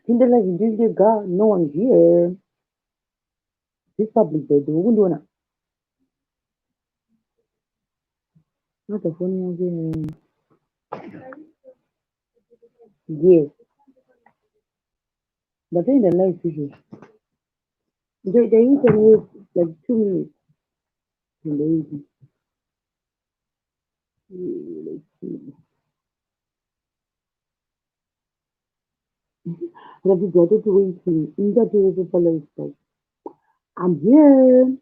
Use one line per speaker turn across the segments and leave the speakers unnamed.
Pinda live ndiri ndega, no one here. This public bed, ukundiona? Nata foni yake. Yes. Ndatoenda live izvozvi. Ndoita wait like 2 minutes. Ndoita. Let's see. Ratidza watoti waiting. Indatove palive but I'm here.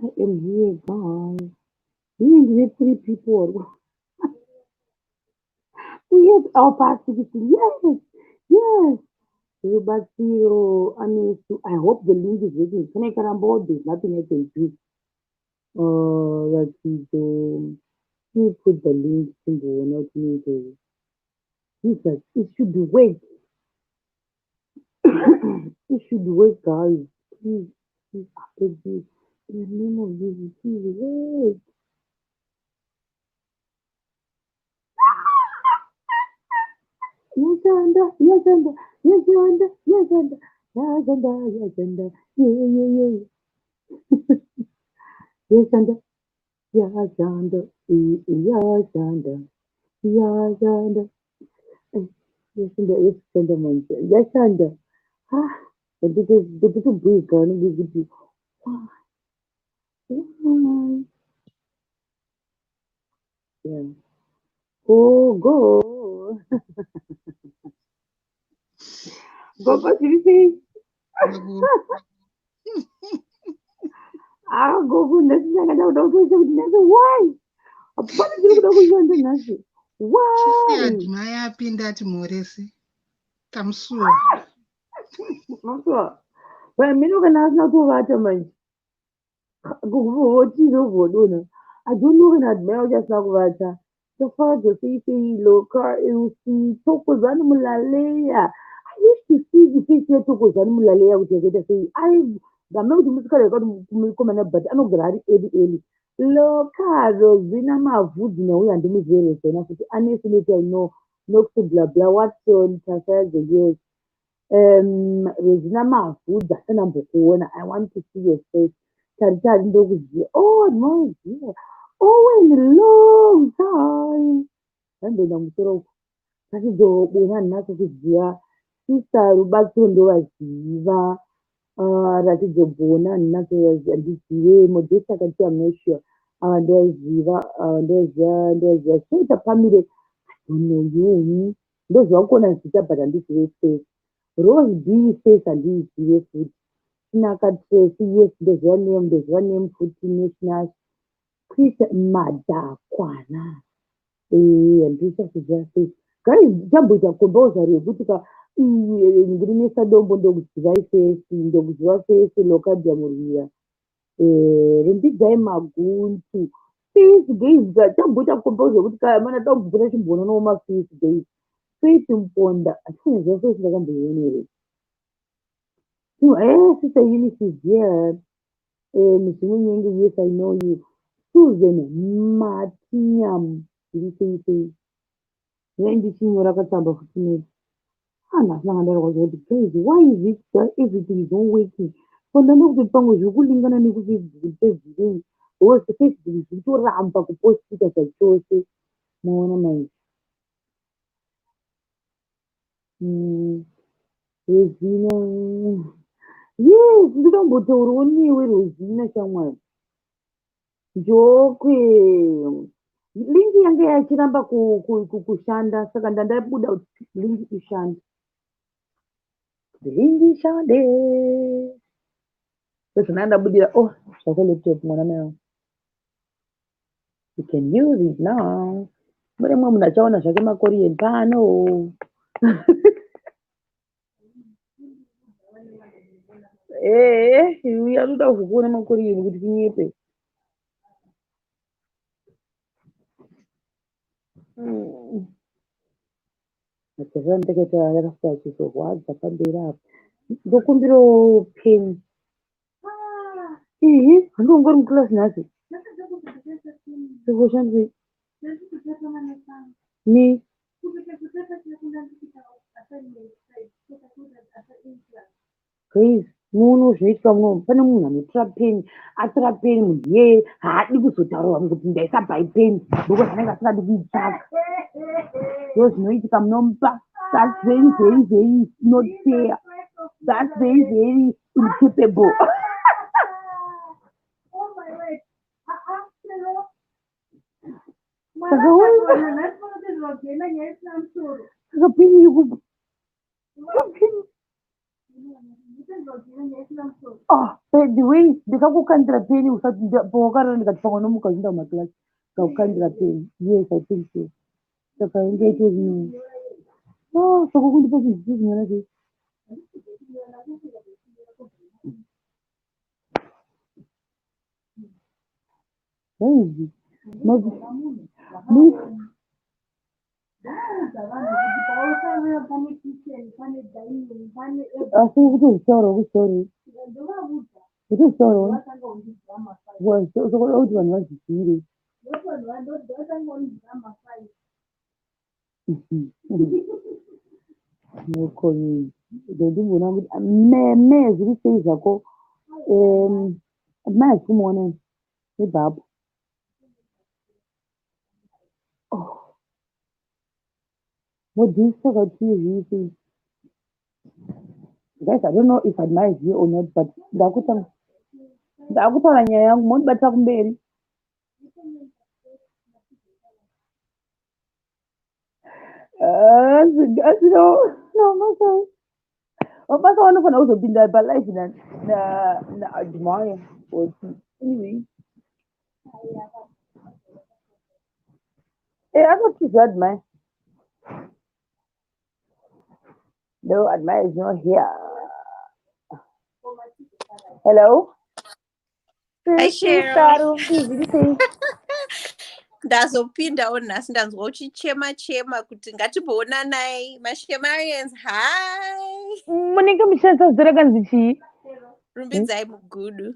I am here, guys. Here ndine three people. Yes, our past 16. Yes. Rubatsiro, Anesu. I hope the link is working. Can I karamba? There's nothing I can do. Ratidzo. Let me put the link timboona kuti inoita. Jesus, it should work. It should work, guys. Please, please, I beg you. In the name of Jesus, please work. Yashanda, yashanda, yashanda, yashanda, yashanda, yashanda, yeah. Yashanda, yashanda, yashanda, yashanda, yashanda, yashanda manje, yashanda. Ah, ndotobhuikana ngekuti why, why? Yeah. Go, go. Gogo, zviri sei?
Gogo.
Ah, gogo, nhasi ndanga ndakuda kutoita kuti nhasi why? Hapana chiri kuda kushanda nhasi. Why?
Admire apinda ati mhorese. Tamusuwa.
Masuwa. Pamene kana asina kutovata manje. Gogo votizobvodona. I don't know kana Admire wacho asina kuvata. Tafadzwa sei sei loka Elsie Thokozani Mulaleya. I used to see the face yaThokozani Mulaleya kuti yakaita sei. I ndamene kuti musikana yakati mukomana, but anogara ari early early. Loka Rosina Mavhudzi nauya handimuzive Rosina futi. Anesu neti I know. Nox blah blah Watson Tasayadzo, yes. Rosina Mavhudzi asina. I want to see your face. Tari tari ndokuziva. Oh no, dear. Owen, long time. Ndamboenda musoro uko. Tachizobona nhasi kuziva. Sister Rubatsiro ndovaziva. Ratidzo Bona nhasi handizive. Modesta akati I'm not sure. Ava ndovaziva, ava ndovaziva, ndovaziva. Sheta Pamire, I don't know you. Ndoziva kuona zita but handizive face. Rose B face handiizive futi. Tinaka Tracy, yes, ndoziva name, ndoziva name futi National. Chris Madhakwana. Eh, handichaziva face. Guys, tamboita compulsory yekuti ka ndiri Dombo ndokuzivai face, ndokuziva face Locadia Murwira. Eh, Rumbidzai Maguntu. Face guys, tamboita compulsory yekuti ka mana tambopota chimboonawo maface guys. Faith Mponda, handikuziva face ndakamboiona here. Eh, Sister Eunice is here. Eh, Muzimu Nyenge, yes, I know you. Susan Matinyam, ndiri sei sei. Nhai ndichinyora katsamba futi nei. Ah, nhasi ndanga ndarwadziwa kuti guys, why is it that everything is not working? Pandanda kuti pamwe zviri kulingana nekuFacebook tezvirei. Because Facebook zviri kutoramba kupostika zvachose. Maona manje. Rosina. Yes, ndingambotaurawo newe Rosina shamwari. Njokwe. Link yange yachiramba kushanda saka ndandabuda kuti link ishande. Link ishande. Sezvona ndabudira oh zvako laptop mwana mai wangu. You can use it now. Mune mumwe munhu achaona zvake maKorean pano. Eh, uyu anoda kuzokuona maKorean kuti tinyepe. Majaira ndakaita yakasvika chizorwadza pamberi apa. Ndokumbirawo peni. Ihi, handingori muclass nhasi. Sikushandisei? Ni? Guys, muno zvinoitika muno, pane munhu anotora peni, atora peni, munhu iyeye haadi kuzotaura vamwe kuti ndaisa pai peni because anenge asingadi kuitsvaka. Ndo zvinoitika munomupa. That's very, very, very not fair. That's very, very incapable. Saka peni iri kupa peni. Ah, by the way, ndakakukandira peni usati pawakarara, ndikati pamwe nomuka uchienda kumaklasi, ndakakukandira peni. Yes, I think so. Saka inge itori, oh, saka kundipa chinhu chekunyora chei? Guys, asi kutozvitaura kuzvitaurei? Kutozvitaurawo sokuda kuti vanhu vazvizivire. No comment. Ndimboona kuti meme zviri sei zvako. Mai hatisi kumuona nebvapo. Oh. Modisa kwatiri zviri sei? Guys, I don't know if Admire is here or not, but ndakutaura nyaya yangu, mondibatira kumberi. Asi no, no, masa. Mabasa vanofanira kuzopinda palive naAdmire. But anyway. Eh, akatiza Admire. No, Admire is not here. Hello?
Hi, Cheryl.
Rumbi, zviri sei?
Ndazopindawo nhasi, ndanzwa uchichema chema kuti ngatimboonanai maShemarians. Hi.
Munenge muchishandisa zita rakanzi chii?
Rumbidzai Mugudu.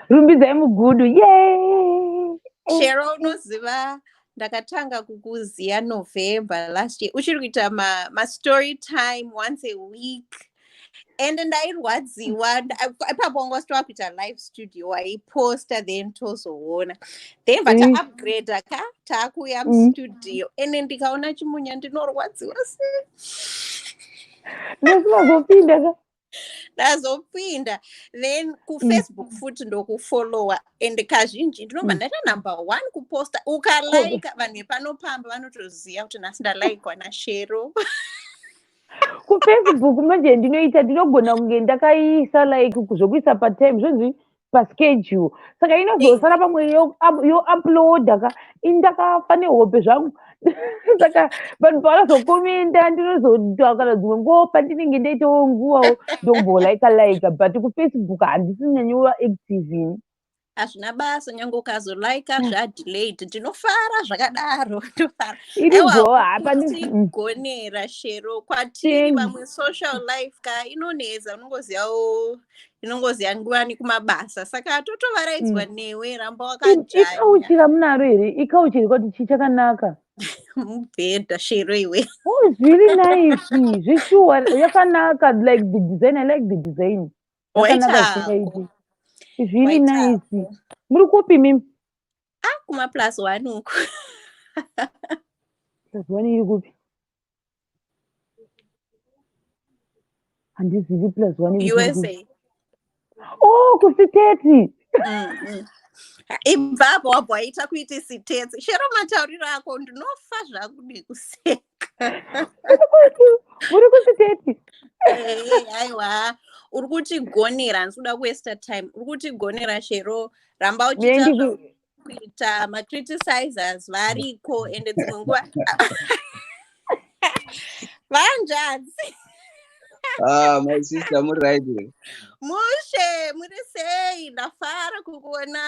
Rumbidzai Mugudu. Yay!
Shero, unoziva ndakatanga kukuziya November last year, uchiri kuita mastory time once a week, and ndairwadziwa. Ipapo wanga usati wakuita live studio, waiposta then tozoona, then vataupgrade ka, taakuuya mustudio, ende ndikaona chimunya ndinorwadziwa sei.
Ndosingazopinda ka.
Ndazopinda then kuFacebook futi ndokufollowa, and kazhinji ndinobva ndaita number one kuposta. Ukalaika, vanhu vepanopamba vanotoziva kuti nhasi ndalaikwa naShero.
KuFacebook manje ndinoita, ndinogona kunge ndakaisa like zvokuisa patime, zvonzi paschedule, saka inozosara pamwe youploada ka, ini ndakafa nehope zvangu. Saka vanhu pavanozokomenda, ndinozoita kana dzimwe nguva pandinenge ndaitawo nguvawo, ndombolaika laika, but kuFacebook handisi nyanyova active ini.
Hazvina basa, nyange ukazolaika zvadelayed, ndinofara zvakadaro, ndofara.
Iri bho hapani.
Tigonera Shero kwatiri.
Thanks.
Vamwe social life ka inonetsa, unongozivawo, inongoziva nguva nekumabasa, saka totovaraidzwa newe, ramba wakadzvanya.
Icouch ramunaro here? Icouch here kuti chii chakanaka?
Mubhedha, Shero iwe.
Oh, it's really nice. Zveshuwa yakanaka, like the design, I like the design. Yakanaka.
Waitako.
Zvisingaiti. It's really
Waitako.
nice. Muri kupi mimi?
Ah, kuma plus one uku.
Plus one iri kupi? Handizivi plus one iri kupi.
USA.
Oh, kusiteti.
Ibvapo wabva waita kuiti sitetsi. Shero, matauriro ako ndinofa zvangu nekuseka.
Muri kusiteti.
Eh, aiwa, uri kutigonera, handisi kuda kuwaster time, uri kutigonera Shero, ramba uchiita kuita. Macriticizers variko, ende dzimwe nguva vanzvadzi.
Ah, my sister, muri right here?
Mushe, muri sei? Ndafara kukuona.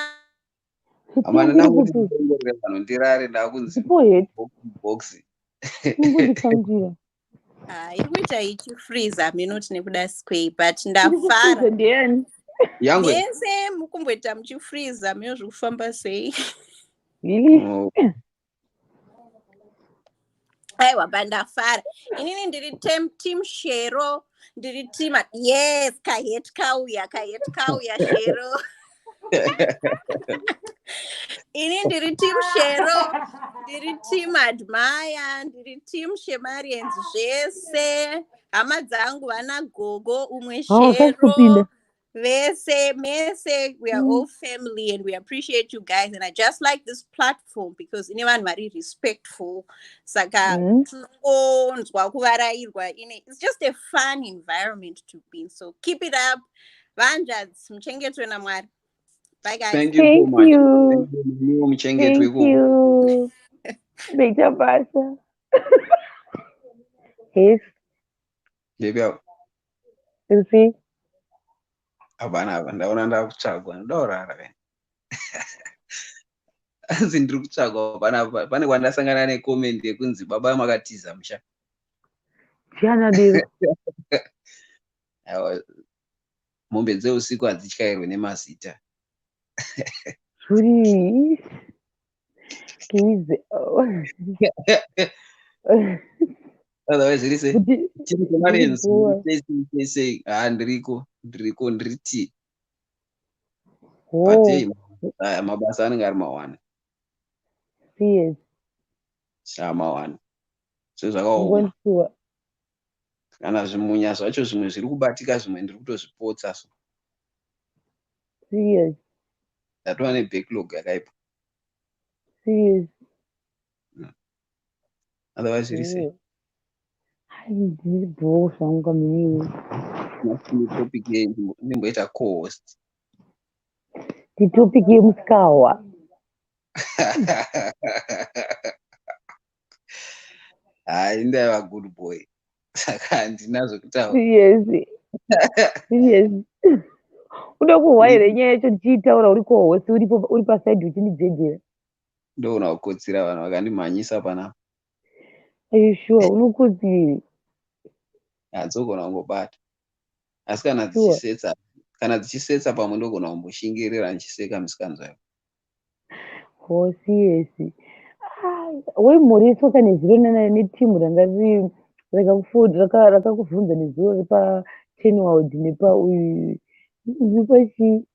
Amana nangu, ndingorere vanhu ndirare, ndakunzi
Chipo
box.
Ingondikandira.
Ah, iri kuita ichifreeza minoti nekuda square, but ndafara.
Ndiyani?
Yangwe.
Mese mukumboita muchifreeza, mino zviri kufamba sei?
Really?
Oh,
Aiwa, bandafara. Inini ndiri team Shero, ndiri team, yes, kahet kauya, kahet kauya, Shero. Ini ndiri team Shero, ndiri team Admire, ndiri team Shemarians, zvese hama dzangu, vana gogo, umwe
Oh,
Shero,
kupinda.
Vese mese, we are all family and we appreciate you guys, and I just like this platform because ine vanhu vari respectful, saka tinongonzwa kuvarairwa ine. It's just a fun environment to be in, so keep it up, vanzvadzi. Muchengetwe naMwari. Bye, guys.
Thank you so
Thank
much.
you.
Thank you. Nemiwo muchengetwe
Thank
ikoko.
you. Beita basa. Yes.
Ndepi apo?
You see?
Hapana, apa ndaona ndakutsvagwa, ndoda kurara kani. Anzi ndiri kutsvagwa panapa, pane kwandasangana necomment yekunzi baba makatiza musha.
Chiana dero.
Aiwa, mombe dzeusiku hadzityairwe nemazita.
Zuri. Please.
Otherwise zviri sei?
Kuti
Chiri chemarenzi.
Ndiripo.
Sei, sei, sei, sei? Ha, ndiriko, ndiriko, ndiri ti but hey, aya mabasa anenge ari mawani.
Serious.
Sha, mawani so zvakaoma.
Ngondisuwa.
Kana zvimunya zvacho zvimwe zviri kubatika, zvimwe ndiri kutozvipotsa, so
Serious.
ndatova nebacklog yakaipa.
Serious.
Otherwise zviri sei?
Oh. Hai, ndiri bho zvangu kamini.
Topic ndimboita co-host.
Titopic yemusikawa.
Hai, ndaiva good boy, saka handina zvekutaura.
Serious. Serious. Uda kuhwa here nyaya yacho ndichiitaura uri co-host, uripo, uri paside uchindidzedzera?
Ndoona kukotsira, vanhu vakandimhanyisa panapa.
Are you sure? Unokotsirei?
Hadzogona kungobata, asi kana dzichisetsa, kana dzichisetsa, pamwe ndogona kumboshingirira ndichiseka misikanzwa.
Oh, serious. Ah, waimhoreswa kane zuro netimu ranga riri rakakubvunza nezuro repaTenwald, nepa uyu, nepachi,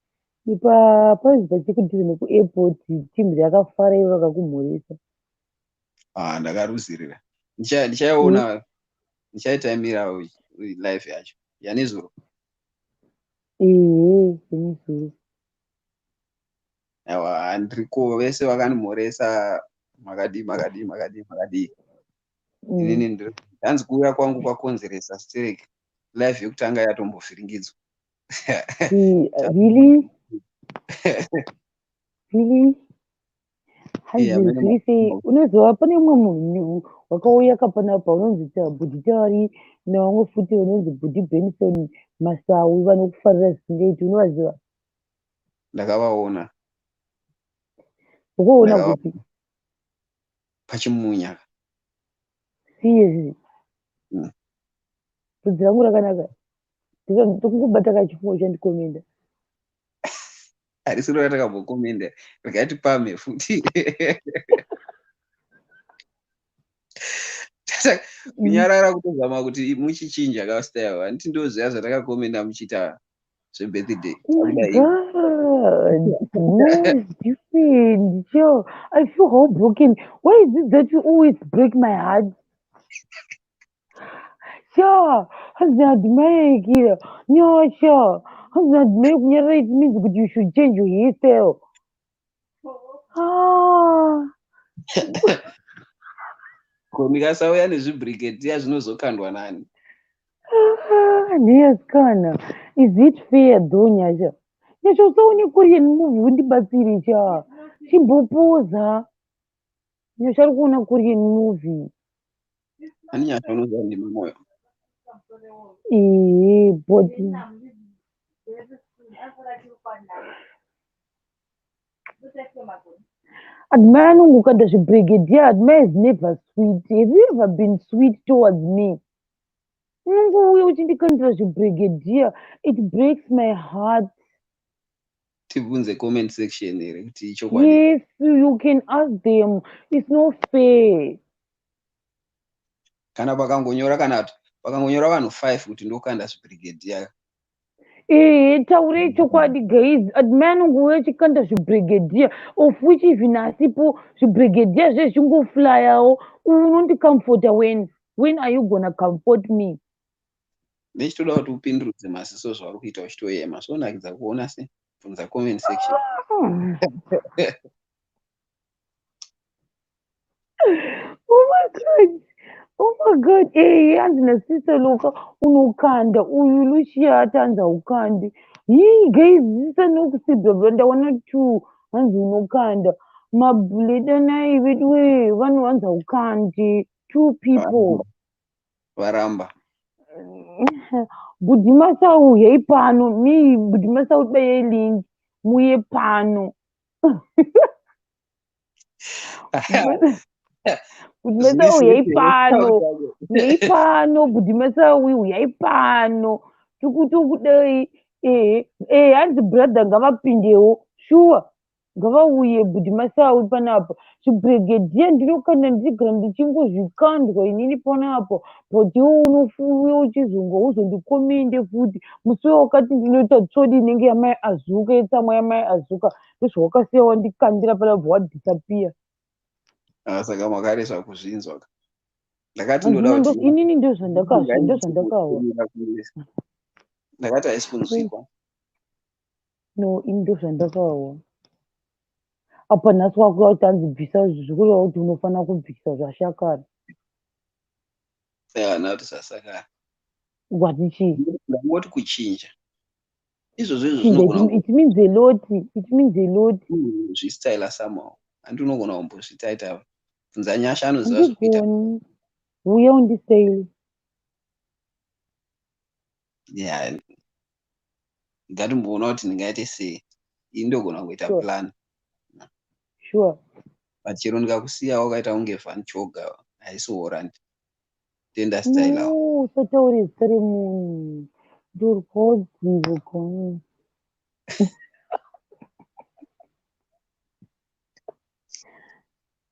nepa panzi pachikudhuze nekuairport. Timu rakafara iro rakakumhoresa.
Ah, ndakaruzirira. Ndichaiona, ndichaitaimira live yacho yanezuro.
Ehe, yenezuro.
Aiwa, ndiriko, vese vakandimhoresa, makadii, makadii, makadii, makadii. Inini ndiri hanzi kuuya kwangu kwakonzeresa sterek, live yekutanga yatombovhiringidzwa.
Really? Really? Hanzi
Yeah, mene
zviri sei? Unoziva pane umwe munhu wakauya kapanapa unonzi Bhudhi Tari, nevamwe futi unonzi Bhudhi Benson Masawi, vanokufarira zvisingaiti. Unovaziva?
Ndakavaona.
Ukuona kupi?
Pachimunya.
Seriously?
Mm.
Bvudzi rangu rakanaka, ndokungobata kachifuwo chandikomenda.
Harisiro ratakambokomenda, regai tipamhe futi. Kunyarara kutozama kuti muchichinja kastyle, handiti? Ndoziva zvatakakomenda muchiita zvebirthday.
Oh my
Kudai.
God. No, it's different. Sure. I feel heartbroken. Why is it that you always break my heart? Sure. Hanzi admire kira. No, sure. Hanzi admire kunyarara, it means that you should change your hairstyle. Ah.
Ko ndikasauya nezvibrigadier zvinozokandwa nani?
Ah, nheyasikana. Is it fair though, Nyasha? Nyasha, usaone Korean movie, undibatsire cha. Chimbopoza. Nyasha ari kuona Korean movie.
Ani Nyasha unoziva ndima moyo.
Ehe, but Admire anongokanda zvibrigadier. Admire is never sweet. Have you ever been sweet towards me? Unongouya uchindikandira zvibrigadier. It breaks my heart.
Tibvunze comment section here kuti ichokwadi?
Yes, you can ask them. It's not fair.
Kana pakangonyora, kana kuti pakangonyora vanhu 5 kuti ndokanda zvibrigadier.
Ee, taurei chokwadi guys, admire anongouya achikanda zvibrigadier, of which even asipo zvibrigadier zvezvingoflyawo. Unondicomforta when? When are you gonna comfort me?
Ndechitoda kuti upindurudze maziso zvauri kuita uchitoyema, zvonakidza kuona se bvunza comment section.
Oh my God. Oh my God. Eh, hanzi nasister Luka unokanda uyu Lucia ati hanzi haukandi. Hii guys, sister nokusibva ndaona two hanzi unokanda. Mabhuledanai veduwe vanhu hanzi haukandi. Two people.
Varamba.
Bhudhi Masau huyai pano. Mi Bhudhi Masau bayai link muye pano. Bhudhi Masau huyai pano. Huyai pano Bhudhi Masau huyai pano. Tikutokudai eh eh hanzi brother ngavapindewo. Sure. Ngavauye Bhudhi Masau panapa. Chibrigadier ndinokanda ndichigara ndichingozvikandwa inini panapa. But iwe unofuuya uchizonga uzondikomende futi. Musi wakati ndinoita tsvodi inenge yamai Azuka, yetsamwa yamai Azuka. Ndozvawakasiya wandikandira panapa wadisappear.
Saka makaresva kuzvinzwa. Ndakati ndoda kuti
inini ndozvandakazwa, ndozvandakawa.
Ndakati haisi kunzwikwa.
No, ini ndozvandakawa. Apa nhasi wakuya kuti hanzi bvisa zvikureva kuti unofanira kubvisa zvashakara.
Haana kuti zvasakara.
Wati chii?
Ndangoti kuchinja. Izvozvo izvo zvinogona
It means a lot. It means a lot.
Zvistyla somehow. Handi unogona kumbozvitaita. Bvunza Nyasha anoziva zvekuita.
Handigoni. Uya undistyle.
Yeah. Ngatimboona kuti ndingaite sei. Ini ndogona kuita plan.
Sure.
But chero ndikakusiya wakaita kunge Van Choga haisi warrant. Tenda style.
No, usataure zita remunhu. Ndorwadziwa kani.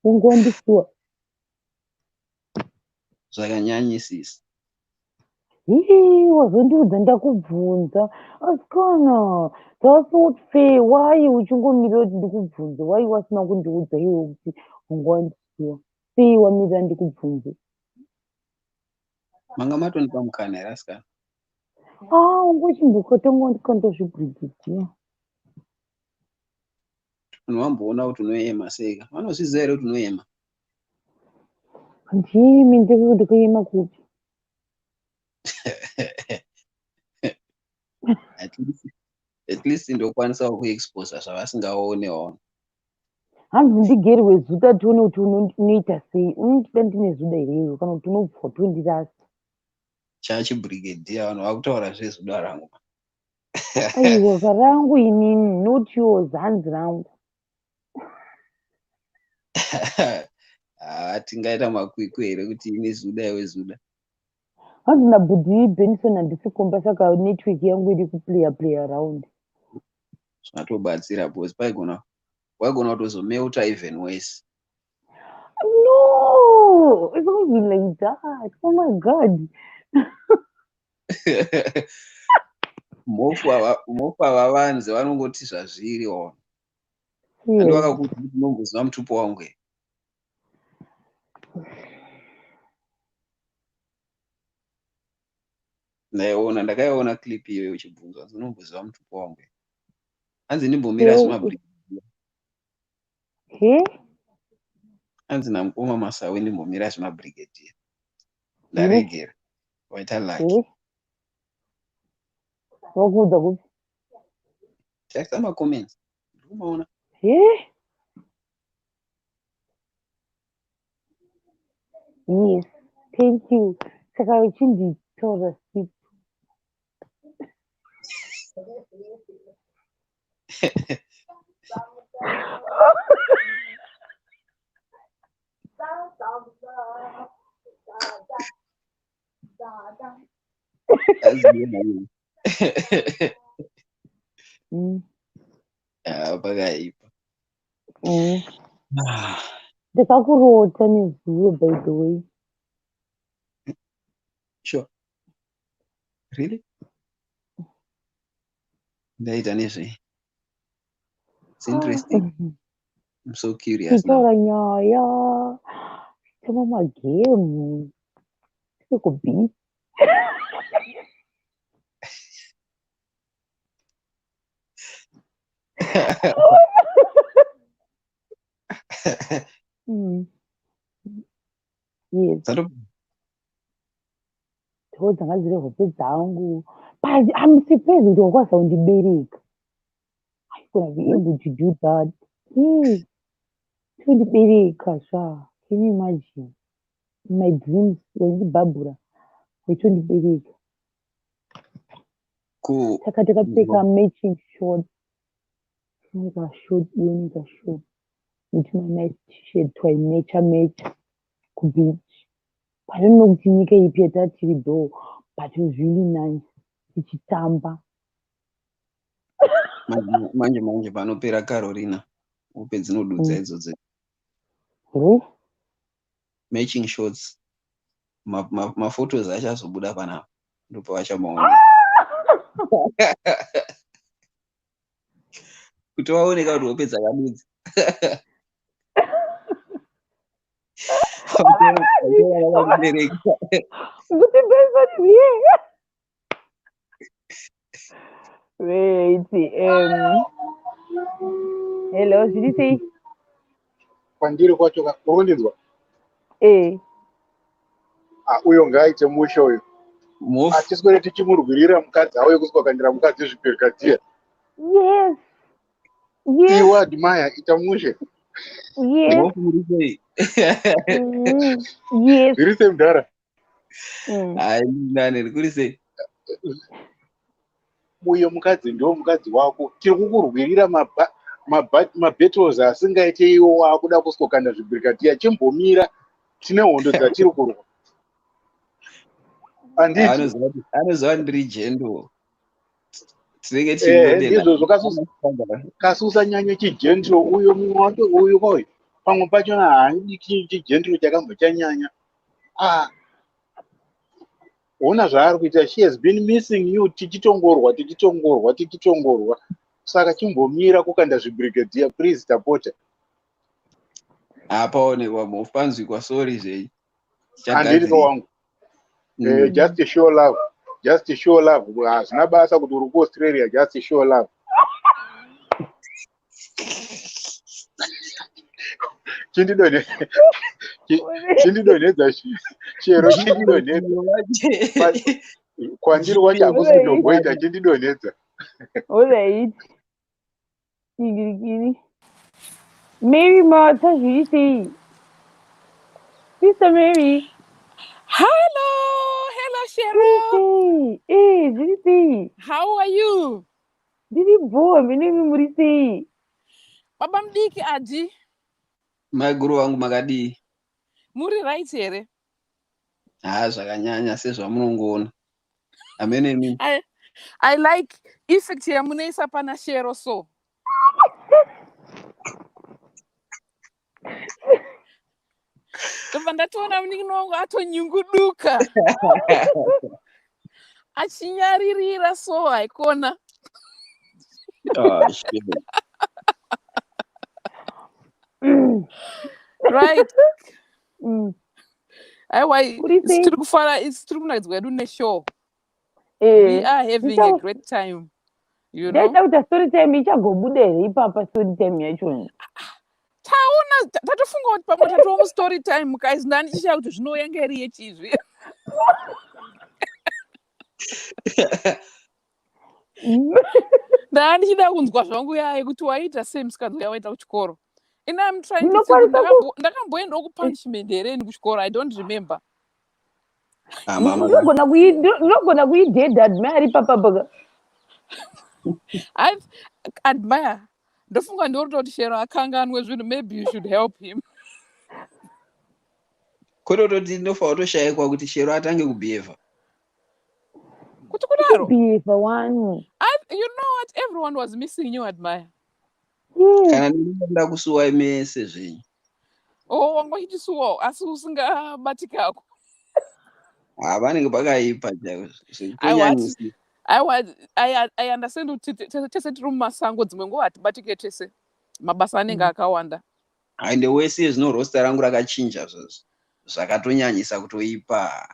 Ungondisuwa.
Zvakanyanyisisa.
Hii, wazondiudza ndakubvunza. Asikana, that's not fair. Why uchingomirira kuti ndikubvunze? Why wasina kundiudza iwe kuti ungondisuwa? Sei wamirira ndikubvunze?
Manga matondipa mukana here asikana?
Ah, ungochimbokatanga wandikanda zvibrigadier.
Vanhu vamboona kuti unoyema sei? Vanozviziva here kuti unoyema?
Handiyemi, ndikuyema kupi?
At least ndokwanisawo kuexposa zvavasingaonewo.
Hanzi ndigerwe zuda tione kuti unoita sei. Unondida ndine zuda here iwe kana kuti unobva tondirasa.
Chachibrigadier vanhu vakutaura zvezuda rangu.
Aiwa karangu inini, not yours, hanzi rangu.
Tingaita makwikwi here kuti ini zuda iwe zuda?
Hanzi naBhudhi Benson handisi kumba saka network yangu iri kuplaya play around.
Zvatobatsira because paigona waigona kutozomelta even worse.
No, it won't be like that. Oh my God.
Mhofu havavanzi vanongoti zvazviri ona. Handi vakakuudza kuti unomboziva mutupo wangu here? Ndaiona, ndakaiona clip iyoyo uchibvunzwa hanzi unomboziva mutupo wangu here? Hanzi ndimbomira zvimabrigadier.
He?
Hanzi namukoma Masawi ndimbomira zvimabrigadier. Ndaregera. Waita lucky.
Wakuudza kupi?
Tarisa macomments. Ndikumaona.
He? Yes, thank you. Saka uchinditora sweet.
Pakaipa.
Ndakakurota nezuro by the way.
Sure. Really? Ndaita nezvei? It's interesting. I'm so curious now.
Tichitaura nyaya, tichitamba magemu, tiri kubeach. Yes. Ndo dzanga dziri hope dzangu. But I'm surprised kuti wakwanisa kundibereka. I couldn't be able to do that. Yes. Tondibereka sha. Can you imagine? In my dreams, wendibhabhura, waitondibereka. Saka takapfeka matching shorts. Nika short, iwe nika short. Netuma nice t-shirt twaimecha mecha kubeach. I don't know kuti nyika ipi yatatiri though, but it was really nice. Tichitamba.
Manje manje panopera Carolina. Hope dzinodudza idzodzo. Matching shots. Maphotos achazobuda panapa. Ndopavachamaona. Kuti vaoneka kuti hope dzakadudza.
Kuti person is here. Wait, hello, zviri sei?
Kwandiri kwacho uri kundinzwa?
Eh.
Ah, uyo ngaaite mushe uyo. Hatiswere tichimurwirira mukadzi auye kuswakandira mukadzi zvibhirikadhiya.
Yes. Yes.
Iwe Admire, ita mushe.
Yes.
Mhofu muri sei?
Yes.
Zviri sei mudhara?
Hai, nani kuri sei?
Uyo mukadzi ndo mukadzi wako. Tiri kukurwirira mabattles asingaite iwo waakuda kuswakanda zvibhirikadhiya. Chimbomira, tine hondo dzatiri kurwa. Handiti?
Anoziva ndiri jendo. Tinenge
Ndizvozvo kasi usanyanye chigentro uyo mumwe wacho uyu koyo. Pamwe pachona haadi chigentro chakambo chanyanya. Ah. Ona zvaari kuita, she has been missing you, tichitongorwa, tichitongorwa, tichitongorwa. Saka chimbomira kukanda zvibrigadier, please, tapota.
Apaonekwa mhofu, panzwikwa sorry zvei.
Handiri wangu. Just show love. Just show love. Hazvina basa kuti uri kuAustralia, just show love. Chindidonhedza chero, chindidonhedza. Kwandiri kwacho hakusi kutomboita, chindidonhedza.
Alright. Kirikiri. Mary Martha, zviri sei? Sister Mary.
Hello, hello Cheryl.
Zviri sei? Eh, zviri sei?
How are you?
Ndiri bho, minemi muri sei?
Baba mudiki Adi.
Maiguru vangu makadii?
Muri right here?
Ha, zvakanyanya sezvamunongoona. Amene mimi.
I like effect yamunoisa pana Shero so. Ndobva ndatoona munin'ina wangu atonyunguduka. Achinyaririra so haikona.
Oh, shit.
Right. Aiwa, tiri kufara, tiri kunakidzwa hedu neshow. We are having a great time. You know?
Ndaida kuti story time ichagobuda here ipapa, story time yacho?
Taona tatofunga kuti pamwe tatova mustory time guys, ndani chichaya kuti zvinouya ngeri yechizvi. Ndaa ndichida kunzwa zvangu yaye kuti waita sei musikanzwa yawaita kuchikoro. And I'm trying to think, ndakamboendawo kupunishment here ini kuchikoro? I don't remember.
Ndinogona kuidhedha Admire ari papapaka.
I admire. Ndofunga ndorototi Shero akanganwe zvinhu, maybe you should help him.
Kwete, ndinofanira kutoshayikwa kuti Shero atange kubehava.
Kuti kudaro?
Kubehava one.
You know what? Everyone was missing you, Admire.
Kana ndinoda kusuwai mese zvenyu.
Oh, wanga uchitisuwawo asi usingabatikako.
Ha, vanenge pakaipa chaizvo
Aiwa,
zvekutonyanyisa.
Aiwa, I understand kuti tese tiri mumasango, dzimwe nguva hatibatike tese, mabasa anenge akawanda.
Ende wese zvino roster rangu rakachinja, zvakatonyanyisa kutoipa.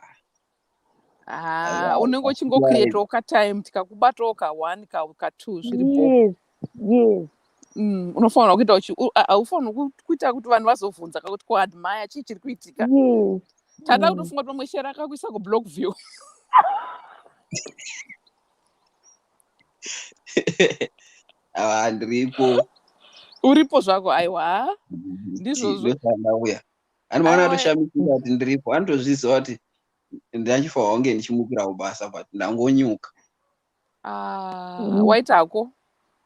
Ah,
Aiwa,
unenge uchingocreatawo katime, tikakubatawo ka1 ka2, zviripo. Unofanira kuita haufaniri kuita kuti vanhu vazobvunza kakuti kuadmire chii chiri kuitika. Tada kutofunga kuti pamwe Shero akakuisa kublock view.
Ah, ndiripo.
Uripo zvako, aiwa, ndizvozvo.
Ndosandauya anomaona.
Aiwa.
Atoshamisika kuti ndiripo, anotozviziva kuti ndachifanwa kunge ndichimukira kubasa, but ndangonyuka.
Ah, waitako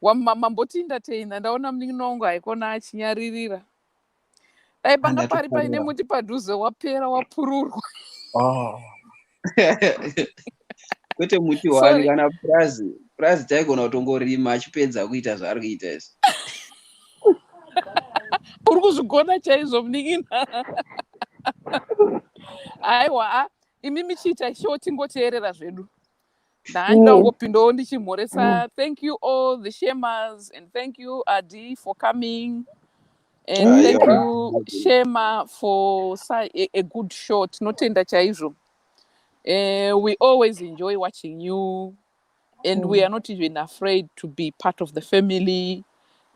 mambotientertaina. Ndaona munin'ina wangu haikona achinyaririra, dai panga pari paine
Ndatofarira.
muti padhuze wapera wapururwa.
Oh. Kwete muti wani.
Sorry.
Kana purazi taigona kutongorima achipedza kuita zvaari kuita izvi.
Uri kuzvigona chaizvo, munin'ina. Aiwa, imi michiita show, tingoteerera zvedu. Ndaida kungopindawo ndichimhoresa. Thank you all the Shemas, and thank you, Adi, for coming, and thank
Aiwa.
you, Shema, for a good show. Tinotenda chaizvo. We always enjoy watching you, and we are not even afraid to be part of the family.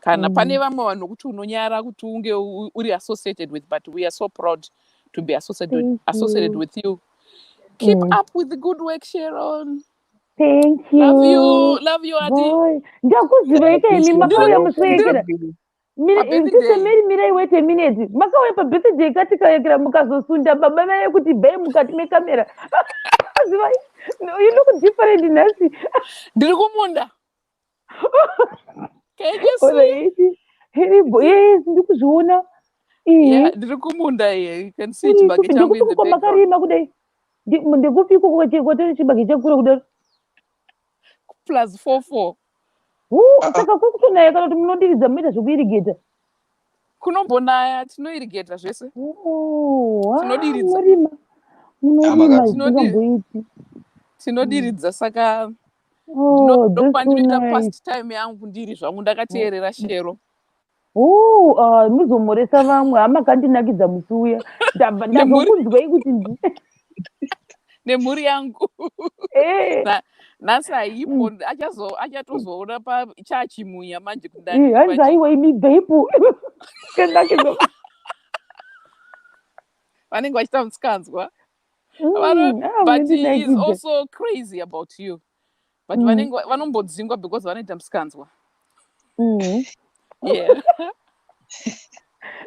Kana pane vamwe vanhu vokuti unonyara kuti unge uri associated with, but we are so proud to be associated,
Thank
associated
you.
with you. Keep up with the good work, Sharon.
Thank you.
Love you, love you, Adi.
Bye. Ndakuzivai imi makauya musi wekera.
Pabirthday.
Sister Mary, mirai, wait a minute. Makauya pabirthday katikayekera, mukazosunda baba vaye kuti bhei mukati mekamera. Zivai, you look different nhasi.
Ndiri kumunda. Can you see?
Alright. Yes, ndikuzviona.
Yeah, ndiri kumunda here. You can see chibage changu in
Ndikupi
the
kwa
background.
makarima kudai? Ndikupi ikoko kwatori chibage chakura kudaro?
Plus 44.
Ah, ah.
Saka kukutonaya kana kuti munodiridza, munoita zvekuirigeta?
Kunombonaya, tinoirigeta zvese.
Oh, ah,
Tinodiridza.
Munorima, munorima zvisingamboiti.
Tinodiridza, saka
Oh, that's so
ndopandinoita
nice.
past time yangu, ndiri zvangu ndakateerera Shero.
Oh, ah, muzomhoresa vamwe hama kandinakidza musi uya. Ndabva ndazokunzwai kuti
Nemhuri yangu. Nhasi haipo, achatozoona pachachimunya manje kuti
Hanzi aiwa, imi bheipo kandakidza.
Vanenge vachiita musikanzwa.
Ah,
But he is
munondinakidza.
also crazy about you, but vanenge vanombodzingwa because vanoita musikanzwa. Yeah.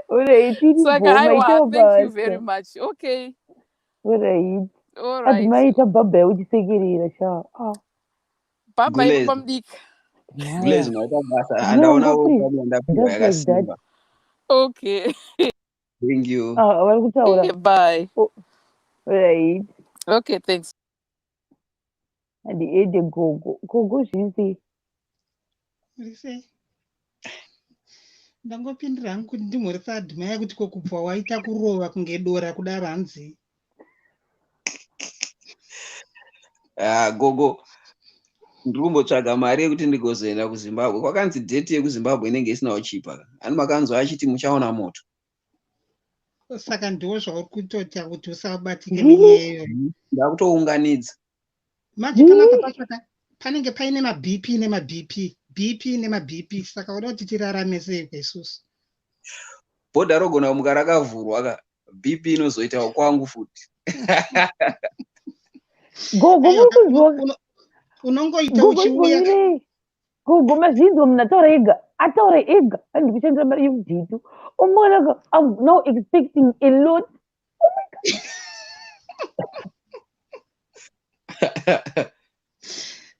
Alright, iri
Saka
bho,
aiwa,
maitawo
thank you very
basa.
much. Okay.
Alright.
All
Adi
right.
maita bhabha uchisekerera sha. Ah,
Baba.
Gulez.
Ipo pamudika.
Gulez, maita basa. Handaona pamwe ndapiwa
Just like that.
yakasimba.
Okay.
Thank you.
Ah, vari kutaura.
Bye.
Alright.
Okay, thanks.
Adi ede gogo. Gogo, zvisi.
Uri sei? Ndangopindira hangu kuti ndimhoresa Admire kuti ko kubva waita kurova kunge dora kudaro, hanzi?
Ah, gogo, ndiri kumbotsvaga mari yekuti ndigozoenda kuZimbabwe. Kwakanzi date yekuZimbabwe inenge isina kuchipa. Ani makanzwa achiti muchaona moto.
Saka ndiwo zvauri kutoita kuti usabatike
Really?
nenyaya iyoyo?
Ndakutounganidza.
Manje panapa pacho panenge paine maBP nemaBP, BP nemaBP, saka uda kuti tirarame sei isusu?
Bhodha rogona kumuka rakavhurwa ka, BP inozoitawo kwangu futi.
Gogo,
Aiwa,
muri kunzwa?
Unongoita
Gogo,
uchiuya.
igomirei. Gogo, mazvinzwa, munhu ataura ega. Ataura ega. Handi kushandisa mari yemudhidhu. Umonaka, I'm now expecting a lot. Oh my God.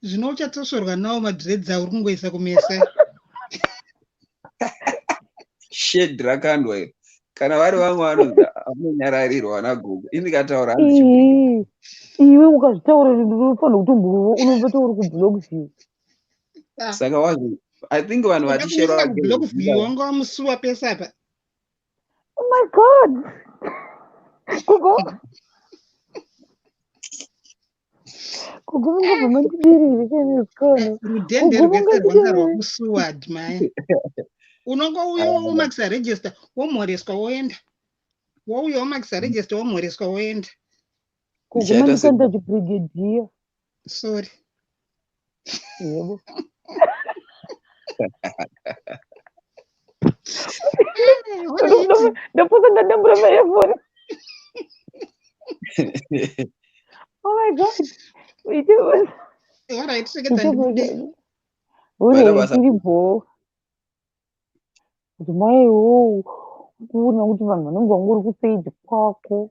Zvino uchatosvorwa nawo madhiredzi auri kungoisa kumesa.
Shed rakandwa iro. Kana vari vamwe vanonzi anonyararirwa nagogo. Ini ndikataura hanzi
Ii, iwe ukazvitaura unofanira kutombo unobata uri kublock view.
Ah,
Saka wazvo I think vanhu
uda
vati Shero
kumisa kublock view, wanga wamusuwa pese apa.
Oh my God. Gogo. Kuguma ngobva mandibirire chemizikono.
Rudhende
Kuguma
rwese rwanga
ngondibirire.
rwakusuwa Admire. Unongouya womakisa register womhoreswa woenda. Wouya womakisa register womhoreswa woenda.
Kuguma
Ndichaita se-
ndikanda chibrigadier.
Sorry.
Yebo.
Alright.
Ndapotsa ndadambura maefoni. Oh my God.
Alright, regedza ndibude.
Vana basa-
Uri bho. Kuti mai iwowo kuona kuti vanhu vanenge vangori kusaidi kwako.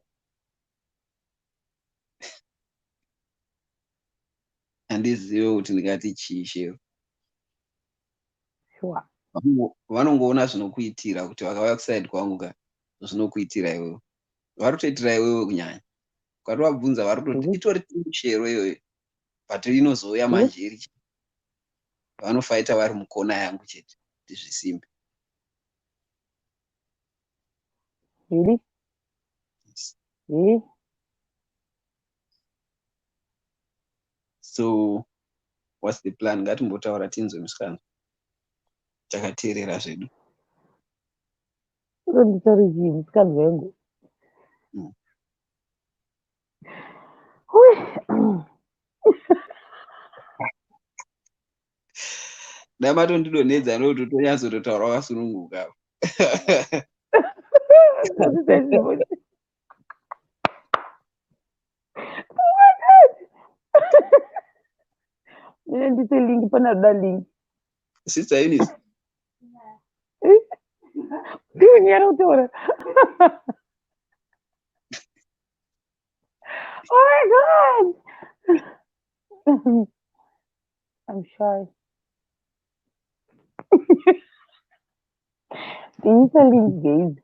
Handizive kuti ndingati chii Shero.
Sure.
Vanongoona zvinokuitira kuti vakauya kusaidi kwangu ka zvinokuitira iwewe. Vari kutoitira iwewe kunyanya. Ukatovabvunza vari kutoti itori timu Shero iyoyo. But inozouya manje iri chete. Vanofaita vari mukona yangu chete kuti zvisimbe.
Really?
Yes.
Eh?
So what's the plan? Ngatimbotaura tinzwe musikana. Takateerera zvedu.
Nditaure chii musikana wangu? Ui.
Dai matondidonhedza ndokuti tonyatsototaura wakasununguka.
Oh my God. Mine ndise link panoda link.
Sister Eunice,
Ndiunyara kutaura. Oh my God. I'm shy. Ndiise link guys.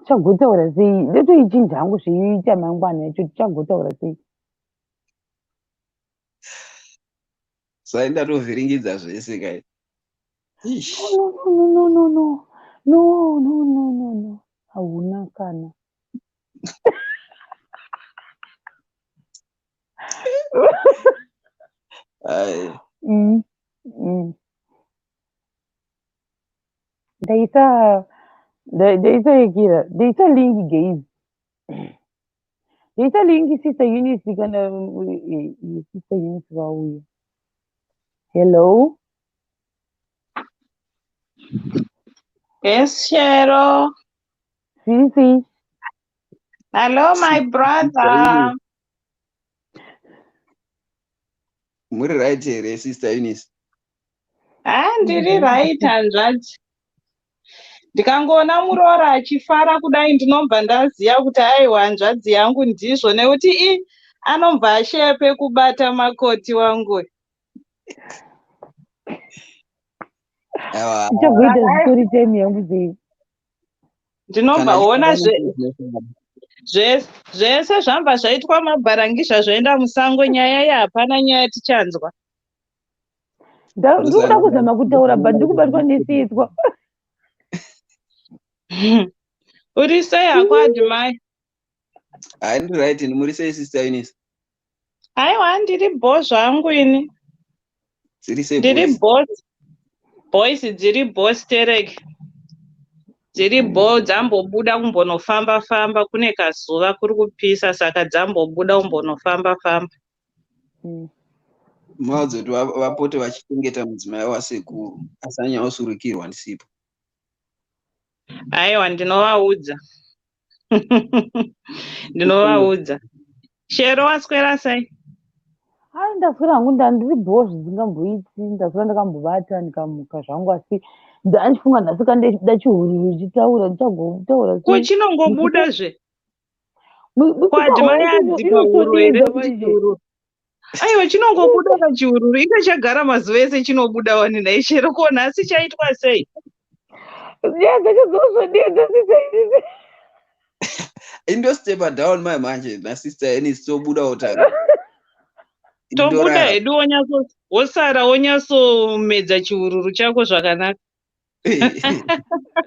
Tichagotaura sei? Ndotoichinja hangu zveiita mangwana yacho tichagotaura sei?
Sai ndatovhiringidza zvese kai. Ish.
No, no, no, no, no. No, no, no, no, no. Hauna kana.
Ai.
Ndaisa ndaisa yekira. Ndaisa link guys. Ndaisa link Sister Eunice kana Sister Eunice vauya. Hello.
Yes, Shero.
Sisi.
Hello, my brother.
Muri right here, Sister Eunice?
Ah, ndiri right hanzvadzi. Ndikangoona muroora achifara kudai ndinobva ndaziya kuti aiwa hanzvadzi yangu ndizvo nekuti i anobva asheya pekubata makoti wangu.
Aiwa.
Tichagoita story time yangu sei?
Ndinobva
Kana
ona zvese zvamba zvaitwa mabharangisha zvoenda musango nyaya iyi hapana nyaya tichanzwa.
Ndikuda kuzama kutaura but ndikubatwa nesetswa.
Uri sei hako Admire?
Hai, ndiri right, muri sei Sister Eunice?
Aiwa ndiri bho zvangu ini.
Dziri sei
Ndiri
boys?
bho. Boys dziri bho sterek. Dziri bho dzambobuda kumbonofamba famba kune kazuva kuri kupisa saka dzambobuda kumbonofamba famba.
Muvaudze kuti vapote vachichengeta mudzimai wasekuru asanyanya ndisipo.
Aiwa ndinovaudza. Ndinovaudza. Shero waswera sei?
Hai ndaswera hangu ndandiri bho zvisingamboiti ndaswera ndakambobata ndikamuka zvangu asi ndandifunga nhasi kandida chihururu chitaura ndichagotaura
Ko chinongobuda zve? Ko Admire adzika huro here kuti chihururu? Aiwa chinongobuda kachihururu inge chagara mazuva ese chinobuda wani nhai Shero ko nhasi chaitwa sei?
Nyaya dzacho dzozodedza Sister
Indostepa down mai manje naSister Eunice tobuda wotanga.
Tobuda hedu wosara wonyatsomedza chihururu chako zvakanaka.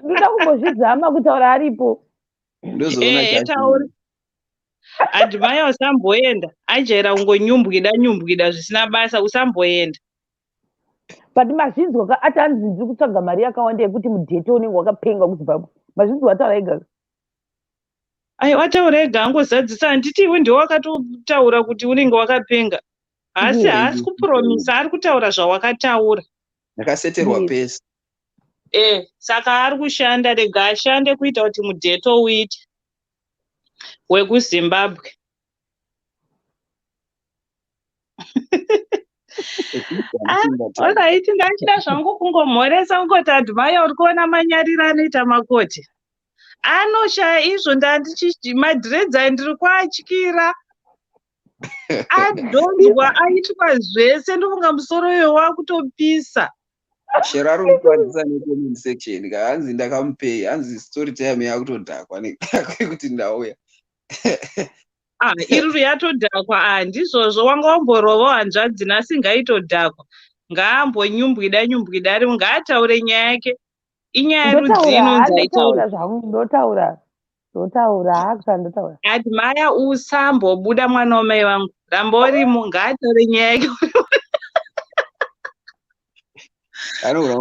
Ndoda kumbozvizama kutaura aripo.
Ndozoona
Taura. Admire usamboenda. Ajaira kungonyumbwida nyumbwida zvisina basa usamboenda.
But mazvinzwa ka ati hanzi ndiri kutsvaga mari yakawanda yekuti mudhete unenge wakapenga kuZimbabwe. Mazvinzwa ataura ega.
Aiwa ataura ega angozadzisa handiti iwe ndiwe wakatotaura kuti unenge wakapenga. Haasi haasi kupromisa ari kutaura zvawakataura.
Ndakaseterwa pesi.
Eh, saka ari kushanda rega ashande kuita kuti mudheto uite wekuZimbabwe. Alright, ndachida zvangu kungomhoresa kungoti admire uri kuona manyariro anoita makoti. Anoshaya izvo ndandichi madhiredzi aya ndiri kuatyira. Adhonzwa aitwa zvese ndofunga musoro uyo wakutopisa.
Shero ari kutwadzisa necomment section ka hanzi ndakamupei hanzi story time yakutodhakwa nekuti ndauya.
Ah, iruru yatodhakwa ah, ndizvozvo wanga wamborova hanzvadzi nhasi ngaitodhakwa ngaambonyumbwida nyumbwida ari ngaataure nyaya yake inyaya rudzi inonzi
aitaura zvangu ndotaura ndotaura hakusa ndotaura
Admire usambobuda mwana wamai vangu ramba urimo ngaataure nyaya yake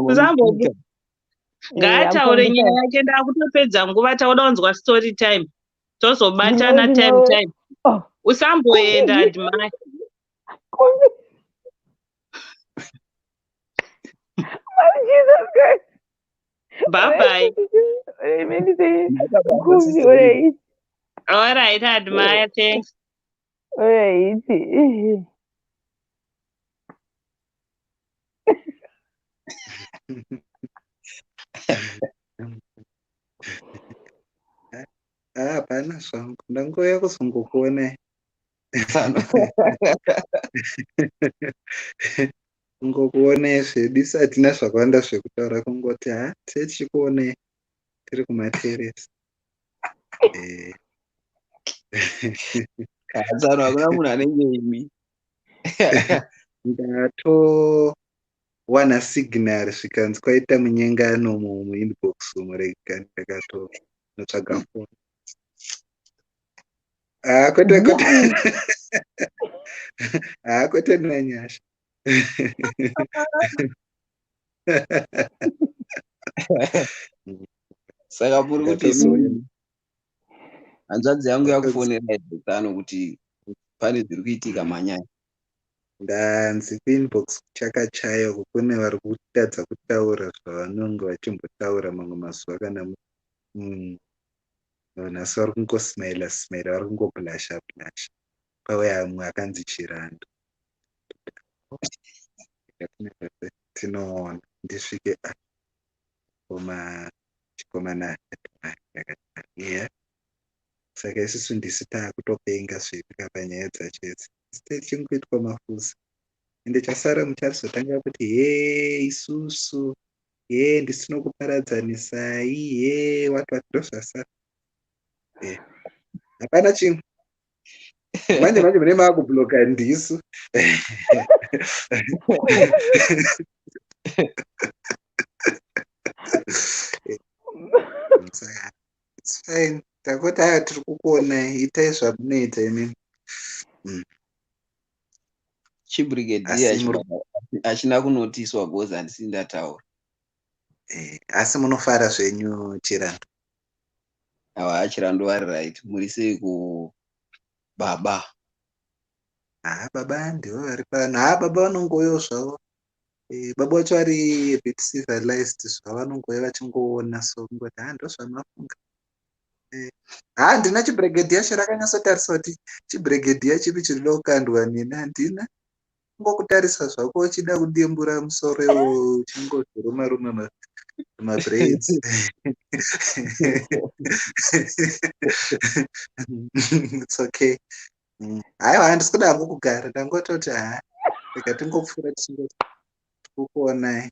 usambobuda ngaataure nyaya yake ndakutopedza nguva tauda kunzwa story time tozobatana time time oh. Usamboenda Admire.
Jesus Christ.
Bye bye. All right, Admire, thanks.
All right.
Hapana zvangu, ndangouya kuzongokuonai. Kungokuonai zvedu isu hatina zvakawanda zvekutaura kungoti ha tee tichikuonai tiri kumateresi.
Tsano hakuna munhu anenge imi.
Ndatowana signal zvikanzi kwaita munyengano muinbox umu rega ndakatonotsvaga foni. Ah, kwete kwete. Ah, kwete nanyasha.
Saka muri kuti hanzvadzi yangu yakufonera tsano kuti pane zviri kuitika manyaya.
Ndanzi kuinbox kuchakachaya uko kune vari kutadza kutaura zvavanonge vachimbotaura mamwe mazuva kana nhasi vari kungosmaila smaila vari kungoblasha blasha pauya amwe akanzi Chirando. Tinoona ndisvike koma chikomana yeah. Saka isusu ndisu taakutopenga zvedu panyaya dzacho idzi. Tichingoitwa mafuza. Ende chasara muchazotanga kuti hee isusu hee ndisu tinokuparadzanisai hee wati wati ndozvasara. Hapana chimwe. Manje manje mune maakubloka ndisu. It's fine. Takoti aya tiri kukuonai itai zvamunoita imimi.
Chibrigadier achina kunotiswa because handisi ndataura.
Asi munofara zvenyu Chirando.
Awa Chirando vari right. Muri sei ku baba?
Ha baba ndivo vari pano. Ha baba vanongouyawo zvavo. Baba vacho vari a bit civilized zvavo vanongouya vachingoona so kungoti ha ndozvamafunga. Ha handina chibrigadier chero akanyatsotarisa kuti chibrigadier chipi chinoda kukandwa nini handina. Kungokutarisa zvako uchida kudimbura musoro iwo uchingozviruma ruma mabraids. It's okay. Haiwa handisi kuda hangu kugara ndangototi ha rega tingopfuura tichingoti tikukuonai.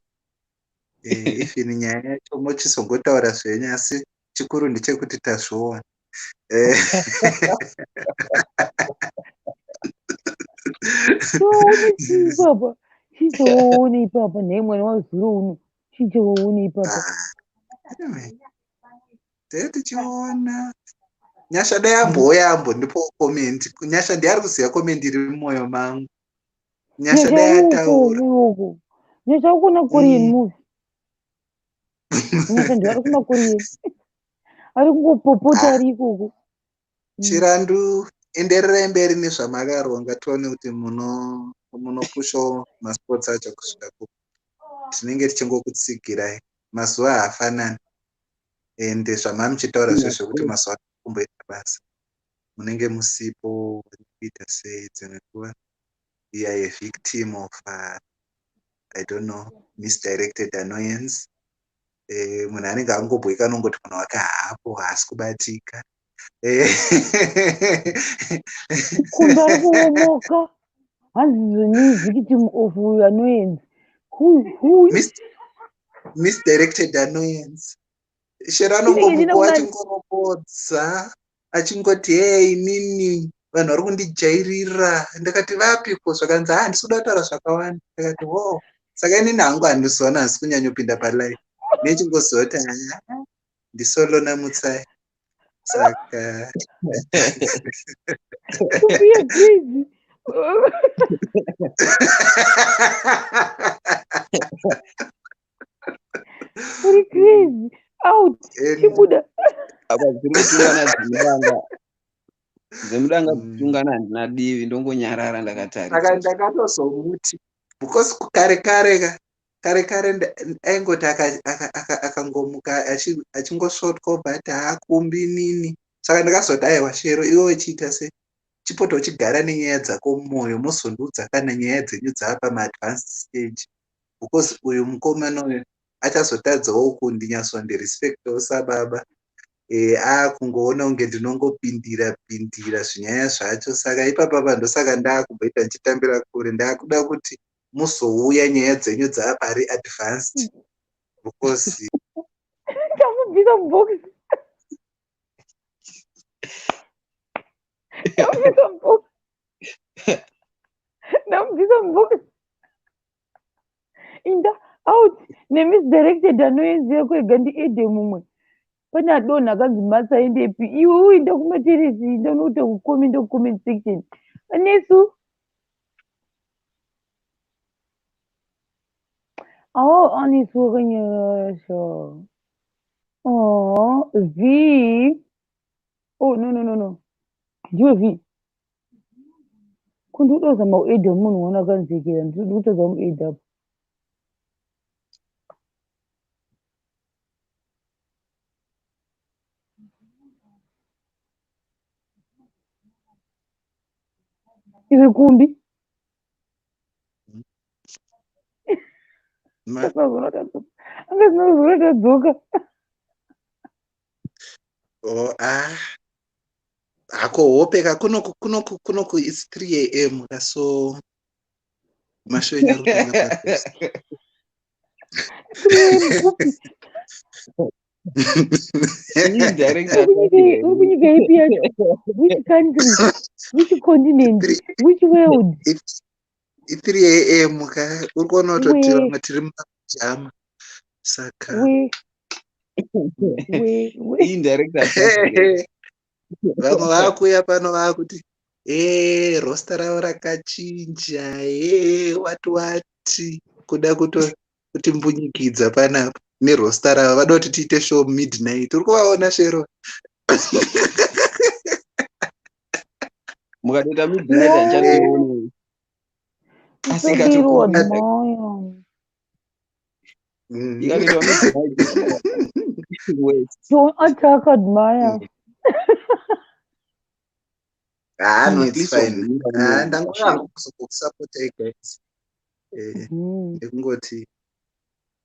Even nyaya yacho mochizongotaura zvenyu asi chikuru ndechekuti tazviona.
Ipapa chichaona ipapa nhai mwana wazuro uno chichaona ipapa.
Tee tichiona Nyasha dai ambouya ambondipawo comment. Nyasha ndiye ari kuziva comment iri mumwoyo mangu. Nyasha
Nyasha
dai
uko
ataura.
uko. Nyasha uko na Korean movie. Nyasha ndiye ari kuma Korean. Ari kungopopota
Ah,
ari ikoko.
Chirandu, endererai mberi nezvamakaronga tione kuti munopushawo masports acho kusvika kupi. Tinenge tichingokutsigirai. Mazuva haafanani. Ende zvamamuchitaura zvezvekuti mazuva kumboita basa munenge musipo kuita sei dzimwe nguva you are a victim of I don't know, misdirected annoyance. Munhu anenge angobhoika anongoti munhu wake haapo, haasi kubatika.
Kumba ari kuomoka. Hanzi zvoni victim of annoyance. Who
Misdirected annoyance. Shero
Chinenge china
anongomukawo
kunani?
achingoropodza achingoti hey inini vanhu vari kundijairira. Ndakati vapiko? Zvakanzi ha handisi kuda kutaura zvakawanda. Ndakati wo saka inini hangu handizoona handisi kunyanyopinda palive nechingoziva kuti ha ndisolona Mutsai. Saka
Kumbi crazy. Uri crazy. Out. Chibuda.
Apa dziri kutungana dzemudanga, dzemudanga dzitungana handina divi, ndongonyarara ndakatarisa.
Saka ndakatozomuti because kare kare ka kare kare aingoti akangomuka achingosvotwa obva ati haakumbi nini. Saka ndakazoti aiwa Shero iwe uchiita se chipota uchigara nenyaya dzako mumwoyo mozondiudza kana nyaya dzenyu dzava pamaadvanced stage because uyu mukomana uyu achazotadzawo kundinyasondirespectawo sababa. Aakungoona kunge ndinongopindira pindira zvinyaya zvacho. Saka ipapapa ndosaka ndaakumboita ndichitambira kure, ndaakuda kuti muzouya nyaya dzenyu dzava pari advanced because
Chamubvisa mubox. Ndamubvisa mubox. Ndamubvisa mubox. Inda out nemisdirected annoyance yako ega ndiede mumwe. Pane adonha akanzi Matsa aendepi iwe uinda kumateresi inda unoita kucomment kucomment section. Anesu. Oh, Anesu wakanyarara. Oh, V. Oh, no, no, no, no. Ndiwe V. Kundi uda kuzama kuedha munhu waona akanzekera. Ndiri kutadza kumuedha apo. Iwe Kumbi. Angazinozona tadzoka.
Oh, ah. Hako hope ka kunoku it's 3 am ka, so masho enyu ari kutanga pa
3 am kupi?
Indirect
Uri kunyika ipi yacho? Which country? Which continent? Which world?
I3 am ka, uri kuona kutoti vamwe tiri mumapijama saka
We we we
Indirect attack.
Vamwe vakuuya pano vakuti e roster ravo rakachinja, e wati wati kuda kutimbunyikidza panapa neroster ravo, vada kuti tiite show midnight. Uri kuvaona Shero?
Mukatoita midnight handichatoonei.
Usabirwa moyo.
Ikatoitwa midnight west.
Don't attack Admire.
Ah, no, it's
Please
fine.
wambomira
Ah, ndangouya hangu kuzokusapotai guys. Nekungoti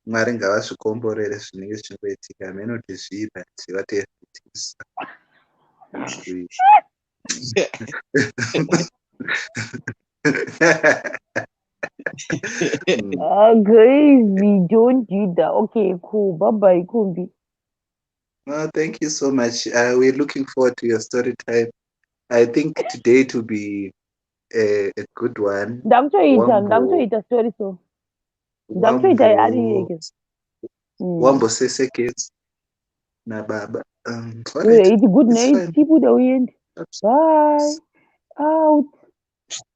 Mwari ngavazvikomborere zvinenge zvichingoitika. Hameno kuti zvii, but whatever it is.
Ah, crazy. Don't do that. Okay, cool. Bye bye, Kumbi.
No, thank you so much. We're looking forward to your story time. I think today to be a good one.
Ndakutoita, ndakutoita story so. Ndakutoita ari yeke.
Wamboseseketsa. Nababa. Alright.
Iti good
It's
night,
fine.
chibuda uende. Bye. Out.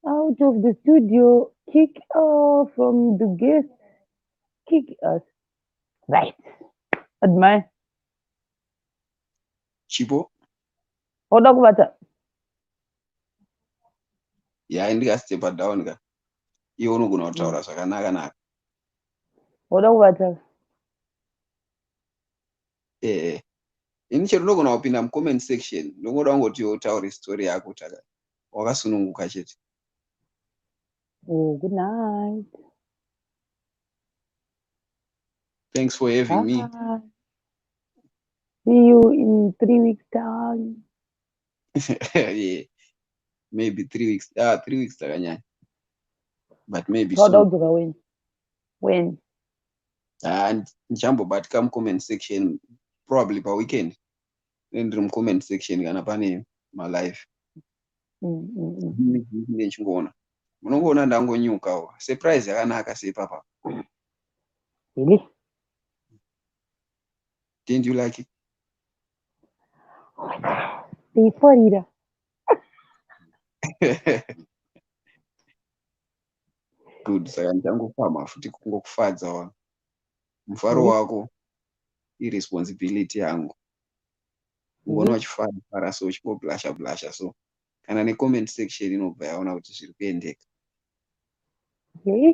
Out of the studio. Kick off from the guest. Kick us. Right. Admire.
Chipo.
Oda kuvata.
Ya, ndikastepa down ka. Iwe unogona kutaura zvakanaka naka.
Oda kuvata.
Eh. Ini chero ndogona kupinda mucomment section. Ndongoda kungoti iwe utaure story yako taka. Wakasununguka chete.
Oh, good night.
Thanks for having me.
Bye. See you in 3 weeks' time.
Yeah. Maybe 3 weeks. Ah, 3 weeks takanyanya. But maybe
Toda
soon.
kudzoka when? When?
Ah, ndichambobatika mucomment section probably paweekend. Ndiri mucomment section kana pane malive. Ndichingoona. Munongoona ndangonyukawo. Surprise yakanaka seipapa.
Really?
Didn't you like it?
Oh my God. Ndeifarira.
Good. Saka ndichangopamha futi kungokufadza wa. Mufaro wako iresponsibility yangu. Ungoona uchifara fara so, uchingoblasha blasha so. Kana necomment section inobva yaona kuti zviri kuendeka.
Okay.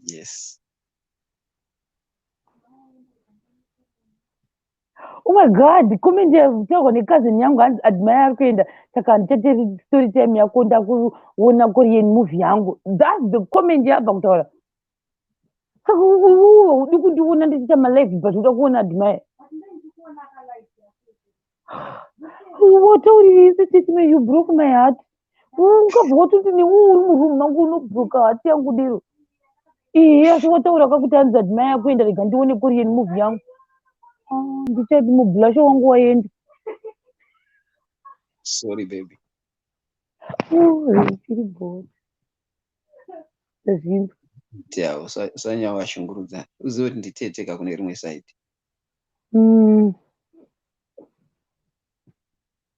Yes.
Oh my God, comment yataurwa necousin yangu, hanzi Admire ari kuenda, saka handichateeri story time yako, ndakuona Korean movie yangu. That's the comment yabva kutaura. Saka uwe udi kundiona ndichiita malive, but uda kuona Admire. Wataurire statement, you broke my heart. Ungabva watoti newe uri muroom mangu unobroka heart yangu dero. Iye, asi wataura kakuti hanzi Admire akuenda, rega ndione Korean movie yangu. Ah, ndichati mublasho wangu waenda.
Sorry, baby.
Oh, chiri bho. Ndazvinzwa.
Yeah, usanyanya washungurudza. Uzive kuti nditete kune rimwe side.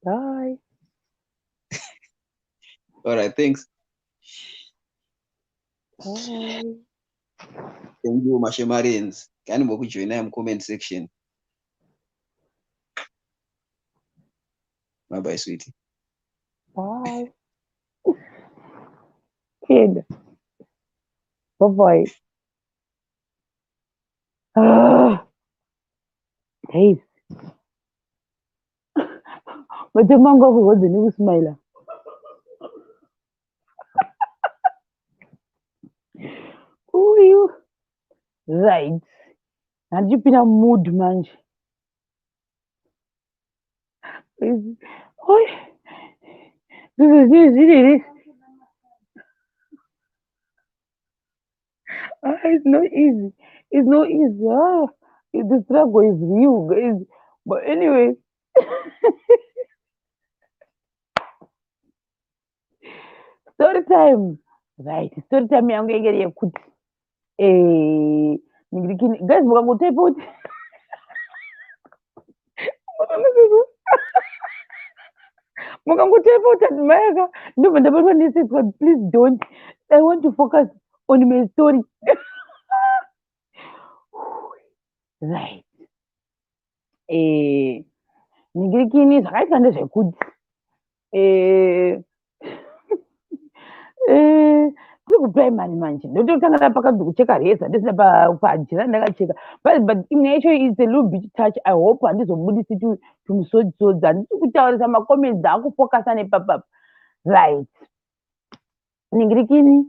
Bye.
All right, thanks.
Bye.
Thank you, Mashemarians. Kani comment section. Bye bye, sweetie.
Bye. Kid. Bye bye. Ah. Guys. Matemo angu akurwadza nekusmaila. Uyu. Right. Handichipinda mood manje. Oi. This is it. Ah, it's not easy. It's not easy. Ah, the struggle is real, guys. But anyway, story time. Right. Story time yangu yenge yekuti guys, mukangotype kuti mukangotype kuti Admire, ndobva ndabatwa nesetswa. Please don't. I want to focus on my story. Right. Ningirikini zvakaitika ndezvekuti tiri kuprimary manje, ndototanga pakanzi kucheka reza ndisina pajira ndakacheka, but imwe yacho is a little bit touch. I hope handizobudisi tumusodzisodzi, handisi kutaurisa macomments akufokasa nepapapa. Right, ningirikini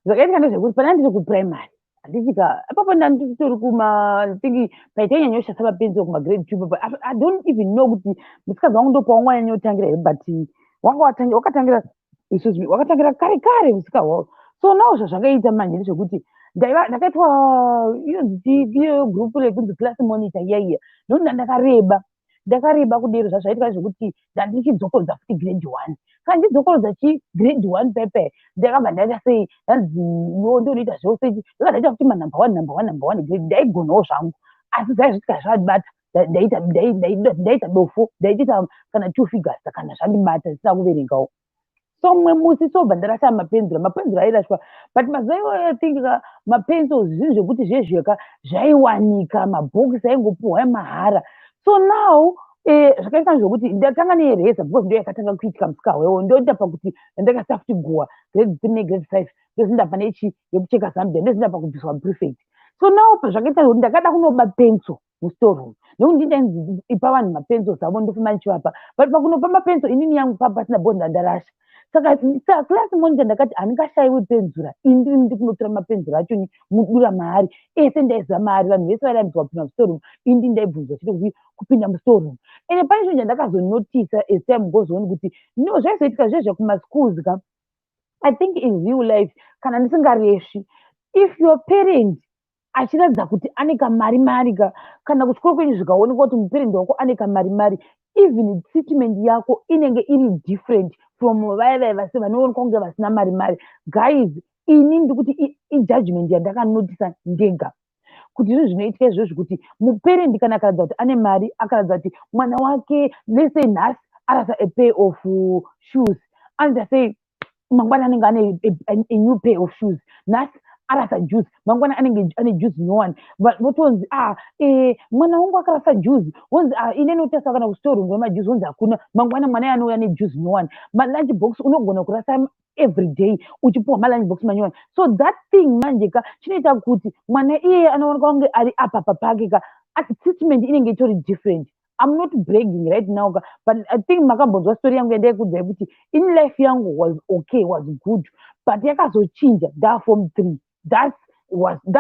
zvakaitika ndezvekuti pana ndiri kuprimary, handichika apapo ndanditori kuma think paitanyanyoshandisa mapenzi kumagrade 2 papo. I don't even know kuti musikadzi wangu ndopawangu wanyanyotangira here, but wanga wakatangira, excuse me, wakatangira kare kare musika hwavo. So now zvazvakaita manje ndezvekuti ndaiva ndakaitwa inonzi iyo group rekunzi class monitor iya iya, nokuti ndakareba, ndakareba kudero. Zvazvaitika zvekuti ndandichidzokorodza futi grade 1. Kana ndichidzokorodza chi grade 1 pepe, ndakabva ndaita sei, ndanzi iwo ndonoita zvose, ndakabva ndaita futi manumber one, number one, number one grade. Ndaigonawo zvangu. Asi zvaizvitika zvandibata, ndaita dofo, ndaitoita kana two figures kana zvandibata zvisina kuverengawo. So mumwe musi sobva ndarasa mapenzura. Mapenzura airaswa, but mazuva iwayo, I think mapencils zvinhu zvekuti zvezveka zvaiwanika, mabhokisi aingopuhwa mahara. So now zvakaita zvokuti ndatanga neeraser, because ndo yakatanga kuitika musikahwewo. Ndoita pakuti ndakasa futi guwa grade 3 negrade 5, ndozindabva nechi yekucheka zambia, ndozindabva kubviswa prefect. So now zvakaita zvokuti ndakada kunoba pencil mustoreroom, nekuti ndainzi ipa vanhu mapencils avo, ndofamba ndichivapa. But pakunopa mapencil, inini yangu pasina bhodha, ndarasha. Saka class monitor ndakati handingashayiwi penzura, ini ndiri kunotora mapenzura acho mudura maari ese. Ndaiziva maari, vanhu vese vairambidzwa kupinda mustoreroom, ini ndaibvunzwa chete kuti kupinda mustoreroom. Ende pane chinhu chandakazonotisa as time goes on, kuti no, zvaizoitika zvezve kumaschools ka. I think in real life, kana ndisingaresvi, if your parent achiratidza kuti ane kamari mari ka, kana kuchikoro kwenyu zvikaonekwa kuti muparent wako ane kamari mari, even treatment yako inenge iri different from vaya vaya vasi vanoonekwa kunge vasina mari mari. Guys, ini ndikuti ijudgment yandakanotisa ndega kuti izvo zvinoitika izvozvo, kuti muparent kana akaratidza kuti ane mari, akaratidza kuti mwana wake, let's say nhasi arasa a pair of shoes, anoita sei? Mangwana anenge ane a new pair of shoes. Nhasi arasa juice, mangwana anenge ane juice nyowani. Votonzi, "Ah, mwana wangu akarasa juice." Wonzi, "Ah, ine notarisa kana kustoreroom wemajuice." Wonzi hakuna. Mangwana mwana anouya nejuice nyowani. Malunch box unogona kurasa every day, uchipiwa malunch box manyowani. So that thing manje ka chinoita kuti mwana iyeye anoonekwa kunge ari apapa pake ka, treatment inenge itori different. I'm not bragging right now, but I think makambonzwa story yangu yandaikuudzai kuti in life yangu was okay, was good, but yakazochinja ndaa form 3. That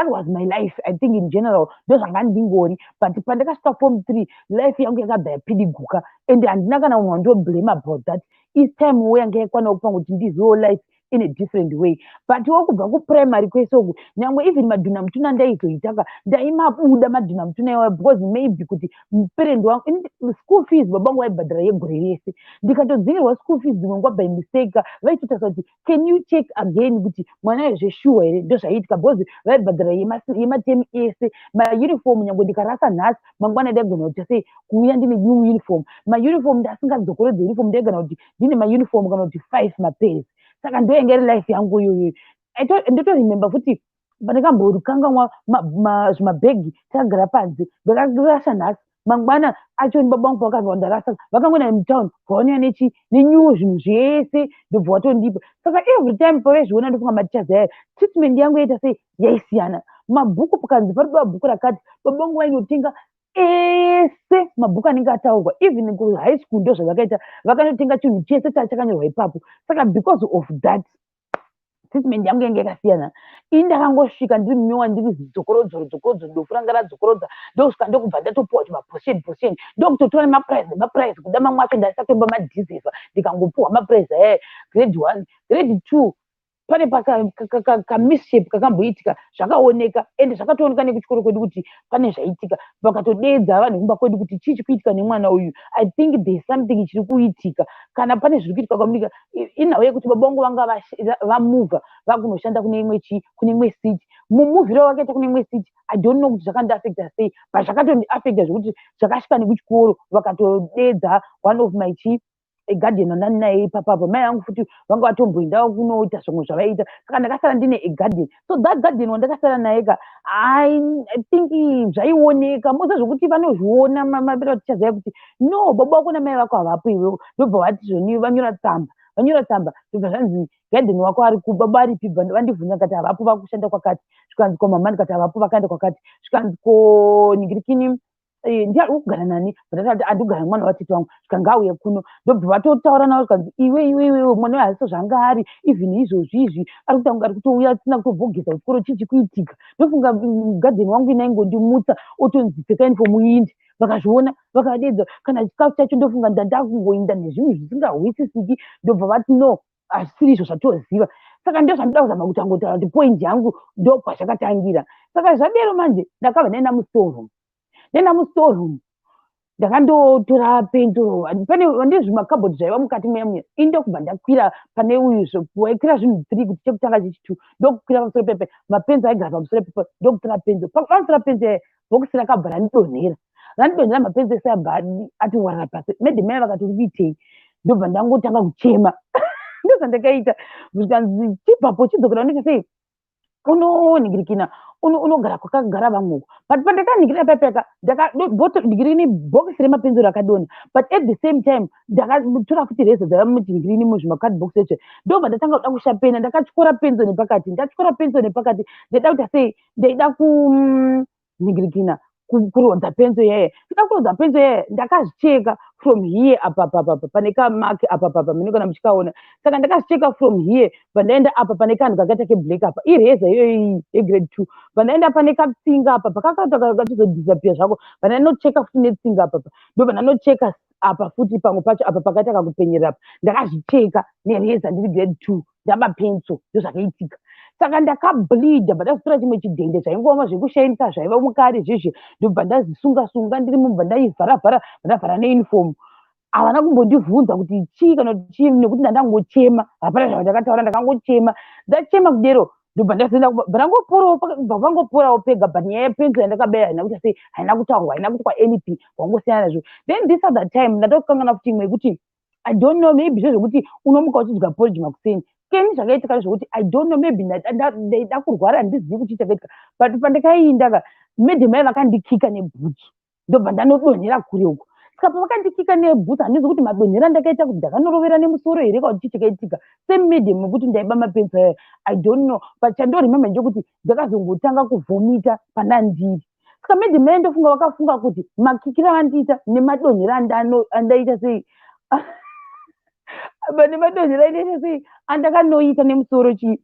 was my life, I think, in general ndozvanga ndingori. But pandakasvika form 3, life yangu yakabva yapidiguka, and handina kana munhu wandoblame about that. Is time wo yanga yakwana kupa kuti ndizivewo life in a different way. But wokubva kuprimary kwese uku, nyangwe even madhuna mutuna ndaizoitaka, ndaimabuda madhuna mutuna iwayo, because maybe kuti parent wangu, school fees baba vangu vaibhadhara yegore rese. Ndikatodzingirwa school fees dzimwe nguva by mistake, vaitotarisa kuti, "Can you check again kuti mwana wezveshuwa here?" Ndozvaiitika, because vaibhadhara yematemi ese. Mauniform, nyangwe ndikarasa nhasi, mangwana ndaigona kuti sei kuuya ndine new uniform. Mauniform ndasingadzokorodze uniform, ndaigona kuti ndine mauniform kana kuti five mapairs. Saka ndoyanga iri life yangu iyoyo. Ndotoremember futi pandakambokanganwa zvimabhegi takagara panze. Ndakarasha nhasi, mangwana acho baba vangu pavakazwa ndarasa, vakangoenda mutown, vaonera nechi nenew zvinhu zvese, ndobva vatondipa. Saka every time pavaizviona, ndofunga matichers aya, treatment yangu yaita sei, yaisiyana. Mabhuku, pakanzi paridiwa bhuku rakati, baba vangu vainotenga ese mabhuku anenge ataurwa. Even kuhigh school ndo zvavakaita, vakanotenga chinhu chese chakanyorwa ipapo. Saka because of that, treatment yangu yange yakasiyana. Ini ndakangosvika ndiri munyowa, ndiri zidzokorodzoro dzokorodzo, dofu ranga radzokorodza. Ndokusvika, ndokubva ndatopuwa kuti maportion portion, ndokutotora nemaprize nemaprize. Kuda mamwe acho ndaisatoimba madeserva, ndikangopuhwa maprize aya. Grade 1, grade 2, pane kamishap kakamboitika, zvakaoneka, ende zvakatooneka nekuchikoro kwedu kuti pane zvaitika. Vakatodedza vanhu kumba kwedu kuti chii chikuitika nemwana uyu? I think there is something chiri kuitika, kana pane zviri kuitika kwamunika. Inhau yekuti baba vangu vanga vamuvha, vakunoshanda kune imwe chi kune imwe city. Mumuvhiro wakaita kune imwe city, I don't know kuti zvakandiafecta sei, but zvakatondiafecta zvekuti zvakasvika nekuchikoro, vakatodedza one of my chi guardian wandani naye ipapapo. Mai vangu futi vanga vatomboendawo kunoita zvimwe zvavaiita, saka ndakasara ndine aguardian. So that guardian wandakasara naye ka, I think zvaioneka mose zvokuti vanozviona matichaziva kuti no, baba vako namai vako havapo iwewo. Ndobva vati zvoni vanyora tsamba, vanyora tsamba, ndobva zvanzi, "Guardian wako ari baba aripi?" Vandibvunza, ndikati havapo, vakushanda kwakati. Zvikanzi, "Ko mama?" Ndikati havapo, vakaenda kwakati. Zvikanzi, "Ko ningirikini, ndiari kugara nani?" Ndakati andikugara nemwana watete wangu. Zvika ngauye kuno. Ndobva vatotaura navo, zvikanzi, "Iwe, iwe, iwe, mwana uyu haasi zvanga ari. Even izvozvi izvi ari kuita kunge ari kutouya asina kutobhogesa kuchikoro. Chii chikuitika?" Ndofunga guardian wangu inaingondimutsa, otonzi, "Pfeka uniform uinde." Vakazviona, vakadedza. Kana chikafu chacho, ndofunga ndandakungoinda nezvinhu zvisingahwisisiki. Ndobva vati, "No, hazvisiri izvo zvatoziva." Saka ndo zvandoda kuzama kuti angotaura kuti point yangu ndokwazvakatangira. Saka zvadero manje, ndakabva ndaenda mustoreroom. Ndaenda mustoreroom, ndakandotora penzuro. Pane ndezvimakabhodhi zvaiva mukati muya muya. Ini ndokubva ndakwira pane uyu waikwira zvinhu three, kuti chekutanga, chechitu, ndokukwira pamusoro pepe mapenzi aigara pamusoro pepe, ndokutora penzo. Pamusora penzo. Bhokisi rakabva randidonhera, randidonhera, mapenzi ese abva ati warara pasi. Madam mai vakati, "Uri kuitei?" Ndobva ndangotanga kuchema. Ndozvandakaita. Zvikanzi, "Chibvapo, chidzokera, unoita sei, unonhingirikina, unogara kwakagara vamwe uko." But pandakanhingirira papeka, ndikaningirini, bhokisi remapenzero akadonha, but at the same time ndakatora futi reza dzaiva muchingirini muzvimacardbox echo. Ndobva ndatanga kuda kushapena. Ndakatyora penzo nepakati, ndatyora penzo nepakati. Ndaida kuita sei? Ndaida kunhingirikina, kurodza penzo yeye. Ndoda kurodza penzo yeye, ndakazvicheka from here apa apa pane kamark apa papa mune, kana muchikaona. Saka ndakazvicheka from here, bva apa pane kanhu kakaita keblack apa, ireza iyoyi yegrade 2. Bva ndaenda pane katsinga apa, pakakaita kachizodisappear zvako. Bva ndanocheka futi netsinga apapa. Ndobva ndanocheka apa futi, pamwe pacho apa pakaita kakupenyerera apa. Ndakazvicheka nereza ndiri grade 2, ndaba penso. Ndozvakaitika. Saka ndakableedha. Bva ndazotora chimwe chidhende zvaingoma zvekushainisa zvaiva mukare zvezve. Ndobva ndazisunga sunga ndiri mubva ndaivhara vhara, ndavhara neuniform. Havana kumbondibvunza kuti chii kana kuti chii, nekuti ndandangochema. Hapana zvandakataura, ndakangochema. Ndachema kudero, ndobva ndazoenda, bva ndangoporawo, bva vangoporawo pega. But nyaya yepenso yandakabaya haina kuita sei, haina kutaurwa, haina kuitwa anything, wangosiyana nazvo. Then this other time ndatokanganwa futi imwe yekuti, I don't know, maybe zvezvekuti unomuka uchidya porridge makuseni keni. Zvakaitika ndezvekuti, I don't know, maybe ndaida kurwara, handizivi kuti chakaitika, but pandakainda ka, madam ai vakandikika nebhutsu, ndobva ndanodonhera kure uko. Saka pavakandikika nebhutsu, handizi kuti madonhero andakaita kuti ndakanorovera nemusoro here kana kuti chii chakaitika. Same madam yekuti ndaiba mapenzi aya, I don't know, but chandoremember ndechekuti ndakazongotanga kuvhomita pandandiri. Saka madam ai ndofunga vakafunga kuti makikiro avandiita nemadonhero andaita sei, nemadonhero andaita sei, andakanoita nemusoro chii,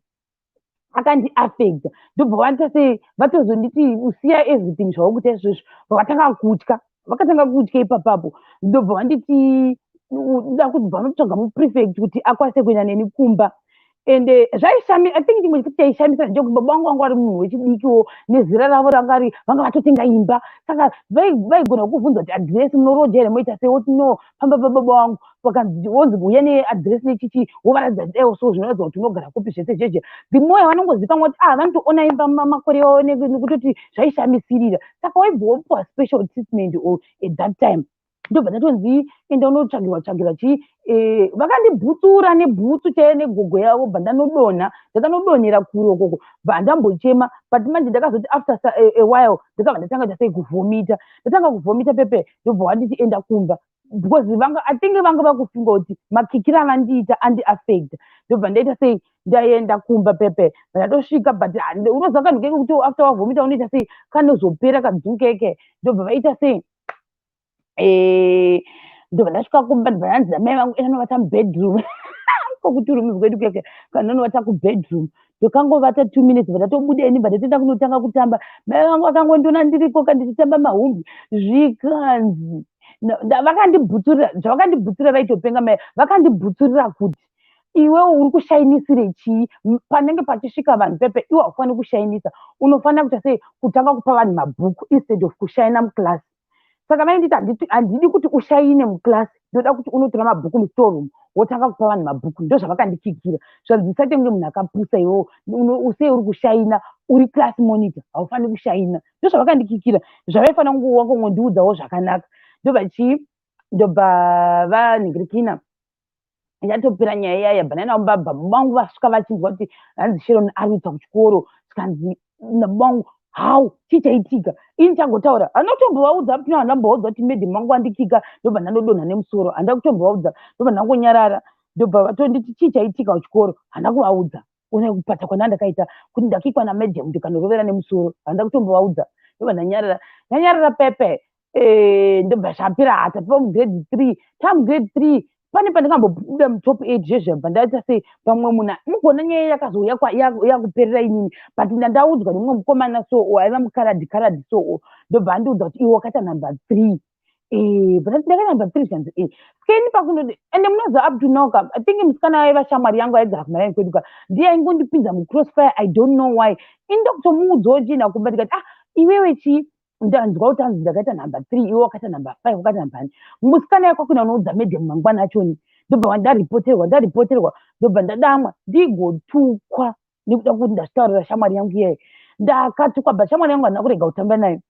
akandiafecta. Ndobva vaita sei, vatozonditi, "Usiya everything zvaukuita izvozvo." Vakatanga kutya, vakatanga kutya ipapapo. Ndobva vanditi da kubva vanotsvaga muprefect kuti akwanise kuenda neni kumba. Ende zvaishami, I think chimwe chikuti chaishamisa ndechekuti baba vangu vanga vari munhu wechidikiwo nezera ravo ranga ri vanga vatotenga imba. Saka vaigona kuvhunza kuti, "Adhiresi munoroja here? Moita sei?" Woti, "No, pamba pababa vangu." Vakanzi, wonzi, "Uya neadhiresi nechichi." Wovaratidza, "Daiwo so zvinoratidza kuti unogara kupi." Zvese zvezve, the more yavanongozikanwa kuti, ah, vanotoona imba makore avo, nekutoti zvaishamisirira. Saka waibva wopiwa special treatment or at that time. Ndobva ndatonzi, "Enda unotsvagirwa tsvagirwa chii." Vakandibhutsura nebhutsu chaiyo negogo yavo. Bva ndanodonha, ndakanodonhera kure ukoko. Bva handambochema, but manje ndakazoti after a while ndakabva ndatanga kuita sei, kuvhomita. Ndatanga kuvhomita pepe, ndobva wanditi, "Enda kumba," because vanga, I think vanga vakufunga kuti makikiro avandiita andiafecta. Ndobva ndaita sei, ndaenda kumba pepe. Ndatosvika, but unoziva kanhu keke kuti after wavhomita unoita sei, kanozopera kadzukeke. Ndobva vaita sei, ndobva ndasvika kumba. Ndobva ndanzi namai vangu, "Enda novata mubedroom." Iko kuturumidzwa kwedu keke, kanonovata kubedroom. Ndokangovata 2 minutes, bva ndatobuda ini, bva ndatoenda kunotanga kutamba. Mai vangu vakangondiona ndiriko kandichitamba mahumbi, zvikanzi vakandibhutsurira. Zvavakandibhutsurira, vaitopenga mai. Vakandibhutsurira kuti, "Iwewe uri kushainisire chii panenge pachisvika vanhu pepe? Iwe haufaniri kushainisa. Unofanira kuita sei, kutanga kupa vanhu mabhuku instead of kushaina muclass." Saka vainditi, "Handidi kuti ushaine muclass. Ndoda kuti unotora mabhuku mustoreroom, wotanga kupa vanhu mabhuku." Ndo zvavakandikikira. Zvanzi, "Usaite kunge munhu akapusa iwewo. Usei uri kushaina? Uri class monitor, haufaniri kushaina." Ndo zvavakandikikira. Zvavaifanira kungondiudzawo zvakanaka. Ndobva chii, ndobva vanhingirikina, yatopera nyaya iyaya. Bva baba vangu vasvika vachinzwa kuti hanzi Sharon arutsa kuchikoro. Zvikanzi nababa vangu, "How? Chii chaitika?" Ini changotaura, handina kutombovaudza pino, handambovaudza kuti madam vangu vandikika, ndobva ndanodonha nemusoro. Handina kutombovaudza, ndobva ndangonyarara. Ndobva vatonditi, "Chii chaitika kuchikoro?" Handina kuvaudza. Ona kupata kwandanga ndakaita kuti ndakikwa namadam, ndikanorovera nemusoro. Handina kutombovaudza, ndobva ndanyarara. Ndanyarara pepe, ndobva zvapera. Hatapiwa mugrade 3, tamugrade 3, pane pandakambobuda mutop 8 zvezvo. Bva ndaita sei, pamwe munhu mugona nyaya yakazouya yakuperera inini, but ndandaudzwa nemumwe mukomana so, aiva mukaradhi karadhi so. Ndobva andiudza kuti, "Iwe wakaita number 3." But ndakaita number 3. Zvanzi skeni pakunodi. Ende munoziva, up to now ka, I think musikana aiva shamwari yangu aigara kumaraini kwedu ka, ndiye aingondipinza mucrossfire. I don't know why. Ini ndokutomuudzawo chii kumba, ndikati, "Ah, iwewe chii, ndanzwa kuti hanzi ndakaita number 3, iwe wakaita number 5, wakaita number ani." Musikana yakwakuenda unoudza madam mangwana achoni. Ndobva ndaripoterwa, ndaripoterwa, ndobva ndadamwa, ndigotukwa nekuda kuti ndazvitaurira shamwari yangu iyeye. Ndakatukwa, but shamwari yangu handina kurega kutamba nayo.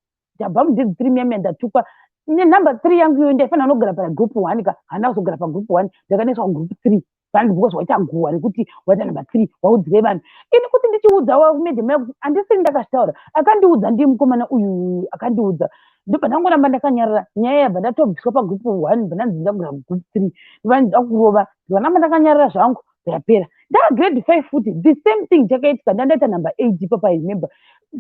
Ndabva mugrade 3 miyamiya, ndatukwa nenumber 3 yangu iyoyo. Ndaifanira kunogara pagroup 1 ka, handina kuzogara pagroup 1, ndakanoiswa kugroup 3. Vanzi because waita guhwa rekuti waita number 3, waudzire vanhu. Ini kuti ndichiudza wamadam kuti handisiri ndakazvitaura, akandiudza ndiye mukomana uyu akandiudza. Ndobva ndangoramba ndakanyarara. Nyaya yabva ndatobviswa pagroup 1, bva ndanzi ndakugara kugroup 3, ndobva kurova. Ndobva ndakanyarara zvangu, yapera. Ndagrade 5 futi, the same thing chakaitika. Ndandaita number 8 ipapa, I remember.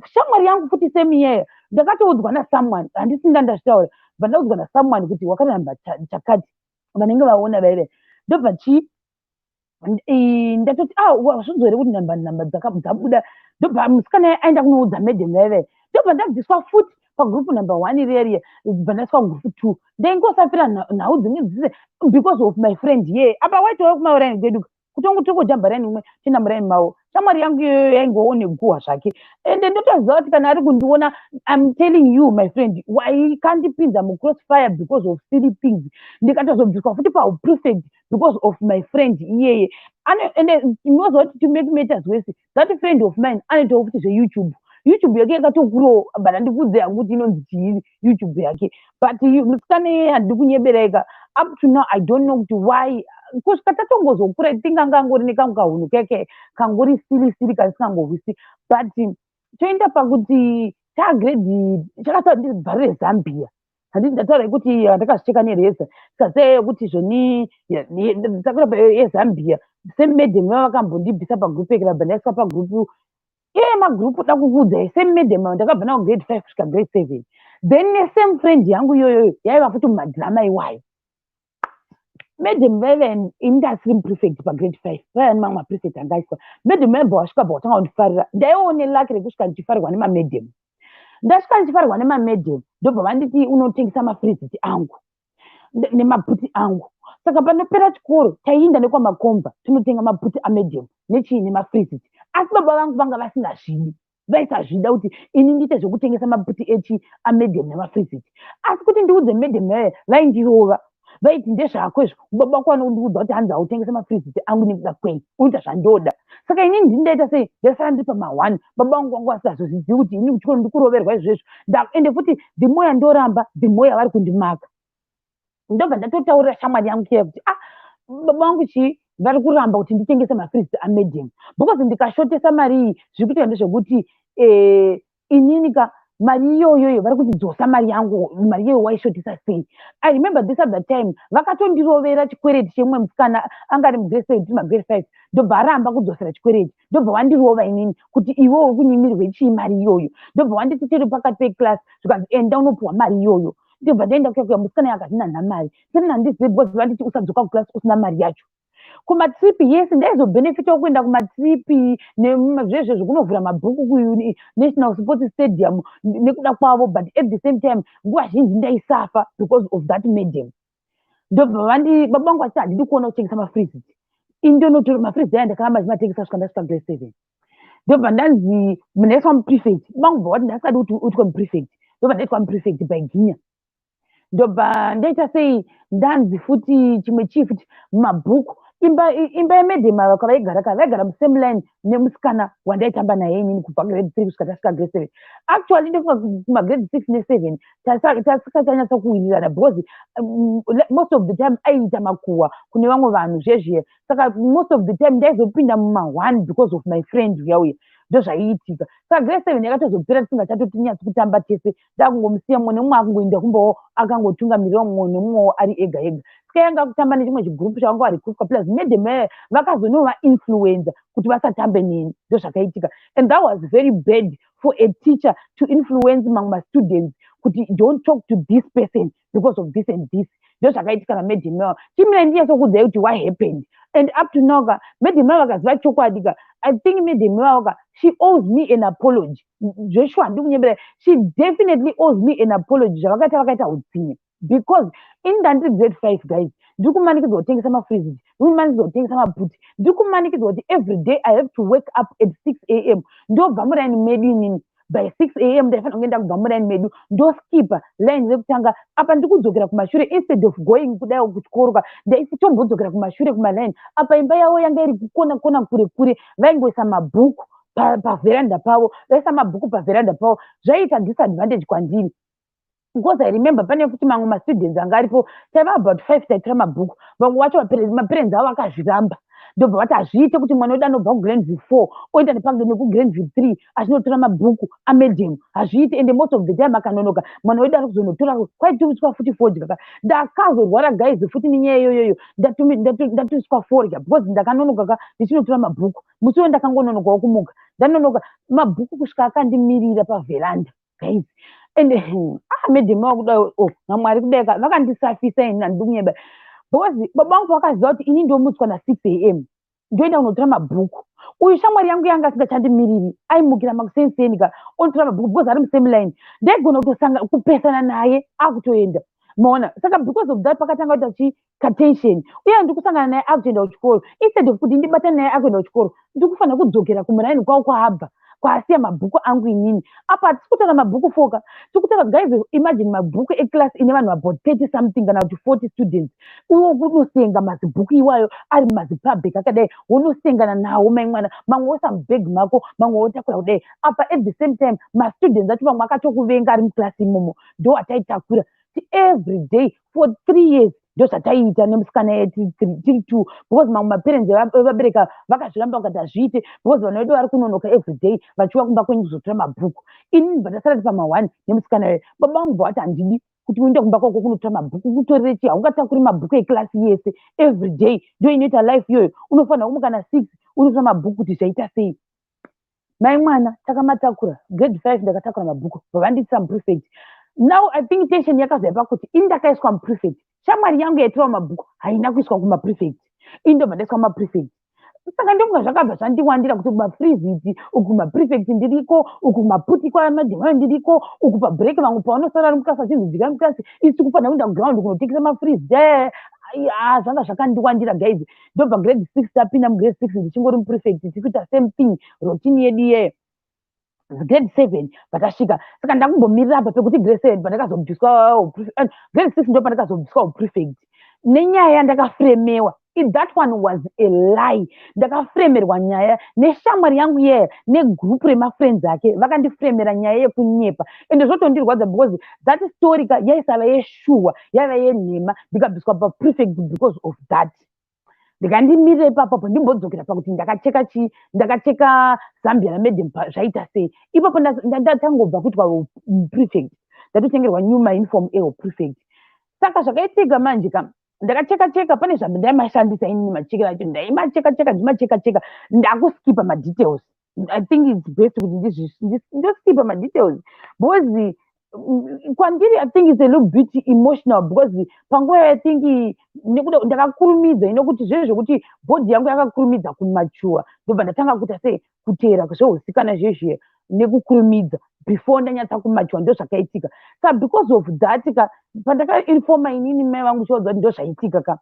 Shamwari yangu futi same iyaya, ndakatoudzwa nasomeone, handisi ndandazvitaura, bva ndaudzwa nasomeone kuti wakati namba chakati, vanenge vaona vaive. Ndobva chii, ndatoti, "Ah, wazvinzwa here kuti namba dzabuda?" Ndobva musikana aenda kunoudza madam vaive. Ndobva ndabviswa futi pagroup number 1 riya riya, bva ndaiswa kugroup 2. Ndaingosafira nhau dzimwe dzise because of my friend ye. Apa waitawo kumauraini kwedu, kutongojamba raini umwe toenda muraini mavo. Shamwari yangu iyoyo yaingowo neguhwa zvake, ende ndotoziva kuti kana ari kundiona, I'm telling you, my friend, waikandipinza mucrossfire because of silly things. Ndikatozobviswa futi pauprefect because of my friend iyeye. Ende ndinoziva kuti, to make matters worse, that friend of mine anoitawo futi zveYouTube. YouTube yake yakatokurawo, but handikudze hangu kuti inonzi chii YouTube yake. But musikana iyeye, handidi kunyebereka, up to now I don't know kuti why. Kusvika tatongozokura, tinganga angori nekamwe kahunhu keke kangori silly silly, kasingangorwisi. But toenda pakuti tagrade chakasara, ndibvarire zambia. Handiti ndataura kuti ndakazvicheka nereza, tikasei kuti zvoni takura yezambia. Same madam vava vakambondibvisa pagroup ekirabva ndaiswa pagroup iye magroup. Da kukuudzai, same madam ndakabva nawo grade 5 kusvika grade 7. Then nesame friend yangu iyoyoyo yaiva futi mumadhirama iwayo. Madam vaiva, ini ndasiri muprefect pagrade 5, vaiva nemamwe maprefect anga aiswa. Madam vaibva vasvika, bva watanga kundifarira. Ndaivawo neluck rekusvika ndichifarirwa nemamadam. Ndasvika ndichifarirwa nemamadam, ndobva vanditi, "Unotengesa mafreezits angu nemaputi angu." Saka panopera chikoro taiinda nekwamakomba tinotenga maputi amadam nechii nemafreezits. Asi baba vangu vanga vasingazvidi, vaisazvida kuti ini ndiite zvekutengesa maputi echi amadam nemafreezits. Asi kuti ndiudze madam vaya, vaindirova. Vaiti, "Ndezvako izvo, baba vako vanokundiudza kuti hanzi hautengesa mafreezits angu nekuda kwei? Unoita zvandoda." Saka inini ndini ndaita sei? Ndasara ndiri pama1. Baba vangu vanga vasingazozvizivi kuti ini kuchikoro ndikuroverwa izvezvo. Ende futi the more yandoramba, the more yavari kundimaka. Ndobva ndatotaurira shamwari yangu kiya kuti, "Ah, baba vangu chii, vari kuramba kuti nditengese mafreezits amadam, because ndikashotesa mari iyi, zviri kuitika ndezvekuti inini ka mari iyoyoyo vari kuti dzosa mari yangu. Mari iyoyo waishotesa sei?" I remember this other time vakatondirovera chikwereti chemumwe musikana anga ari mugrade 7, tiri magrade 5. Ndobva aramba kudzosera chikwereti, ndobva wandirova inini kuti, "Iwe uri kunyimirwe chii mari iyoyo?" Ndobva wanditi tiri pakati peclass, zvikanzi, "Enda unopiwa mari iyoyo." Ndobva ndaenda kuya, musikana akati, "Nana mari seni handizivi, because vanditi usadzoka kuclass usina mari yacho." Kumatripi, yes, ndaizobhenefitawo kuenda kumatripi nezvezvo zvekunovhura mabhuku kuNational Sports Stadium nekuda kwavo. But at the same time, nguva zhinji ndaisafa because of that madam. Ndobva vandi baba vangu vachiti, "Handidi kuona kutengesa mafreezits." Ini ndonotora mafreezits aya, ndakaramba ndichimatengesa kusvika ndasvika grade 7. Ndobva ndanzi ndaiswa muprefect. Vangu bva vati, "Ndasadi kuti uitwe muprefect." Ndobva ndaitwa muprefect by ginya. Ndobva ndaita sei, ndanzi futi chimwe chii futi, mabhuku. Imba yemadam ava kwavaigara ka, vaigara musame line nemusikana wandaitamba naye inini kubva grade 3 kusvika tasvika grade 7. Actually, ndofunga kumagrade 6 ne7 tasika kuwirirana, because most of the time aiita makuhwa kune vamwe vanhu zvezviya. Saka most of the time ndaizopinda muma1 because of my friend uya uya. Ndozvaiitika. Saka grade 7 yakatozopera tisingachatotinyatsi kutamba tese. Ndakungomusiya, mumwe nemumwe akungoenda kumbawo, akangotungamirira mumwe nemumwewo ari ega ega. Saka yanga kutamba nechimwe chigurupu chavanga varikuruka, plus madam vakazonova-influenza kuti vasatambe neni. Ndozvakaitika, and that was very bad for a teacher to influence mamwe mastudents kuti, "Don't talk to this person because of this and this." Ndozvakaitika namadam ava. Chimira ndinyatsokuudzai kuti what happened, and up to now ka, madam ava vakaziva chokwadi ka, I think madam ivavo ka, she owes me an apology. Zveshuwa, handidi kunyembera, she definitely owes me an apology. Zvavakaita, vakaita utsinye, because ini ndandiri grade 5, guys, ndiri kumanikidzwa kutengesa mafreezits, ndiri kumanikidzwa kutengesa maputi, ndiri kumanikidzwa kuti every day I have to wake up at 6 a.m. Ndobva muraini medu inini by 6 a.m. Ndaifanira kunge ndakubva muraini medu, ndoskipa line rekutanga. Apa ndiri kudzokera kumashure instead of going kudai kuchikoro ka, ndaisitombodzokera kumashure kumalaini. Apa imba yavo yanga iri kukona kona kure kure. Vaingoisa mabhuku pavheranda pavo, vaisa mabhuku pavheranda pavo. Zvaiita disadvantage kwandiri. Because I remember pane futi mamwe mastudents anga aripo, taiva about five, taitora mabhuku. Vamwe vacho maparents avo akazviramba, ndobva vati hazviite kuti mwana wedu anobva kuGlenview 4 oenda nekuGlenview 3 achinotora mabhuku amadam. Hazviite. Ende most of the time akanonoka, mwana wedu ari kuzonotora. Kwaitumiswa futi fodya ka. Ndakazorwara, guys, futi nenyaya iyoyoyo. Ndatumiswa fodya because ndakanonoka ka ndichinotora mabhuku. Musi uyo ndakangononokawo kumuka, ndanonoka mabhuku kusvika akandimirira pavheranda, guys. And ah, madam vakudai, oh, naMwari kudai ka, vakandisafisa. Ini handidi kunyeba, because baba vangu vakaziva kuti ini ndomutswa na6 a.m., ndoenda kunotora mabhuku. Uyu shamwari yangu yanga asingachandimiriri, aimukira makusenseni ka onotora mabhuku because ari musame line. Ndaigona kutosanga kupesana naye akutoenda, maona? Saka because of that pakatanga kuita chi katension, uye ndikusangana naye akutoenda kuchikoro. Instead of kuti ndibatane naye akuenda kuchikoro, ndikufanira kudzokera kumuraini kwavo kwaabva, kwaasiya mabhuku angu. Inini apa hatisi kutaura mabhuku foka, tiri kutaura, guys, imagine mabhuku eclass ine vanhu about 30 something kana kuti 40 students. Iwo unosenga mazibhuku iwayo ari mumazipabhek akadai, wonosengana nawo, mai mwana. Mamwe woisa mubhegi mako, mamwe wotakura kudai. Apa at the same time mastudents acho vamwe akatokuvenga ari muklasi imomo. Ndo ataitakura every day for 3 years. Ndo zvataiita nemusikana yedu tiri two, because mamwe maparents, vabereka vakazviramba, vakati hazviite because vana vedu vari kunonoka every day vachiuya kumba kwenyu kuzotora mabhuku. Inini ndibva ndasara pama1 nemusikana wedu. Baba vangu bva vati handidi kuti uende kumba kwako kunotora mabhuku. Kutorere chii? Haungatakuri mabhuku eklasi yese every day. Ndo inoita life iyoyo? Unofanira kumuka na6 unotora mabhuku kuti zvaita sei? Mai mwana, takamatakura. Grade 5 ndakatakura mabhuku, vavanditisa muprefect. Now I think tension yakazova pakuti ini ndakaiswa muprefect, shamwari yangu yaitora mabhuku haina kuiswa kumaprefect. Ini ndobva ndaiswa mumaprefect. Saka ndofunga zvakabva zvandiwandira kuti kumafreezit uku maprefect ndiriko, uku maputi kwamadhemayo ndiriko, uku pabreak vamwe pavanosara vari muklasi vachinzi dyai muklasi, isi tikufanira kuenda kuground kunotengesa mafreezit. Zvanga zvakandiwandira, guys. Ndobva grade 6 tapinda mugrade 6, ndichingori muprefect, tiri kuita same thing, routine yedu iyeyo. Grade 7 patasvika, saka ndakumbomirira apa pekuti grade 7 pandakazobviswa, grade 6 ndo pandakazobviswa uprefect nenyaya yandakafremewa. That one was a lie. Ndakafremerwa nyaya neshamwari yangu iyaya negrupu remafriends ake. Vakandifremera nyaya yekunyepa, ende zvotondirwadza because that story ka yaisava yeshuwa, yaiva yenhema. Ndikabviswa paprefect because of that. Ndikandimirira ipapapo, ndimbodzokera pakuti ndakacheka chii, ndakacheka zambia ramadam, zvaita sei ipapo. Ndatangobva kuitwa prefect, ndatotengerwa new mauniform eprefect. Saka zvakaitika manje ka, ndakacheka cheka, pane zvandaimashandisa inini machekero acho, ndaimacheka cheka, ndimacheka cheka. Ndakuskipa madetails. I think it's best kuti ndoskipa madetails because kwandiri I think it's a little bit emotional, because panguva I think nekuda ndakakurumidza inokuti zvezvo zvekuti body yangu yakakurumidza kumature. Ndobva ndatanga kuita sei, kuteera zveusikana zvezviya nekukurumidza before ndanyatsa kumature. Ndo zvakaitika. Sa because of that ka, pandakainfoma inini mai vangu, chivaudza kuti ndo zvaitika ka,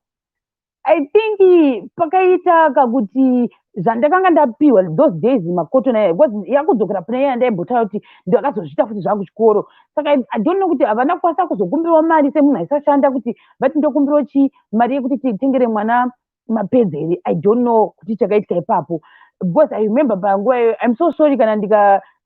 I think pakaita kakuti zvandakanga ndapiwa those days, makotoni aya, because yakudzokera pane iya ndaimbotaura kuti ndakazozviita futi zvakuchikoro. Saka I don't know kuti havana kukwanisa kuzokumbirawo mari semunhu aisashanda, kuti vati ndokumbirawo chi mari yekuti titengere mwana mapads here. I don't know kuti chakaitika ipapo, because I remember panguva iyoyo, I'm so sorry kana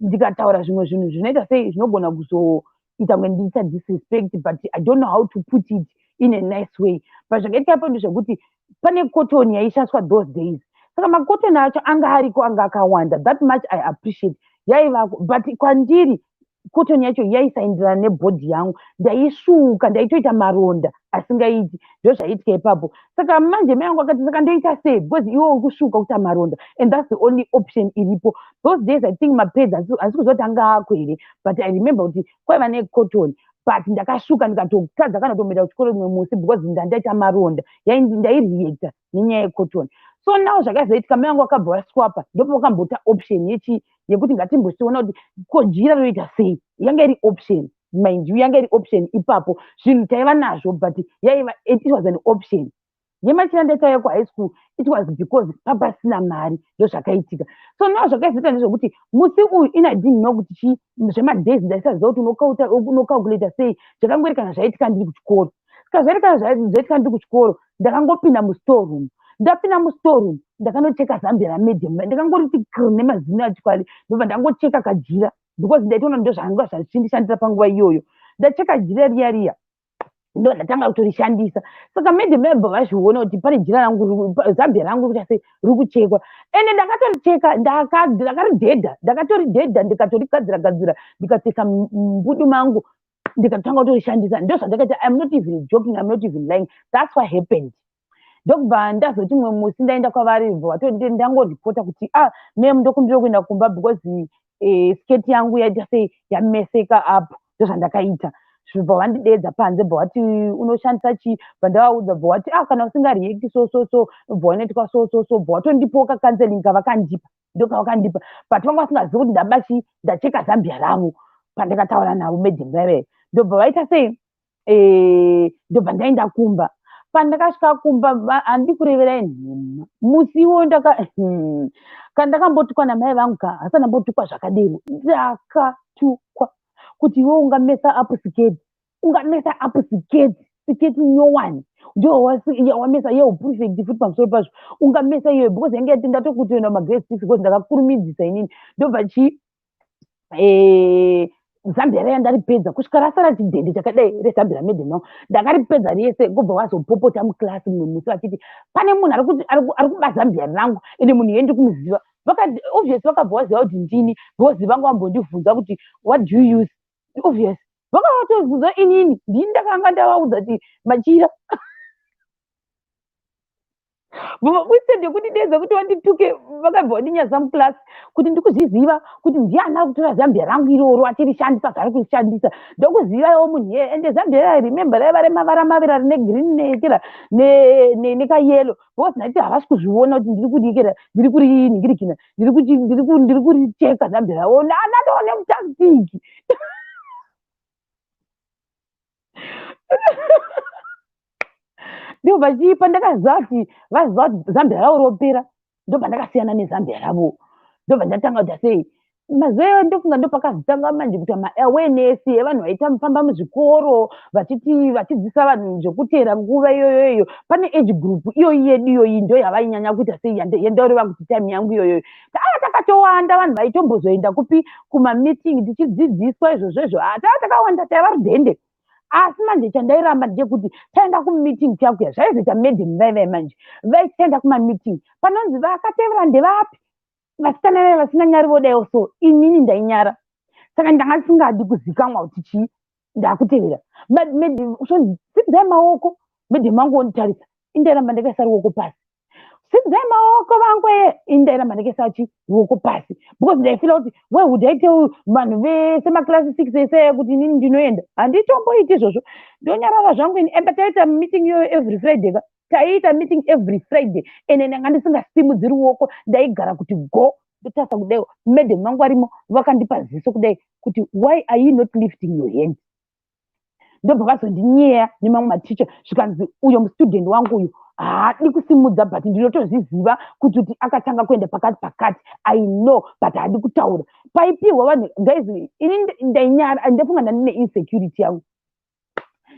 ndikataura zvimwe zvinhu zvinoita sei, zvinogona kuzoita kunge ndiita disrespect, but I don't know how to put it in a nice way. But zvakaitika ipapo ndezvekuti pane cotton yaishandiswa those days. Saka makotoni acho anga ariko, anga akawanda. That much I appreciate, yaivako. But kwandiri cotton yacho yaisaenderana nebody yangu, ndaisvuka, ndaitoita maronda asingaiti. Ndo zvaiitika ipapo. Saka manje mai vangu akati, "Saka ndoita sei? Because iwe uri kusvuka, kuita maronda, and that's the only option iripo." Those days I think mapads hasi kuziva kuti anga ako here, but I remember kuti kwaiva necotton. But ndakasvuka, ndikatotadza kana kutomboenda kuchikoro rimwe musi because ndandaita maronda, ndaireacta nenyaya yecotton. So now zvakazoitika, mai vangu vakabva vaswapa. Ndopavakambota option yechi yekuti ngatimbosiona kuti ko jira roita sei. Yanga iri option, mind you, yanga iri option ipapo. Zvinhu taiva nazvo, but yaiva, it was an option yemachira ndaitauya kuhigh school. It was because papasina mari, ndo zvakaitika. So now zvakaizoita ndezvekuti musi uyu ini I didn't know kuti chi zvemadays, ndaisaziva kuti unocalculata sei. Zvakangori kana zvaitika ndiri kuchikoro. Saka zvaitika, zvaitika ndiri kuchikoro, ndakangopinda mustore room. Ndapinda mustore room, ndakanocheka zambia ramadam. Ndakangoriti kr nemazino achikwali, ndobva ndangocheka kajira because ndaitoona ndo zvanga zvachindishandira panguva iyoyo. Ndacheka jira riya riya, ndo ndatanga kutorishandisa. Saka madam vabva vazviona kuti pane jira rangu, zambia rangu kuita sei, riri kuchekwa. Ende ndakatoricheka, ndakaridhedha, ndakatoridhedha, ndikatorigadzira gadzira, ndikatoisa mumbudu mangu, ndikatanga kutorishandisa. Ndo zvandakaita. I'm not even joking, I'm not even lying, that's what happened. Ndokubva ndazoti mumwe musi ndaenda kwavari, bva ndangoripota kuti, "Ah ma'am, ndokumbira kuenda kumba because sketi yangu yaita sei, yameseka up." Ndozvandakaita. Zvibva vandidedza panze, bva vati, "Unoshandisa chii?" Bva ndavaudza, bva vati, "Ah, kana usingareacti so so so, bva wanoitwa so so so." Bva vatondipawo kacounseling kavakandipa, ndokavakandipa, but vanga vasingazivi kuti ndaba chii, ndacheka zambia ravo. Pandakataura navo madam vaive, ndobva vaita sei, ndobva ndaenda kumba. Pandakasvika kumba, handi kureverai nhema, musiwo ndaka kana ndakambotukwa namai vangu ka, hasana mbotukwa zvakadero. Ndakatukwa kuti, "Iwe ungamesa up siketi, ungamesa up siketi, siketi nyowani ndo wamesa yeuprefect futi pamusoro pazvo, ungamesa iyoyo?" Because yange ndatokutoenda magrade 6, because ndakakurumidzisa inini. Ndobva chi zambia raya ndaripedza kusvika rasara chidhende chakadai rezambia ramadam vangu. Ndakaripedza rese. Kubva vazopopota muklasi mumwe musi vachiti pane munhu ari kuba zambia rangu, ende munhu iye ndikumuziva. Obvious vakabva vaziva kuti ndini, because vanga vambondibvunza kuti, "What do you use?" Obvious vanga vatobvunza inini, ndini ndakanga ndavaudza kuti machira. Instead yekundidedza kuti vandituke, vakabva vandinyadzisa muklasi kuti ndikuzviziva kuti ndiani ari kutora zambia rangu iroro achirishandisa zvaari kurishandisa. Ndokuzivawo munhu iyeye. Ende zambia rai, remember, raiva remavara maviri, rine green nekera nekayellow, because ndaiti havasi kuzviona kuti ndiri kudikera, ndiri kurinhingirikina, ndiri kuricheka zambia ravo. Ndatoone mutactic. Ndobva chii, pandakaziva kuti vaziva kuti zambia ravo ropera, ndobva ndakasiyana nezambia ravo. Ndobva ndatanga kuita sei, mazuva iyoyo ndofunga ndopakazotanga manje kuita maawareness evanhu vaita mufamba muzvikoro vachiti vachidzidzisa vanhu zvekuteera nguva iyoyo iyo. Pane age group iyoyi yedu iyoyi ndo yavainyanya kuita sei, yandaureva kuti time yangu iyoyoyo taa takatowanda vanhu vaitombozoenda kupi, kumameeting, tichidzidziswa izvozvo izvo. Taa takawanda, taiva rudhende. Asi manje chandairamba ndechekuti taenda kumeeting kuya kuya, zvaizoita madam vaivai manje vaitaenda kumameeting, panonzi vakatevera ndevapi, vasikana vaiva vasinganyari vodaiwo. So inini ndainyara, saka ndanga ndisingadi kuzikanwa kuti chii, ndakutevera. Sonzi, "Simudzai maoko." Madam vangu onditarisa, indairamba ndakaisa ruoko pasi. "Simudzai maoko vangwe." Indairamba ndakaisa chi ruoko pasi, because ndaifeela kuti why would I tell vanhu vese, maklasi 6 ese, kuti inini ndinoenda? Handitomboiti izvozvo, ndonyarara zvangu ini. Eba taita meeting iyoyo every Friday ka, taiita meeting every Friday, ende ndanga ndisingasimudzi ruoko. Ndaigara kuti go, ndotarisa kudai, madam vangu varimo, vakandipa ziso kudai kuti, "Why are you not lifting your hand?" Ndobva vazondinyeya nemamwe maticha, zvikanzi, "Uyo mustudent wangu uyu haadi kusimudza, but ndinotozviziva kuti akatanga kuenda pakati pakati. I know, but haadi kutaura." Paipiwa vanhu, guys, ini ndainyara. Ndofunga ndandine insecurity yangu,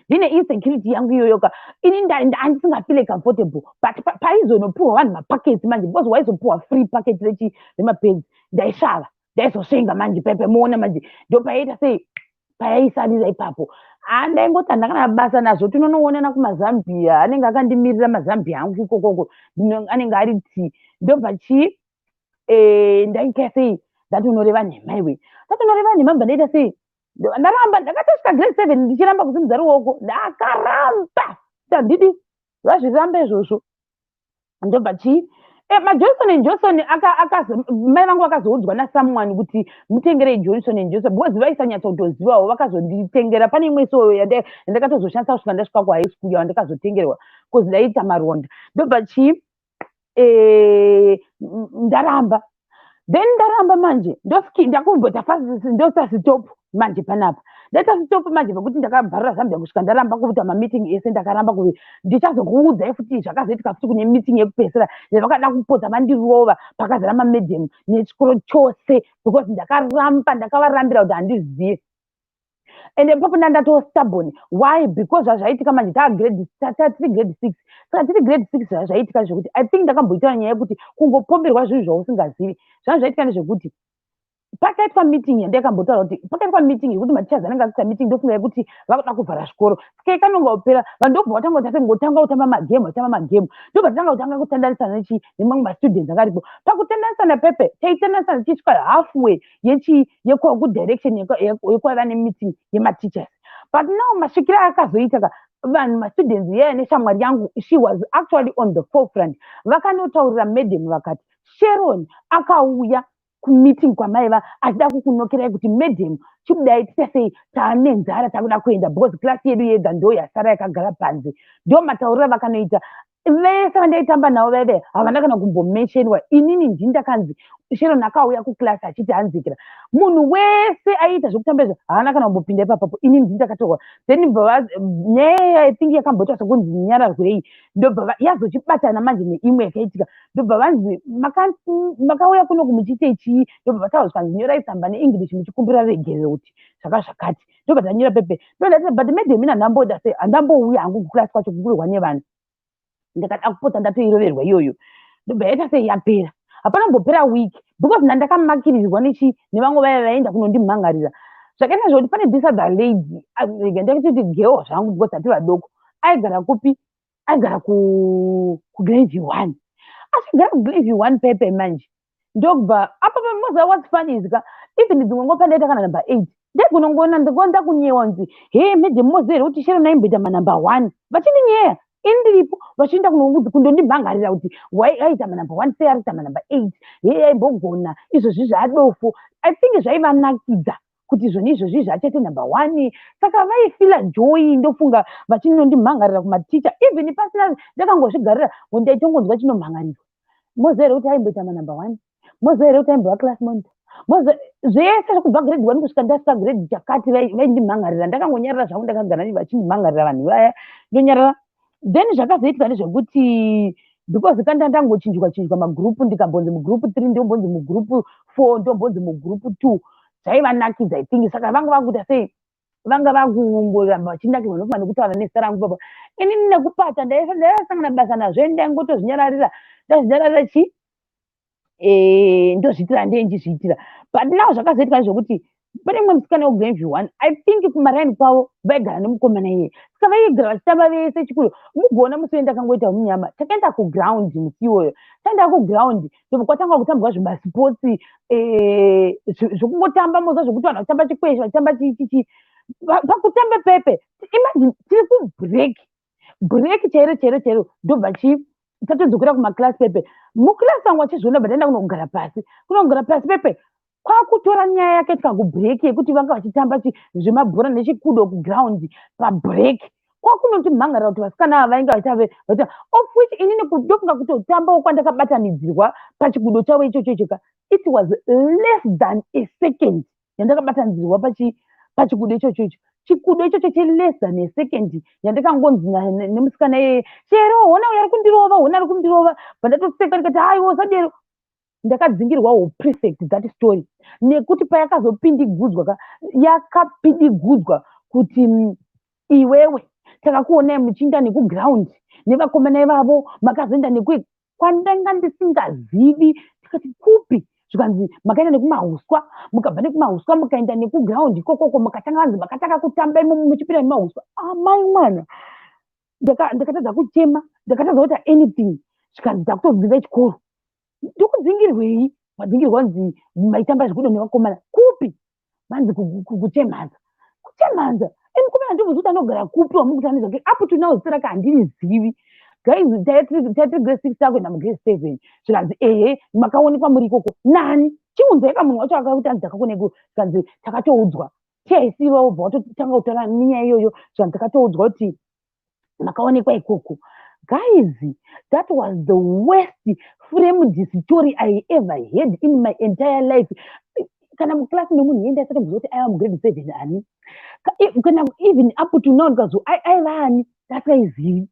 ndine insecurity yangu iyoyo ka. Ini handisingafeele comfortable, but paizonopiwa vanhu mapackets manje, because waizopiwa free packet rechi remapads, ndaisvava, ndaizosvenga manje paipa muona manje. Ndopaiita sei, payaisalira ipapo, handaingoti handakana basa nazvo. Tinonoonana kumazambia, anenge akandimirira mazambia angu ikokoko, anenge ari tii. Ndobva chii, ndaita sei, ndati unoreva nhema iwe, ndati unoreva nhema. Bva ndaita sei, ndaramba. Ndakatosvika grade 7 ndichiramba kusimudza ruoko. Ndakaramba, handidi vazviramba izvozvo. Ndobva chii, maJohnson and Johnson, mai vangu vakazoudzwa nasomeone kuti mutengerei Johnson and Johnson, because vaisanyatsotozivawo. Vakazonditengera pane imwe so yandakatozoshandisa kusvika ndasvika kuhigh school, yandakazotengerwa, because ndaiita maronda. Ndobva chii, ndaramba. Then ndaramba manje, ndakumbota ndoita stop manje panapa. Ndaita stop manje pekuti ndakabvarira zambia kusvika ndaramba kuita mameeting ese. Ndakaramba kuvi. Ndichazokuudzai futi zvakazoitika futi kune meeting yekupedzisira yavakada kupodza vandirova pakazara mamadam nechikoro chose, because ndakaramba, ndakavarambira kuti handizivi. Ende ipapo ndandatoo stubborn. Why? Because zvazvaitika manje, taagrade, tiri grade 6. Saka tiri grade 6, zvazvaitika zvekuti, I think ndakamboitaura nyaya yekuti kungopomberwa zvinhu zvausingazivi. Zvanga zvaitika ndezvekuti Pakaitwa meeting yandakambotaura kuti pakaitwa meeting yekuti mateachers anenge achiita meeting, ndofunga yekuti vakuda kuvhara zvikoro. Saka ikanonga kupera, vanhu ndobva vatanga kuita sengotanga kutamba magame, vachitamba magame. Ndobva tatanga kutanga kutandanisana nechi nemamwe mastudents akaripo. Pakutandanisana pepe, taitandanisana tichisvika halfway yechi yekudirection yekwaiva nemeeting yemateachers. But now masvikiro akazoita ka vanhu, mastudents yaya neshamwari yangu, she was actually on the forefront, vakanotaurira madam vakati Sharon akauya kumeeting kwamaiva achida kukunokerai kuti, "Madam, chibudai tichasei, taane nzara, takuda kuenda," because class yedu yega ndo yasara yakagara panze. Ndo matauriro vakanoita. Vese vandaitamba navo vaive havana kana kumbomentionwa. Inini ndini ndakanzi Sharon akauya kuclass achiti hanzikira. Munhu wese aiita zvekutamba izvo haana kana kumbopinda ipapapo. Inini ndini ndakatorwa. Then bva nyaya, I think, yakamboitwa sekunzi nyararwei, ndobva yazochibatana manje neimwe yakaitika. Ndobva vanzi, "Makauya kuno kumuchiite chii?" Ndobva vataura, zvikanzi, "Nyorai tsamba neEnglish muchikumbira regerero kuti zvaka zvakati." Ndobva tanyora pepe. Ndobva but madam, ina handamboda sei, handambouya hangu kuclass kwacho kukurirwa nevanhu. Ndakada kupota ndatoiroverwa iyoyo. Ndobva yaita sei, yapera. Hapana kumbopera week, because ndandakamakirirwa nechi nevamwe vaya vaenda kunondimhangarira. Zvakaita zvokuti pane this other lady, ndakatoti girl zvangu because hati vadoko, aigara kupi? Aigara kuGlenview 1. Achigara kuGlenview 1 pepe manje, ndobva apa moziva what's funny is ka, even dzimwe nguva pandaita kana number 8, ndaigonongoona ndonda kunyewa kunzi, "He madam, moziva here kuti Sharon aimboita manumber 1?" Vachindinyeya ini ndiripo, vachienda kundondimhangarira kuti aita manumber 1 sei, ari kuita manumber 8? He aimbogona, izvozvi zvaadofo. I think zvaivanakidza kuti zvoni izvozvi zvachaite number 1, saka vaifeela joy. Ndofunga vachinondimhangarira kumaticha even pasina, ndakangozvigarira, ndaitongonzwa chinomhangarirwa, "Moziva here kuti aimboita manumber 1? Moziva here kuti aimbova class monitor?" Zvese kubva grade 1 kusvika ndasvika grade chakati vaindimhangarira. Ndakangonyarara zvangu, ndakagara vachindimhangarira vanhu vaya, ndonyarara. Then zvakazoitika ndezvekuti because kanda ndangochinjwa chinjwa magroup, ndikambonzi mugroup 3, ndombonzi mugroup 4, ndombonzi mugroup 2, zvaivanakidza, I think. Saka vanga vakuita sei, vanga vakungoramba vachinakirwa nokuma nekutaura nezita rangu papa. Inini nekupata ndaisangana basa nazvo, ndaingotozvinyararira, ndazvinyararira chi ndozviitira ndee ndichizviitira. But now zvakazoitika ndezvekuti pane mumwe musikana wekuGlenview 1, I think kumaraini kwavo vaigara nemukomana iyeye, saka vaigara vachitamba vese chikuru. Mugoona musi wendakangoita munyama, takaenda kuground musi iwoyo. Taenda kuground, ndobva kwatanga kutambwa zvimasports zvokungotamba, moza zvokuti vanhu vachitamba chikwesha, vachitamba chichichi. Pakutamba pepe, imagine tiri kubreak, break chairo chairo chairo, ndobva chi tatodzokera kumaclass pepe. Muclass vangu vachizviona, bva taenda kunogara pasi. Kunogara pasi pepe, kwakutora nyaya yakaitika kubreak yekuti vanga vachitamba zvemabhora nechikudo kuground pabreak, kwakunotimhangarira kuti vasikana ava vainge vachave, of which inini ndofunga kutotambawo kwandakabatanidzirwa pachikudo chavo ichocho ichoka, it was less than a second yandakabatanidzirwa pachikudo ichocho icho, chikudo ichocho cheless than a second yandakangonzi nemusikana iyeye, "Chero hona uyo ari kundirova, hona ari kundirova." Bva ndatoseka ndikati, "Aiwa, usadero." Ndakadzingirwa prefect that story, nekuti payakazopindigudzwa ka, yakapindigudzwa kuti iwewe takakuonai muchiinda nekuground nevakomana ivavo, makazoenda nekwe kwandanga ndisingazivi. Tikati, "Kupi?" Zvikanzi, "Makaenda nekumahuswa, mukabva nekumahuswa mukaenda nekuground ikokoko, mukatanga, vanzi makatanga kutamba imomo muchipinda nemahuswa." Amai mwana, ndakatadza kuchema, ndakatadza kuita anything. Zvikanzi, "Takutodzinga chikoro." Ndikudzingirwei? Madzingirwa nzi maitamba zvikudo nevakomana. Kupi? Manzi kuchemhanza. Kuchemhanza, mukomana ndibvunza kuti anogara kupi wamukuti nezvake. Up to now zita rake handirizivi. Guys, taitiri grade 6, takuenda mugrade 7. Zvikanzi, "Ehe, makaonekwa muri ikoko nani? Chiunzai kamunhu wacho akakuti anzi takakoneko." Zvikanzi, "Takatoudzwa." TIC vobva watotanga kutaura nenyaya iyoyo. Zvikanzi, "Takatoudzwa kuti makaonekwa ikoko." Guys, that was the worst framed story I ever had in my entire life. Kana muclass memunhu iye ndaisatombozwa kuti aiva mugrade 7 ani. Kana even up to now ndikazo aiva ani, ndasaizivi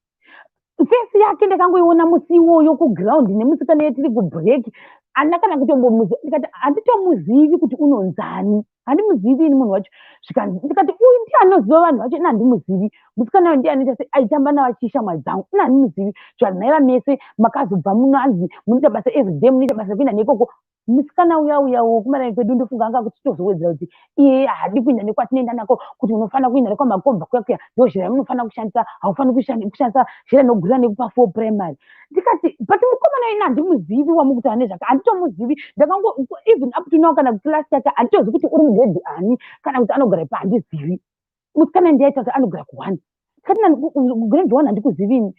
face yake. Ndakangoiona musi iwoyo kuground nemusikana yetiri kubreak, handina kana kutombomuziva. Ndikati, "Handitomuzivi kuti unonzani, handimuzivi ini munhu wacho." Zvikanzi, ndikati, "Uyu ndiye anoziva vanhu vacho, ini handimuzivi. Musikana uyu ndiye anoita se aitamba navachishamwari dzangu, ini handimuzivi." Zvikanzi, "Maiva mese, makazobva muno, hanzi munoita basa everyday, munoita basa rekuenda nekoko." Musikana uya uya wokumaraini kwedu, ndofunga anga kuchitozowedzera kuti iye haadi kuenda nekwatinoenda nako, kuti unofanira kuenda nekwamakomba kuya kuya, ndo zhira yamunofanira kushandisa, haufaniri kushandisa zhira inogurira nekupa four primary. Ndikati, "But mukomana ina handimuzivi wamukutaura nezvake, handitomuzivi." Ndakango even up to now, kana class yake handitozivi kuti uri mugrade ani kana kuti anogara ipa, handizivi. Musikana ndiyaita kuti anogara ku1. Tikati, "Grade 1 handikuzivini."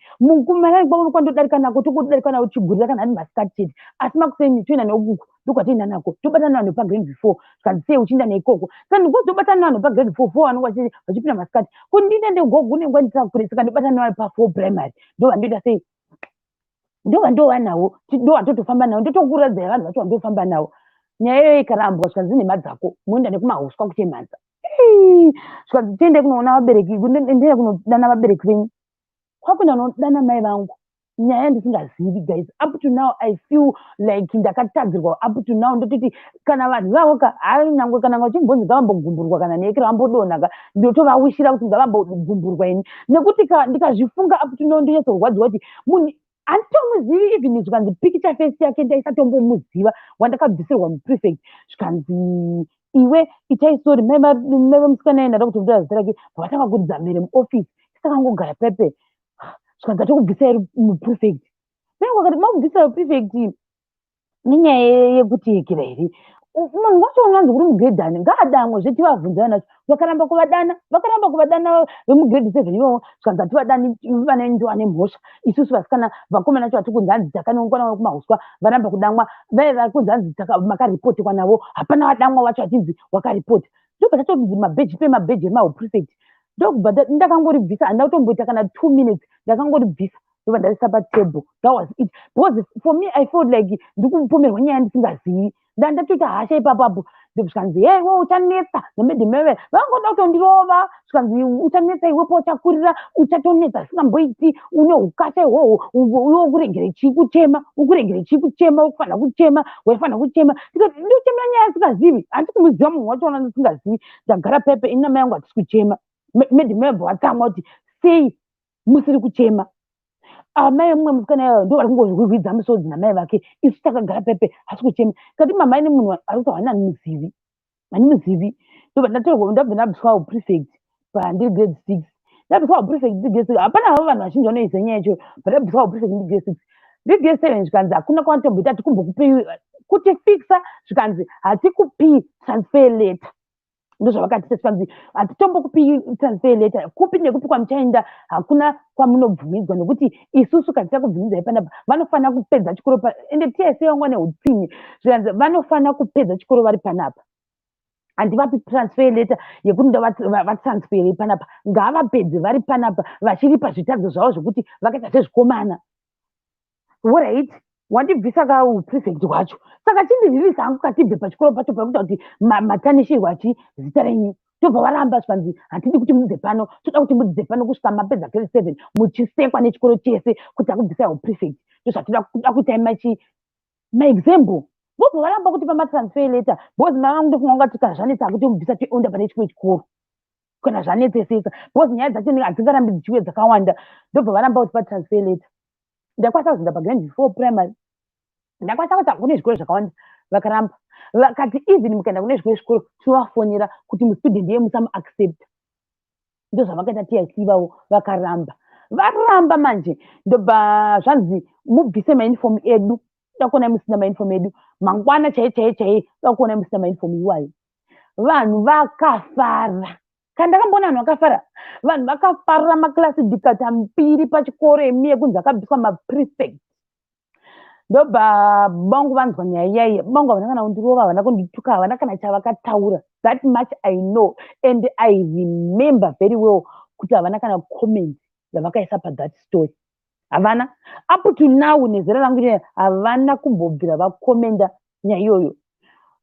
Kumaraini kwavo kwandodarika nako, tokodarika nako chigurira kana ari masikati chete, asi makuseni toenda neukuku, ndokwatoenda nako, tobatana navanhu pagrade 4. Zvikanzi, "Sei uchienda neikoko?" Saka ndikozobatana navanhu pagrade 4 vanonge vachipinda masikati, kuti ndiende negogo unenge wanditira kure, saka ndobatana navanhu pa4 primary, ndovandoita sei, ndova ndova navo, ndova totofamba navo, ndotokuradzai vanhu vacho vandofamba navo. Nyaya iyoyo ikarambwa, zvikanzi, "Nhema dzako, munoenda nekumahuswa kuchemhanza." Zvikanzi, "Tiende kunoona vabereki, ndiende kunodana vabereki venyu." Kwakuenda kunodana mai vangu, nyaya ndisingazivi. Guys, up to now I feel like ndakatadzirwa. Up to now ndototi kana vanhu ivavo ka, hai, nyangwe kana vachimbonzi ngavambogumburwa kana nekera vambodonha ka, ndotovawishira kuti ngavambogumburwa ini, nekuti ndikazvifunga up to now ndonyatsorwadziwa kuti munhu handitomuzivi. Even zvikanzi picture face yake ndaisatombomuziva, wandakabvisirwa muprefect. Zvikanzi, "Iwe itai sorry." Mai vamusikana enda ndakutomutora zita rake, vatanga kuridza mhere muofisi, tisakangogara pepe. Zvikanzi, "Atokubvisai muprefect." Mai vakati, "Makubvisai prefect nenyaya yekuti yekera here? Munhu wacho unonzi uri mugrade ani ngaadamwe zvetivabvunza vanacho." Vakaramba kuvadana, vakaramba kuvadana vemugrade 7 ivovo. Zvikanzi, "Hativadani vana, ndo vane mhosva isusu vasikana. Vakomana vacho vatiri kunzi hanzi takanongwana kumahuswa varamba kudamwa, vaive vari kunzi hanzi makaripotekwa navo, hapana vadamwa vacho vachinzi wakaripota." Ndobva tatonzi mabheji pemabheji emahuprefect. Ndokubva ndakangoribvisa, handina kutomboita kana 2 minutes, ndakangoribvisa, ndobva ndaisa patable. That was it, because for me I felt like ndikupomerwa nyaya ndisingazivi. Ndatoita hasha ipapapo. Zvikanzi, "He, iwe uchanetsa." Namadam veve vangoda kutondirova. Zvikanzi, "Uchanetsa iwepo, uchakurira, uchatonetsa zvisingamboiti, une ukasha ihwohwo. Iwe ukuregere chii kuchema? Ukuregere chii kuchema? Ukufanira kuchema, waifanira kuchema." Ndikati, "Ndochemera nyaya ndisingazivi, handisi kumuziva munhu wachona, ndisingazivi." Ndagara pepe, ini namai angu hatisi kuchema. Madam vabva vatsamwa kuti, "Sei musiri kuchema?" Amai mumwe musikana iyoyo ndo vari kungozvihwihwidza misodzi namai vake, isu takagara pepe, hasi kuchema. Kati, "Mama, ine munhu ari kutaura handimuzivi, handimuzivi." Ndobva ndatorwa, ndabva ndabviswa uprefect pandiri grade 6. Ndabviswa uprefect ndiri grade 6, hapana havo vanhu vazhinji vanoiziva nyaya yacho. Pandabviswa uprefect ndiri grade 6, ndiri grade 7, zvikanzi hakuna kwanotomboita, hatikumbokupi kuti fixa. Zvikanzi, "Hatikupii transfer letter." Ndozvavakatisa, zvikanzi, "Hatitombokupi transfer letter kupi nekupi kwamuchaenda, hakuna kwamunobvumidzwa, nekuti isusu kana tichakubvumidzai panapa, vanofanira kupedza chikoro." Ende tiyese vangwa neutsinye. Zvikanzi, "Vanofanira kupedza chikoro vari panapa, handivapi transfer letter yekuti ndavatransfere panapa. Ngavapedze vari panapa, vachiripa zvitadzo zvavo zvekuti vakaita sezvikomana." Alright, wandibvisa kauprefect hwacho, saka chindiririsa hangu katibve pachikoro pacho, pakuita kuti matanishirwa chi zita renyu. Tobva varamba, zvikanzi, "Hatidi kuti mubve pano, toda kuti mudzidze pano kusvika mapedza grade 7, muchisekwa nechikoro chese kuti akubvisai uprefect. Ndozvatinoda kuda kuitai machi maexample." Vobva varamba kuti pamatransfer letter, because mai vangu ndofunga kungati kana zvanetsa kuti mubvisa, toenda pane chimwe chikoro kana zvanetsesesa, because nyaya dzacho hadzingarambi dzichiuya dzakawanda. Ndobva varamba kuti patransfer letter. Ndakwanisa kuzoenda pagrade 4 primary. Ndakwanisa kuti kune zvikoro zvakawanda, vakaramba, vakati even mukaenda kune zvimwe zvikoro, tinovafonera kuti mustudent iye musamuaccepta. Ndozvavakaita TIC vavo, vakaramba, varamba manje. Ndobva zvanzi, "Mubvise mauniform edu, toda kuonai musina mauniform edu mangwana chaiye chaiye chaiye, toda kuonai musina mauniform iwayo." Vanhu vakafara. Kana ndakamboona vanhu vakafara, vanhu vakafarira makilasi dhikata mbiri pachikoro emi yekunzi akabviswa maprefect. Ndobva bangu vanzwa nyaya iyaiya, bangu havana kana kundirova, havana kundituka, havana kana chavakataura. That much I know and I remember very well kuti havana kana comment yavakaisa pathat story, havana. Up to now, nezera rangu iri, havana kumbobvira vakomenda nyaya iyoyo.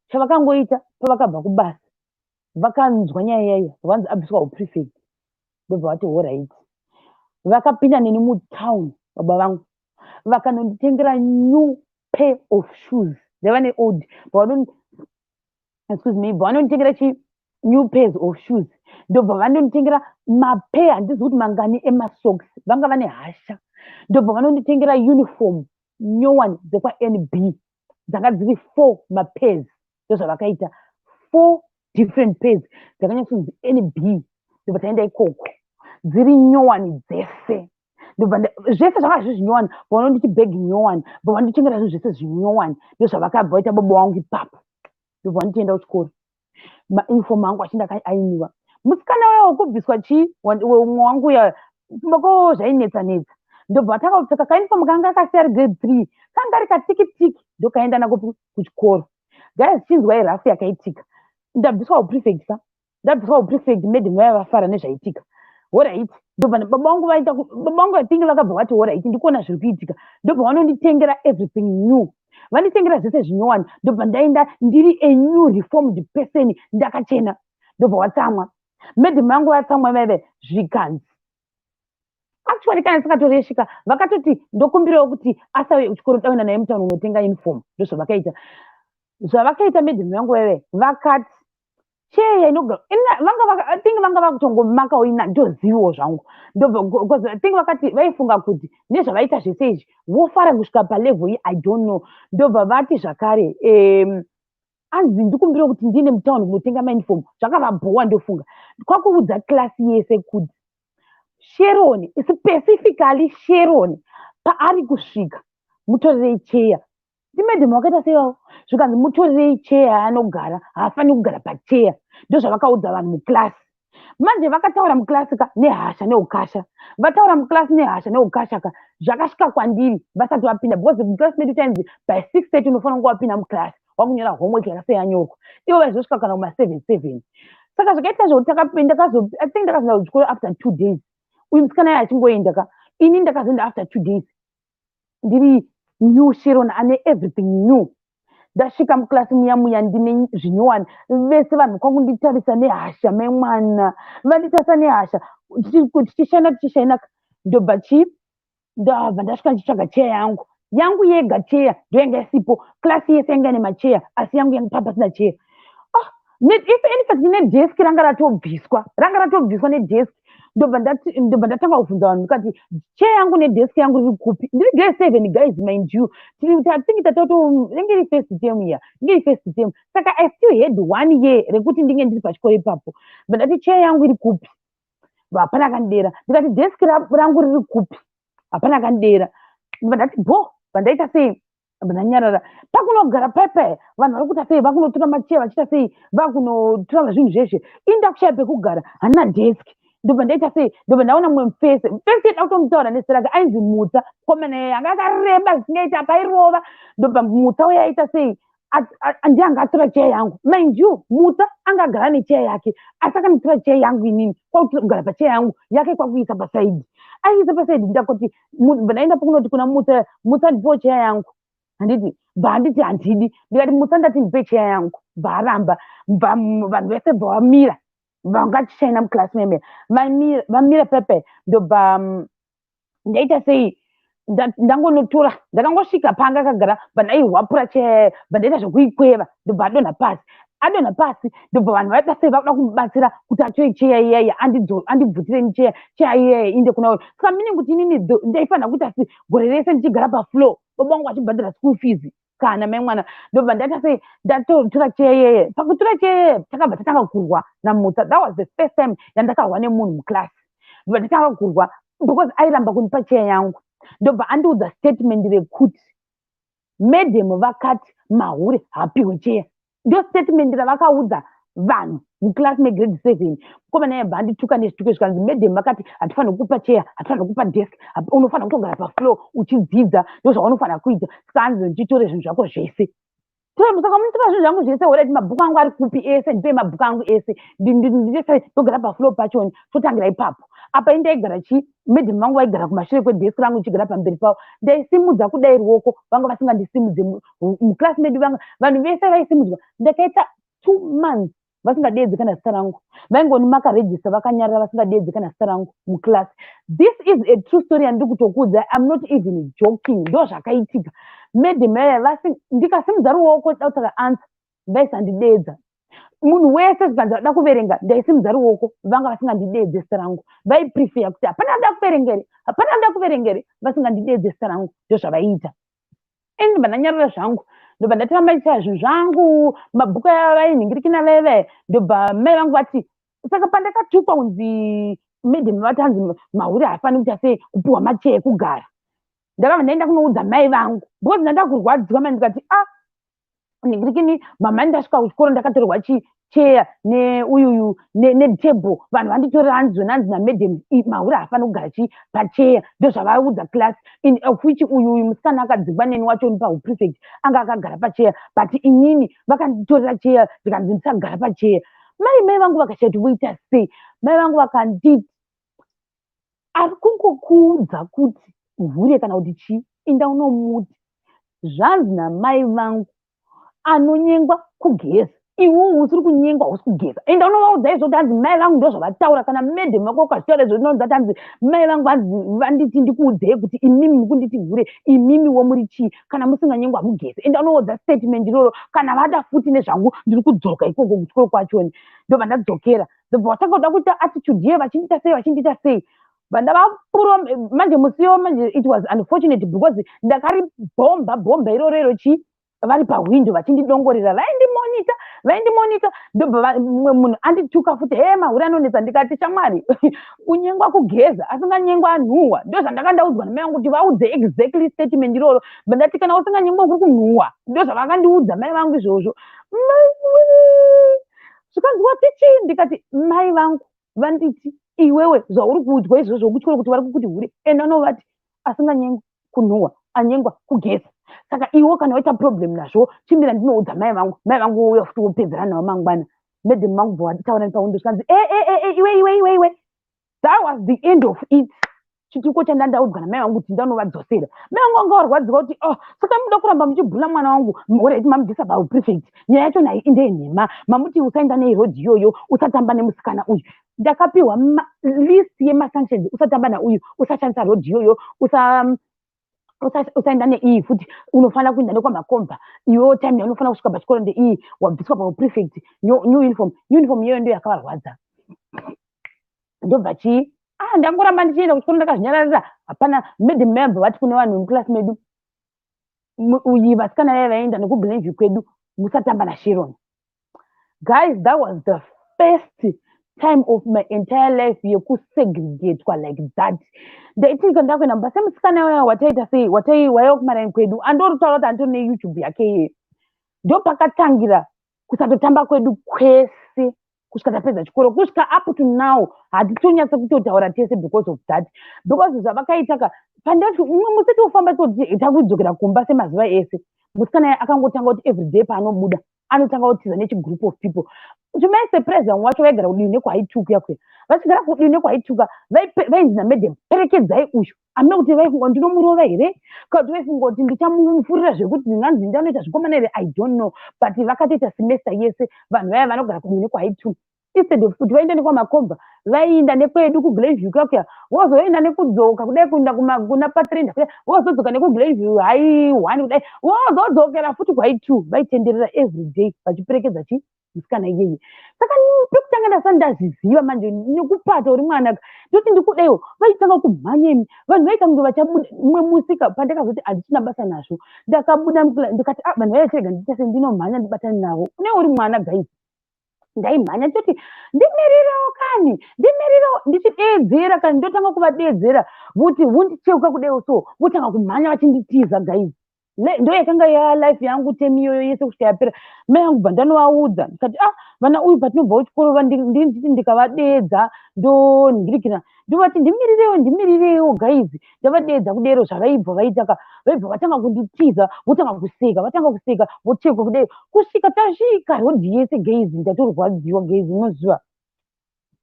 Chavakangoita, pavakabva kubasa, vakanzwa nyaya iyaiya, vanzi abviswa uprefect, ndobva vati, "Alright." Vakapinda neni mutown, baba vangu vakanonditengera new pair of shoes, ndaiva neold, excuse me, vanonditengera chi new pairs of shoes, ndobva vandonditengera mapair handizi kuti mangani emasocks, vanga vane hasha. Ndobva vanonditengera uniform nyowani dzekwaNB. Dzanga dziri four mapairs, ndozvavakaita, four different pairs dzakanyatsonzi NB. Ndobva taenda ikoko dziri nyowani dzese. Ndobva zvese zvanga zviri zvinyowani. Vaona bhegi nyowani, bva vanditengera zvinhu zvese zvinyowani. Ndozvavakabva vaita baba wangu ipapo. Ndobva vanditoenda kuchikoro, mauniform angu achinda ainiwa. Musikana uya wekubviswa chii, umwe wangu uya, kumba kwavo zvainetsa netsa. Ndobva vatanga kupfeka kauniform kanga akasiya ari grade 3, kanga kari katiki tiki. Ndokaenda nako kuchikoro. Guys, chinzwai rafu yakaitika. Ndabviswa uprefect ka, ndabviswa uprefect. Madam vaya vafara nezvaitika. Alright, ndobva baba vangu vaita, baba vangu, I think vakabva vati, "Alright, ndikuona zviri kuitika." Ndobva vanonditengera everything new, vanditengera zvese zvinyowani. Ndobva ndaenda ndiri a new reformed person, ndakachena. Ndobva watsamwa madam vangu, vatsamwa vaive. Zvikanzi actually kana isingatoresvika, vakatoti, "Ndokumbirawo kuti asauye kuchikoro, taenda naye mutauni unotenga uniform." Ndozvavakaita, zvavakaita madam vangu vaive. Vakati cheya inogara vanga, I think vanga vakutongomakawo ina, ndoziviwo zvangu. Ndobva I think vakati vaifunga kuti nezvavaita zvese izvi vofara kusvika palevel iyi, I don't know. Ndobva vati zvakare, anzi, "Ndikumbire kuti ndiende mutauni kunotenga mauniform." Zvakavabhowa ndofunga. Kwakuudza klasi yese kuti Sharon, specifically Sharon, paari kusvika mutorerei cheya. Ndimadam wakaita seivavo. Zvikanzi, "Mutorerei cheya yaanogara, haafaniri kugara pacheya." Ndozvavakaudza vanhu muklasi. Manje vakataura muklasi ka nehasha neukasha, vataura muklasi nehasha neukasha ka, zvakasvika kwandiri vasati vapinda, because muklasi medu tainzi by 6:30 unofanira kunge wapinda muklasi, wakunyora homework yakasiya yanyorwa. Ivo vaizosvika kana kuma 7 7. Saka zvakaita zvokuti I think ndakazoenda kuchikoro after 2 days. Uyu musikana iye achingoenda ka, ini ndakazoenda after 2 days ndiri new Sharon ane everything new. Ndasvika muklasi muya muya ndine zvinyowani. Vese vanhu kwakunditarisa nehasha. Mai mwana vanditarisa nehasha. Tichishaina, tichishaina, ndobva chii, ndabva ndasvika ndichitsvaga cheya yangu, yangu yega. Cheya ndoyanga isipo. Klasi yese yanga ine macheya, asi yangu yanga pasina cheya. Ah, in fact nedeski ranga ratobviswa, ranga ratobviswa nedeski. Ndobva ndatanga kubvunza vanhu, ndikati, "Cheya yangu nedeski yangu riri kupi?" Ndiri grade 7, guys, mind you. Think tatoto ringe iri first term iya, ringe iri first term, saka I still had one year rekuti ndinge ndiri pachikoro ipapo. Bva ndati, "Cheya yangu iri kupi?" Hapana akandidera. Ndikati, "Deski rangu riri kupi?" Hapana akandidera. Ndobva ndati bo, bva ndaita sei, bva ndanyarara. Pakunogara paipai, vanhu vari kuita sei, vakunotora macheya, vachiita sei, vakunotora zvinhu zveshe. Ini ndakushaya pekugara, handina deski. Ndobva ndaita sei, ndobva ndaona mumwe mufese. Mufese da kutomutaura nezita rake, ainzi Mutsa. Komana anga akareba zvisingaiti, apairova. Ndobva Mutsa uye aita sei, ndiye anga atora cheya yangu. Mind you, Mutsa anga agara necheya yake, asi akanditora cheya yangu inini, kwakugara pacheya yangu yake, kwakuisa paside, aiisa paside. Ndakoti, bva ndaenda pakunoti kuna Mutsa, "Mutsa, ndipowo cheya yangu." Handiti bva handiti handidi. Ndikati, "Mutsa, ndati ndipe cheya yangu." Bva aramba. Bva vanhu vese bva vamira, vangachishaina muklasi meme, vamira pepe. Ndobva ndaita sei, ndangonotora, ndakangosvika panga akagara, bva ndaihwapura cheya, bva ndaita zvokuikweva. Ndobva adonha pasi. Adonha pasi, ndobva vanhu vaita sei, vakuda kumubatsira kuti atore cheya iyaiya, andibvutireni cheya, cheya iyaiya inde kuna uyo. Saka meaning kuti inini ndaifanira kuita si gore rese ndichigara pafloor, baba vangu vachibhadhara school fees kana mai mwana. Ndobva ndaita sei, ndatotora cheya iyeye. Pakutora cheya iyeye, takabva tatanga kurwa naMutsa. That was the first time yandakarwa nemunhu muklasi. Ndobva ndatanga kurwa because airamba kundipa cheya yangu. Ndobva andiudza statement rekuti madam vakati mahure haapiwe cheya. Ndo statement ravakaudza vanhu muklasi megrade 7. Mukomana yabva andituka nezvituko, zvikanzi madam vakati hatifaniri kupa cheya, hatifaniri kupa desk, unofanira kutogara pafloor uchidzidza, ndo zvaunofanira kuita. Saka anzi ndichitore zvinhu zvako zvese. Saka munotora zvinhu zvangu zvese, alright, mabhuku angu ari kupi ese? Ndipei mabhuku angu ese. Ndese ndogara pafloor pachoni, totangira ipapo. Apa indaigara chi, madam vangu vaigara kumashure kwedeski rangu, ndichigara pamberi pavo. Ndaisimudza kudai ruoko, vanga vasingandisimudze. Muklasi medu vanga vanhu vese vaisimudzwa. Ndakaita 2 months vasingadeedzi kana zita rangu. Vaingoni makaregister vakanyarara, vasingadeedzi kana zita rangu muklasi. This is a true story yandiri kutokuudza, I'm not even joking. Ndo zvakaitika. Madam aya, ndikasimudza ruoko da kutsvaka answer, vaisandideedza. Munhu wese zvikanzi vada kuverenga, ndaisimudza ruoko, vanga vasingandideedze zita rangu. Vaiprefer kuti hapana ada kuverengere, hapana ada kuverengere, vasingandideedze zita rangu. Ndo zvavaiita. Ini ndibva ndanyarara zvangu. Ndobva ndatamba ndichiita zvinhu zvangu, mabhuku aya vainhingirikina vaive. Ndobva mai vangu vati, saka pandakatukwa kunzi madam vati hanzi mahure haafaniri kuita sei, kupiwa macheya ekugara, ndakabva ndaenda kunoudza mai vangu because ndandakurwadziwa mai. Ndikati, "Ah, nhingirikini mama, ndasvika kuchikoro ndakatorerwa chicheya neuyuyu netable, vanhu vanditorera, hanzi zvonanzi namadam mahure haafaniri kugara chi pacheya, ndozvavaudza class." In of which uyuyu musikana akadzingwa neni wacho pauprefect anga akagara pacheya, but inini vakanditorera cheya, ndikanzi ndisagara pacheya. Mai vangu vakashaya kuti voita sei. Mai vangu vakanditi, "Ari kungokuudza kuti hure kana kuti chii, inda unomuti zvanzi namai vangu, anonyengwa kugeza. Iwewe usiri kunyengwa, hausi kugeza. Enda unovaudza izvo kuti hanzi mai vangu ndozvavataura. Kana madam vako ukazvitaura izvo, unoudza kuti hanzi mai vangu hanzi vanditi ndikuudzei kuti imimi mukunditi hure, imimiwo muri chii? Kana musinganyengwa hamugeze. Enda unoudza statement iroro. Kana vada futi nezvangu, ndiri kudzoka ikoko kuchikoro kwachoni." Ndobva ndadzokera, ndobva vatanga kuda kuita attitude ye vachindiita sei, vachindiita sei. Vandavapuro manje musiwo manje. It was unfortunate because ndakaribhomba bhomba iroro iro chi vari pahwindo vachindidongorera, vaindimonita, vaindimonita. Ndobva mumwe munhu andituka futi, "He, mahure anonetsa." Ndikati, "Shamwari, kunyengwa kugeza, asinganyengwa anhuhwa. Ndo zvandakandaudzwa namai vangu kuti vaudze exactly statement iroro." Ndati, "Kana usinganyengwa kuri kunhuhwa." Ndo zvavakandiudza mai vangu izvozvo. Zvikanzi, "Wati chii?" Ndikati, "Mai vangu vanditi iwewe zvauri kuudzwa izvozvo kuchikoro kuti vari kukuti hure, enda unovati asinganyengwa kunhuhwa, anyengwa kugeza. Saka iwo kana waita problem nazvo, chimira ndinoudza mai vangu." Mai vangu wouya futi wopedzera navo mangwana. Madam vangu bva vataura nepawindo, zvikanzi, "E, e, e, e, iwe, iwe, iwe, iwe." That was the end of it. Chituko chandandaudzwa namai vangu kuti ndanovadzosera, mai vangu vanga varwadziwa kuti, "Oh, saka muda kuramba muchibhula mwana wangu? Alright, mamubvisa pauprefect, nyaya yacho nai ndeyenhema. Mamuti usaenda neroad iyoyo, usatamba nemusikana uyu." Ndakapiwa list yemasanctions: usatamba nauyu, usashandisa road iyoyo, usaenda neiyi futi, unofanira kuenda nekwamakomba. Iwewo time yaunofanira kusvika pachikoro ndeiyi. Wabviswa pauprefect. New uniform." Uniform iyoyo ndo yakavarwadza. Ndobva chii, ah, ndangoramba ndichienda kuchikoro ndakazvinyararira, hapana. Madam mayabva vati kune vanhu vemuclass medu, uyi vasikana vaya vaenda nekuGlenview kwedu, "Musatamba naSharon." Guys, that was the first time of my entire life yekusegregatwa like that. Ndaitika ndakuenda mumba semusikana waya wataita sei, waiva kumaraini kwedu, andoritaura kuti anditori neYouTube yake iye. Ndopakatangira kusatotamba kwedu kwese kusvika tapedza chikoro, kusvika up to now hatitonyatsa kutotaura tese because of that, because zvavakaita ka. Pandati umwe musi tiofamba takudzokera kumba semazuva ese, musikana akangotanga kuti everyday paanobuda anotanga kutiza nechigroup of people. To my surprise, vamwe vacho vaigara kudivi nekwaituka kuya. Vachigara kudivi nekwaituka, vainzi namadam, "Perekedzai uyu." Hamina kuti vaifunga ndinomurova here kana kuti vaifunga kuti ndichamufurira zvekuti ndinganzi ndanoita zvikomana here, I don't know. But vakatoita semester yese, vanhu vaya vanogara kudivi nekwaitu, instead of kuti vaende nekwamakomba, vaiinda nekwedu kuGlenview kuya, vozoenda nekudzoka kudai, kuenda kuna Patrenda kudai, vozodzoka nekuGlenview High one kudai, vozodzokera futi kwai two. Vaitenderera everyday vachiperekedza chi musikana iyeye. Saka pekutanga ndasati ndazviziva manje nekupata uri mwana, ndoti ndikudaiwo, vaitanga kumhanya imi. Vanhu vaita kunge vachabuda. Mumwe musika pandakazoti handichina basa nazvo, ndakabuda ndikati, "Ah, vanhu vaichirega ndiite sendinomhanya ndibatane navo." Une uri mwana, guys, ndaimhanya nditoti, "Ndimirirewo kani, ndimirirewo." Ndichideedzera kani, ndotanga kuvadeedzera, voti vondicheuka kudaiwo so, votanga kumhanya vachinditiza. Guys, ndo yakanga yalife yangu temi iyoyo yese kusvika yapera. Mai vangu bva ndanovaudza, ndikati, "Ah, vana uyu patinobva kuchikoro nditi ndikavadeedza ndonhingirikira, ndovati ndimirirewo, ndimirirewo." Guys, ndavadeedza kudero, zvavaibva vaitaka, vaibva vatanga kunditiza, votanga kuseka, vatanga kuseka, vochekwa kudai kusvika tasvika road yese. Guys, ndatorwadziwa, guys, unoziva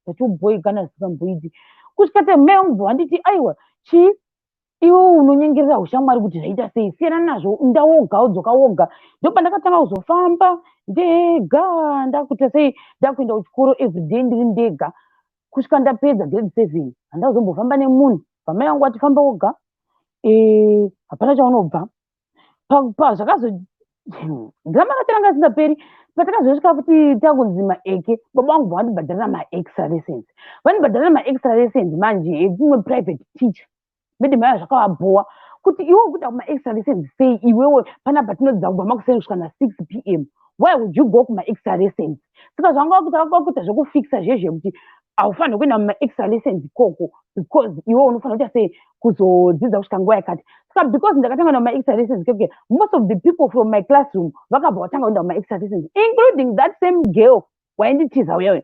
ndatobhoikana zikamboiti kusvika ta. Mai vangu bva vanditi, "Aiwa, chii, iwe unonyengerera ushamwari kuti zvaita sei? Siyana nazvo, nda woga, wodzoka woga." Ndopandakatanga kuzofamba ndega, ndakuita sei, ndakuenda kuchikoro everyday ndiri ndega kusvika ndapedza grade 7. Handazombofamba nemunhu. Vamai vangu vati, "Famba woga, hapana chaunobva." Zvakazo drama racho ranga risingaperi. Patakazosvika futi takunzi maeke, baba vangu bva vandibhadharira maextra lessons. Vandibhadharira maextra lessons manje ekumwe private teacher. Madam aya zvakavabhowa Kuti iwe ukuda kuma-extra lessons sei iwewe panapa tinodzidza kubva makuseni kusvika na6 p.m., why would you go kuma-extra lessons? Saka zvanga vakuita zvekufixa zvezve kuti haufaniri kuenda muma-extra lessons ikoko because iwe unofanira kuita sei, kuzodzidza kusvika nguva yakati. Saka because ndakatanga nama-extra lessons keke, most of the people from my classroom vakabva vatanga kuenda kuma-extra lessons, including that same girl wainditiza uyayo.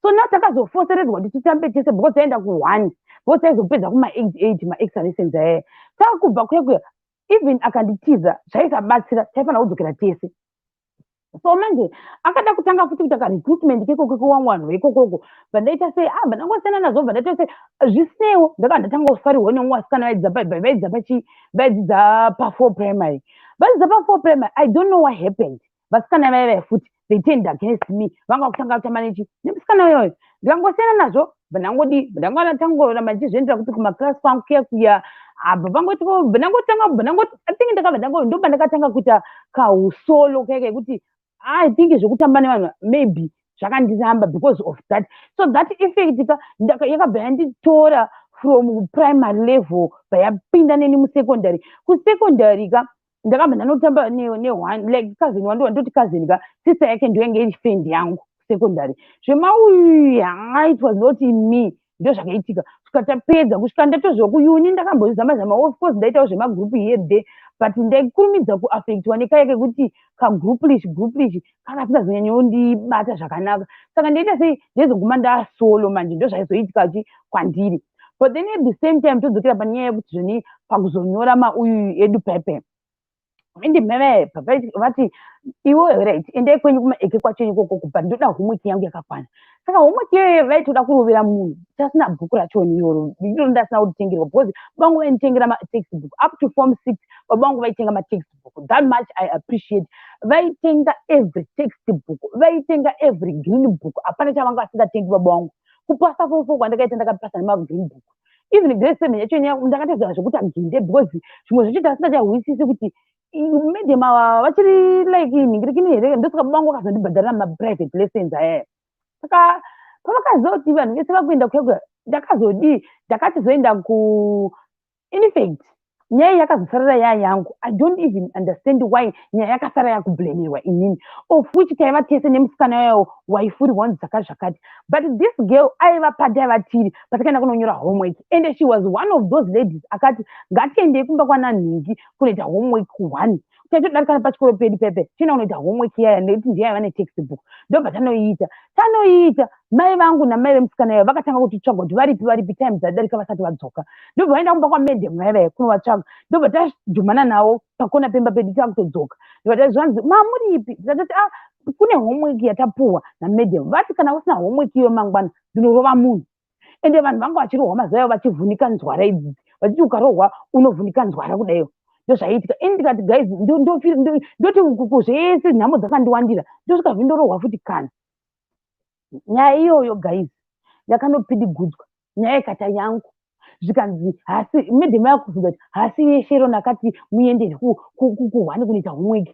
So now takazofoseredzwa kuti titambe tese because taenda ku1, because taizopedza kuma8 8 ma-extra lessons ayaya. Takubva kuya kuya, even akanditiza zvaisabatsira, taifanira kudzokera tese. So manje akada kutanga futi kuita karecruitment kekoko kewamwe vanhu vekokoko. Bva ndaita sei? Ah, bva ndangosiyana nazvo. Bva ndaita sei? Zvisinewo, ndakanga ndatanga kufarirwa nemumwe vasikana vaidzidza pachi, vaidzidza pa4 primary, vaidzidza pa4 primary. I don't know what happened. Vasikana vaya vaya futi, they turned against me. Vanga kutanga kutamba nechi nemusikana uyoyo. Ndikangosiyana nazvo. Bva ndangodi, ndangotangoramba ndichizviendera kuti kumaklasi kwangu kuya kuya. Abva pangoti bva ndangotanga, bva ndangoti, I think ndakabva ndango ndoba ndakatanga kuita kausolo keke kuti I think zvekutamba nevanhu maybe zvakandiramba because of that. So that effect ka yakabva yanditora from primary level, bva yapinda neni musecondary. Kusecondary ka ndakabva ndanotamba neone like cousin wangu, wandoti cousin ka, sister yake ndo yange iri friend yangu secondary. Zvemauyu, it was not in me. Ndo zvakaitika kusvika tapedza, kusvika ndatozva kuuni. Ndakambozama zama, of course ndaitawo zvemagroup here there, but ndaikurumidza kuaffectwa nekaya kekuti kagrouplish grouplish kakasingazonyanyondibata zvakanaka. Saka ndaita sei? Ndaizoguma ndasolo manje. Ndo zvaizoitika chi kwandiri. But then at the same time, todzokera panyaya yekuti zvoni pakuzonyora mauyu edu pepe ende meve vati, "Iwe, right, endai kwenyu kumaeke kwacho ikoko, but ndoda homework yangu yakakwana." Saka homework iyoyo vaitoda kurovera munhu tasina bhuku rachoni iroro. Iro ndasina kuritengerwa because baba vangu vainditengera matextbook up to form 6. Baba vangu vaitenga matextbook, that much I appreciate. Vaitenga every textbook, vaitenga every green book, hapana chavanga vasingatengi baba vangu. Kupasa form 4 kwandakaita, ndakapasa nemagreen book. Even grade 7 yacho ndakatoziva zvekuti aginde because zvimwe zvacho tasingachahwisisi kuti madam ava vachiri like nhingirikini here. Ndosaka baba vangu vakazondibhadharira maprivate lessons ayaya. Saka pavakaziva kuti vanhu vese vakuenda kuya kuya, ndakazodii? Ndakatizoenda ku, in fact nyaya yakazosarira yaya yangu. I don't even understand why nyaya yakasara yakublamirwa inini, of which taiva tese nemusikana wayo waifurirwa dzaka zvakati. But this girl aiva pataiva tiri patakaenda kunonyora homework, and she was one of those ladies akati, "Ngatiendei kumba kwananhingi kunoita homework one." Taitodarikana pachikoro pedu pepe, tienda kunoita homework yaya nekuti ndiye aiva netextbook. Ndobva tanoiita, tanoiita. Mai vangu namai vemusikana ivo vakatanga kutitsvaga kuti varipi, varipi, time dzadarika vasati vadzoka. Ndobva vaenda kumba kwamadam vaiva kunovatsvaga. Ndobva tajumana navo pakona pemba pedu takutodzoka. Ndobva tazvanzi, "Mamuripi?" Tikatoti, "A, kune homework yatapuhwa namadam. Vati kana usina homework iyo mangwana ndinorova munhu." Ende vanhu vanga vachirohwa mazuva ivo vachivhunika nzwara idzidzi, vachiti ukarohwa unovhunika nzwara kudaiwo. Ndozvaiitika. Ini ndikati, "Guys, ndoti zvese nhamo dzakandiwandira, ndosvika vindorohwa futi." Kana nyaya iyoyo, guys, yakanopidigudzwa nyaya ikata yangu. Zvikanzi hasi madam yakubvunza kuti hasi yeSharon akati muende kuhwani kunoita homework.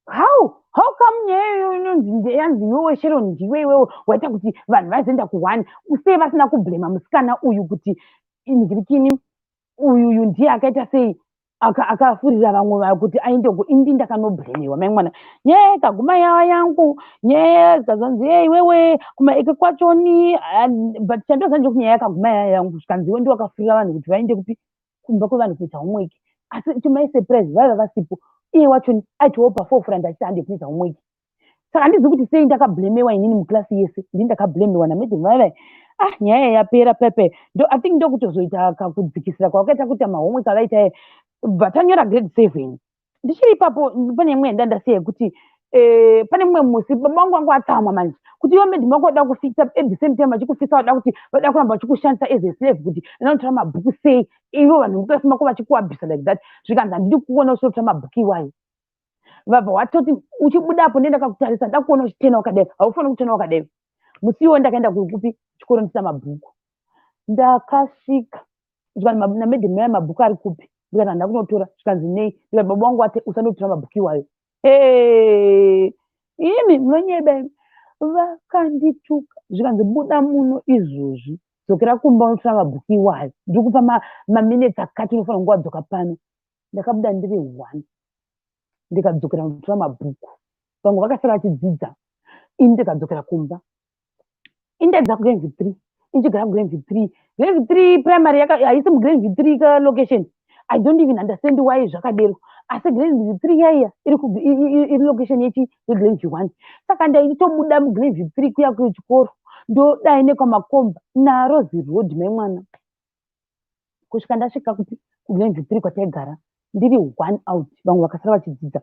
How come nyaya iyoyo inonzi yanzi iwewe Sharon ndiwe iwewe waita kuti vanhu vazoenda kuhwani? Sei vasina kublema musikana uyu kuti inhirikini uyuyu ndiye akaita sei, akafurira vamwe kuti aendeko? Indi ndakanoblemewa mai mwana. Nyaya ikaguma yava yangu. Nyaya ikazanzi, "Ye iwewe kumaeke kwachoni." But chandoziva ndechekuti nyaya yakaguma yava yangu. Zvikanzi iwe ndiwe wakafurira vanhu kuti vaende kupi, kumba kwevanhu kuita homework. Asi to my surprise vaiva vasipo. Iye wacho aitiwo paforefront achiti hande kuita homework. Saka handizivi kuti sei ndakablemewa inini. Muklasi yese ndini ndakablemewa namadam vaivai. Ah, nyaya yapera pepe. Ndo I think ndokutozoita kakudzikisira kwavakaita kuita mahomework avaita. Bva tanyora grade 7. Ndichiri ipapo, pane imwe yandandasiya yekuti pane mumwe musi baba vangu vangu atsamwa manje kuti iwe madam vako vada kufikisa, at the same time vachikufisa, vada kuti vada kuramba vachikushandisa as a slave, kuti vanotora mabhuku sei ivo vanhu muklasi mako vachikuabhisa like that. Zvikanzi, "Handidi kuona uchitora mabhuku iwayo." Vabva watoti, "Uchibudapo ndendakakutarisa, ndakuona uchitena wakadai, haufaniri kutena wakadai." Musi iwo ndakaenda kupi, chikoro, ndisina mabhuku. Ndakasvika zvikanzi namadam aya, "Mabhuku ari kupi?" Ndikati, "Handina kunotora." Zvikanzi, "Nei?" Ndikati, "Baba vangu vati usandotora mabhuku iwayo." Imi munonyeba imi. Vakandituka. Zvikanzi, "Buda muno izvozvi, Dzokera kumba unotora mabhuku iwayo. Ndiri kupa maminutes akati, unofanira kunge wadzoka pano. Ndakabuda ndiri one, ndikadzokera kunotora mabhuku. Vamwe vakasara vachidzidza, ini ndikadzokera kumba. Indaidza kuGlenview 3, ichigara kuGlenview 3. Glenview 3 Primary haisi muGlenview 3 ka location. I don't even understand why zvakadero, asi Glenview 3 yaiya iri location yechi yeGlenview 1. Saka ndaitobuda muGlenview 3 kuya kuchikoro, ndodai nekwamakomba naro ziroad, mai mwana, kusvika ndasvika kuti kuGlenview 3 kwataigara, ndiri one out. Vamwe vakasara vachidzidza.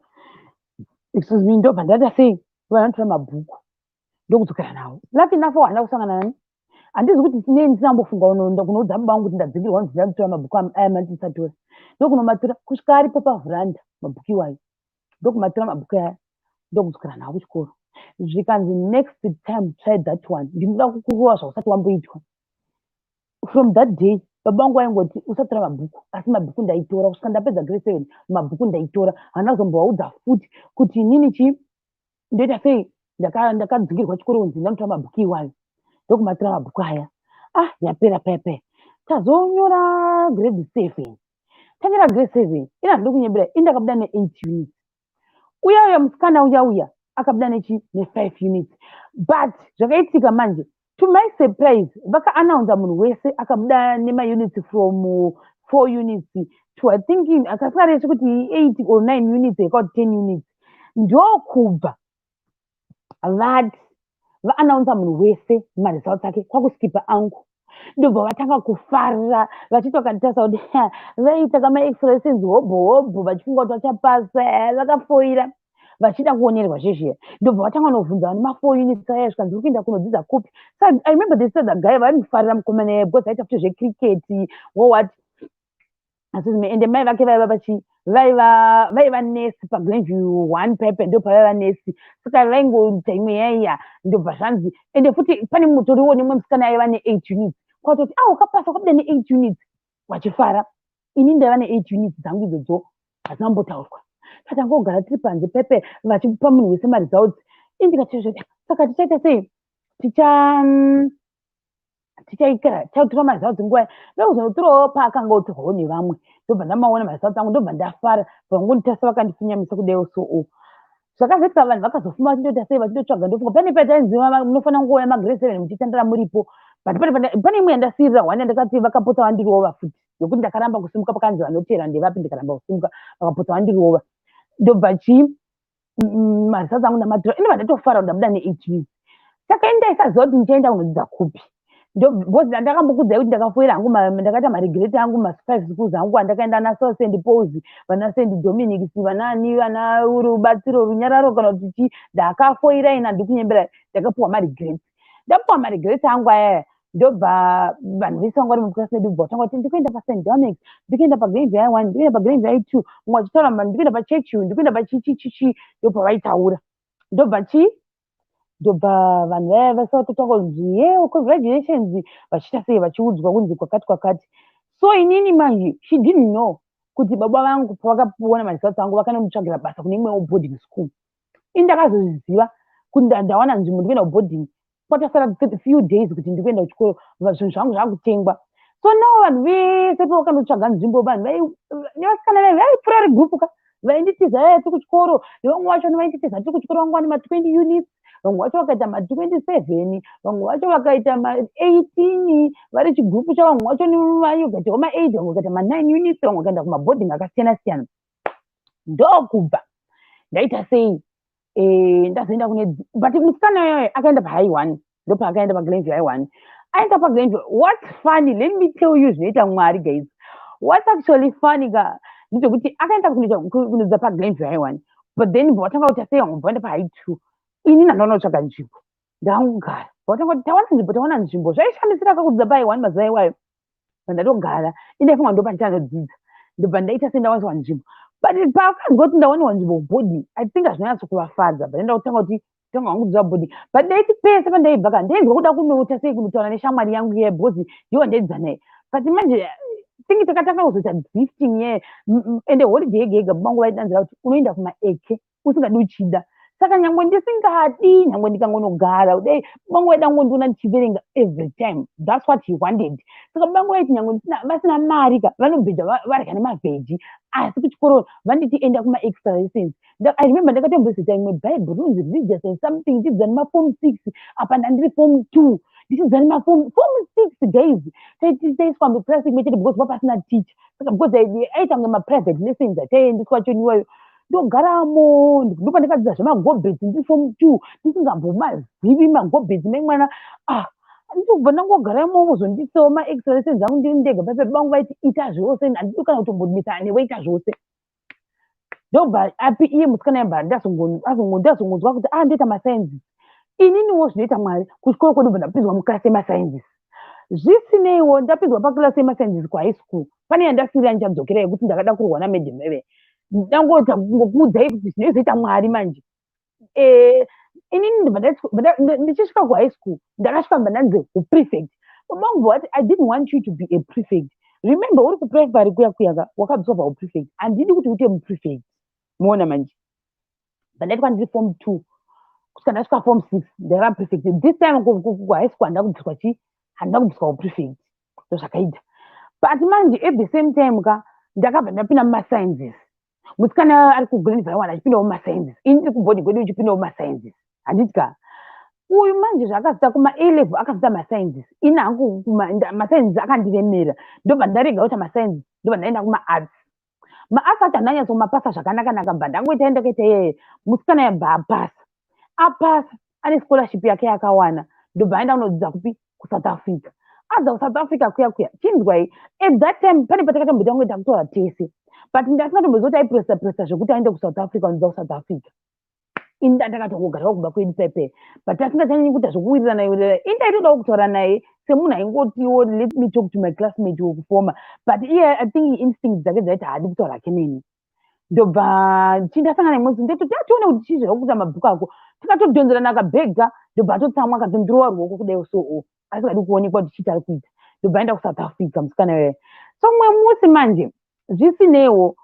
Excuse me. Ndobva ndaita sei? Vanotora mabhuku, ndokudzokera nawo. Lucky enough, handina kusangana nani. Handizi kuti nei ndisina kumbofunga kunoudza baba vangu kuti ndadzingirwa, kunzi ndatora mabhuku aya mandisatora. Ndokunomatora kusvika aripo pavhuranda mabhuku iwayo. Ndokumatora mabhuku aya, ndokudzokera nawo kuchikoro. Zvikanzi, "Next time try that one, ndinoda kukurova zvausati wamboitwa." From that day baba vangu vaingoti, "Usatora mabhuku," asi mabhuku ndaitora kusvika ndapedza grade 7. Mabhuku ndaitora. Handina kuzombovaudza futi kuti inini chii, ndoita sei, ndakadzingirwa chikoro, kunzi ndanotora mabhuku iwayo. Ndokumatora mabhuku aya. Ah, yapera paya paya. Tazonyora grade 7. Tanyora grade 7, ina handidi kunyebera, ini ndakabuda ne8 units. Uya uya musikana uya uya akabuda nechi ne5 units. But zvakaitika manje, to my surprise, vakaanaunza munhu wese akabuda nemaunits from 4 units to, I think akasingaresi kuti 8 or 9 units, yakakuti 10 units. Ndokubva vati vaanaunza munhu wese maresults ake, kwakuskipa angu. Ndobva vatanga kufarira, vachiti vakatarisa kuti vaita kamaexpressions hobho hobho, vachifunga kuti vachapasa, vakafoira, vachida kuonerwa zvezviya. Ndobva vatanga novhunza vane ma4 units aya, zvikanzi, "Uri kuenda kunodzidza kupi?" So I remember this other guy vaimufarira, mukomana iye, because aita futi zvecricket wowhat. Ende mai vake vaiva vachi vaiva nesi paGlenview 1 pepe, ndo pavaiva nesi. Saka vaingoita imwe yaiya. Ndobva zvanzi, ende futi pane mutoriwo nemumwe musikana aiva ne8 units, kwatoti, "A, ukapasa, ukabuda ne8 units," vachifara. Ini ndaiva ne8 units dzangu idzodzo hadzina kumbotaurwa. Tatangogara tiri panze pepe, vachipa munhu wese maresults. Indikati, "Saka tichaita sei? Tichaikira, tichatora maresults nguva?" Ndokuzonotorawo paakanga otorwawo nevamwe. Ndobva ndamaona maresults angu, ndobva ndafara. Vangonditarisa, vakandifinyamisa kudaiwo. So o zvakazoitika, vanhu vakazofuma vachindoita sei, vachindotsvaga. Ndofunga pane patainzi munofanira kungouya magrade 7 muchitandara muripo, but pane imwe yandasiyirira one yandakati vakapota vandirova futi, yokuti ndakaramba kusimuka. Pakanzi vanotera ndevapi, ndikaramba kusimuka, vakapota vandirova. Ndobva chii, maresults angu ndamatora, indobva ndatofara kuti ndabuda ne8 units. Saka ini ndaisaziva kuti ndichaenda kunodzidza kupi, because ndakambokudzai kuti ndakafoira hangu, ndakaita maregrets angu ma5 schools angu andakaenda, naso St Pauls, vana St Dominics, vanani, vana Rubatsiro, Runyararo, kana kuti chii. Ndakafoira ina, ndikunyembera. Ndakapiwa maregrets. Ndapiwa maregrets angu ayaya, ndobva vanhu vese vanga vari muklasi medu bva vatanga kuti, "Ndikuenda paSt Dominics, ndikuenda paGlenview High 1, ndikuenda paGlenview High 2," mumwe achitaura, "Ndikuenda paChurchill, ndikuenda pachichichichi." Ndobva vaitaura. Ndobva chii, ndobva vanhu vaya vese vatotanga kunzi, "Ye, congratulations," vachiita sei, vachiudzwa kunzi kwakati kwakati. So inini manje, she didn't know kuti baba vangu pavakaona maresults angu, vakanondotsvagira basa kune imwewo boarding school. Ini ndakazozviziva kuti ndawana nzvimbo, ndikuenda kuboarding, kwatasara few days kuti ndikuenda kuchikoro, zvinhu zvangu zvakutengwa. So now vanhu vese pavakanotsvaga nzvimbo, vanhu nevasikana vai vaipfuura rigroup ka, vainditiza yaya tiri kuchikoro, nevamwe vacho vainditiza tiri kuchikoro. Vangu vane ma20 units, vamwe vacho vakaita ma27, vamwe vacho vakaita ma18, vari chigroup chavamwe vacho vakaitawo ma8, vamwe vakaita ma9 units, vamwe vakaenda kumaboarding akasiyana siyana. Ndokubva ndaita sei, ndazoenda kune, but musikana iyoyo akaenda pahigh 1, ndopaakaenda paGlenview High 1. Aenda paGlenview. What's funny, let me tell you zvinoita Mwari, guys. What's actually funny ka ndezvekuti akaenda kunodzidza paGlenview High 1, but then vatanga kuti sei, vamwe vaenda pahigh 2. Ini ndandaona kutsvaga nzvimbo, ndangogara. Vatanga kuti, "Tawana nzvimbo, tawana nzvimbo." Zvaishamisira kakudzidza pahigh 1 mazuva iwayo. Ndatogara, indaifunga ndo pandichandodzidza. Ndobva ndaita sendawaniswa nzvimbo, but pakanzwa kuti ndawaniwa nzvimbo boarding, I think hazvinonyatso kuvafadza. But enda kutanga kuti tanga hangu kudziva boarding, but ndaiti pese pandaibva ka, ndainzwa kuda kunoita sei, kunotaura neshamwari yangu iye, because ndiwo ndaidzidza naye. But manje think takatanga kuzoita drifting ye. Ende holiday yega yega, vangu vaidanzira kuti unoenda kumaeke usingadi uchida. Saka nyangwe ndisingadi, nyangwe ndikangonogara kudai, bangu vaida kungondiona ndichiverenga every time. That's what he wanted. Saka bangu vaiti nyangwe vasina mari ka, vanobhedha varya nemavheji, asi kuchikoro vanditi enda kuma-extra lessons. I remember ndakatombozoita imwe bhaibheri rinonzi Religious and something, ndichidzidza nemaform 6. Apa ndandiri form 2, ndichidzidza nemaform form 6, guys. Taiswa muclass imwe chete because pasina teacher. Saka because aita kunge maprivate lessons ataiendeswa choniwayo, ndogaramo. Ndopandakadzidza zvemagobhets ndiri form 2, ndisingambomazivi magobhets memwana. Ah, ndobva ndangogara imomo, kuzondisawo maextra lessons angu ndiri ndega. Paipai vangu vaiti ita zvose, handidi kana kutombodimisa newe, ita zvose. Ndobva api iye musikana yabva ndazongonzwa kuti a ndoita masciences. Ininiwo zvinoita Mwari, kuchikoro kwedu bva ndapinzwa muclass yemasciences. Zvisineiwo, ndapinzwa paclass yemasciences kuhigh school, pane yandasirira ndichadzokera yekuti ndakada kurwa namadam eve. Ndangota kungokuudzai kuti zvinozoita Mwari manje. Inini ndichisvika kuhigh school, ndakasvika mba ndanzi uprefect. Baba vati, "I didn't want you to be a prefect. Remember, uri kuprimary kuya kuyaka wakabviswa pauprefect. Handidi kuti uite muprefect." Muona manje, pandaitwa ndiri form 2 kusvika ndasvika form 6, ndaiva prefect. This time kuhigh school handina kubviswa chi, handina kubviswa uprefect. Ndozvakaita. But manje at the same time ka, ndakabva ndapinda mumasciences. Musikana ari kuGlen Valley achipindawo mumasciences, ini ndiri kuboarding kwedu uchipindawo mumasciences, handiti ka? Uyu manje zvaakazita kuma A level, akazita masciences. Ini hangu masciences akandiremera, ndobva ndarega kuita masciences, ndobva ndaenda kumaarts. Maarts acho handanyatsokumapasa zvakanaka-naka, bva ndangoita ndakaita iyeye. Musikana yabva apasa, apasa ane scholarship yake yakawana, ndobva aenda kunodzidza kupi? KuSouth Africa. Abva kuSouth Africa kuya kuya, chinzwai, at that time pane patakatomboita kunge takutora tese, but ndasingatomboziva kuti aipresa presa zvekuti aende kuSouth Africa, unodzidza kuSouth Africa. Ini ndandakatongogarawo kumba kwedu paipai, but asingachanyanyi kuita zvokuwirirana wirirana. Ini ndaitodawo kutaura naye semunhu aingotiwo, "Let me talk to my classmate wekufoma." But iye, I think instinct dzake dzaiti haadi kutaura hake neni. Ndobva chindasangana nemwedzi, ndototi atione kuti chii zvakuita mabhuku ako. Tikatodhonzerana akabhega, ndobva atotsamwa, akatondirova ruoko kudai so, asingadi kuonekwa kuti chii ari kuita. Ndobva aenda kuSouth Africa musikana iyoyo. So mumwe musi manje, zvisinewo,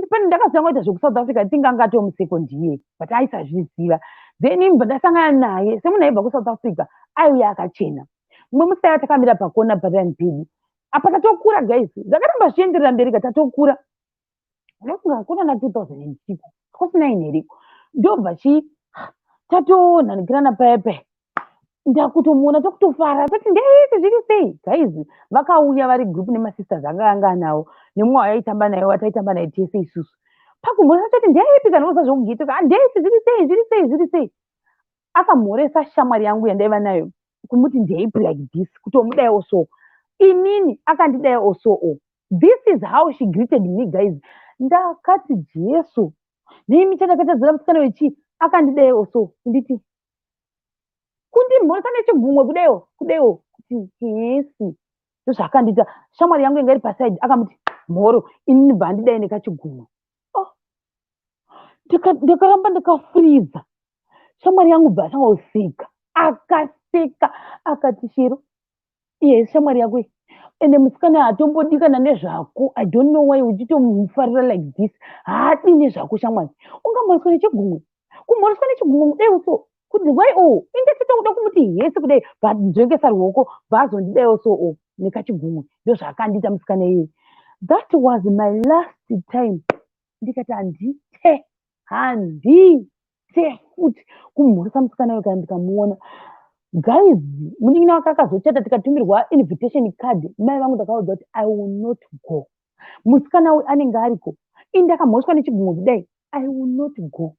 pane ndakazotanga kuita zvekuSouth Africa, tinga angatoo musecond year, but aisazviziva. Then imbva ndasangana naye semunhu aibva kuSouth Africa, aiuya akachena. Mumwe musi taiva takamira pakona parani pedu apa. Tatokura, guys, zvakaramba zvichienderera mberi ka. Tatokura, unofunga kuna na 2006 kwasina here, ndobva chi tatonhanikirana paya paya, ndakutomuona, tokutofara, toti ndese zviri sei. Guys, vakauya vari group nemasisters anga anga anawo, nemumwe waitamba naye, wataitamba naye tese isusu. Pakumhoresa toti ndeipi kana usa zvokugita, ndesi zviri sei, zviri sei, zviri sei. Akamhoresa shamwari yangu yandaiva nayo, kumuti ndeipi like this, kutomudaiwo so. Inini akandidaiwo so. O, this is how she greeted me, guys. Ndakati, "Jesu, neimi chandakatadzira musikana wechii?" Akandidaiwo so, kunditi, kundimhoresa nechigumwe kudaiwo kudaiwo, kuti yesi. Ndozvaakandiita. Shamwari yangu inga iri paside akamuti mhoro, inini bva andidai nekachigumwe. Oh. Ndakaramba ndakafuriza. Shamwari yangu bva atanga kuseka, akaseka akati, "Shero, iye shamwari yako iyi, ende musikana hatombodikana nezvako. I don't know why uchitomufarira like this. Haadi nezvako shamwari. Ungamhoreswa nechigumwe, kumhoreswa nechigumwe kudai so, kuti why?" O, indatitoda kumuti hesi kudai, but nzvengesa ruoko, bva azondidaiwo so, o, nekachigumwe. Ndozvaakandiita musikana iyeye. That was my last time. Ndikati handite, handite futi kumhoresa musikana uyo kana ndikamuona. Guys, munin'ina wake akazochata, tikatumirwa invitation card. Mai vangu ndakaudza kuti I will not go. Musikana uyu anenge ariko, ini ndakamhoreswa nechigumwe kudai, I will not go.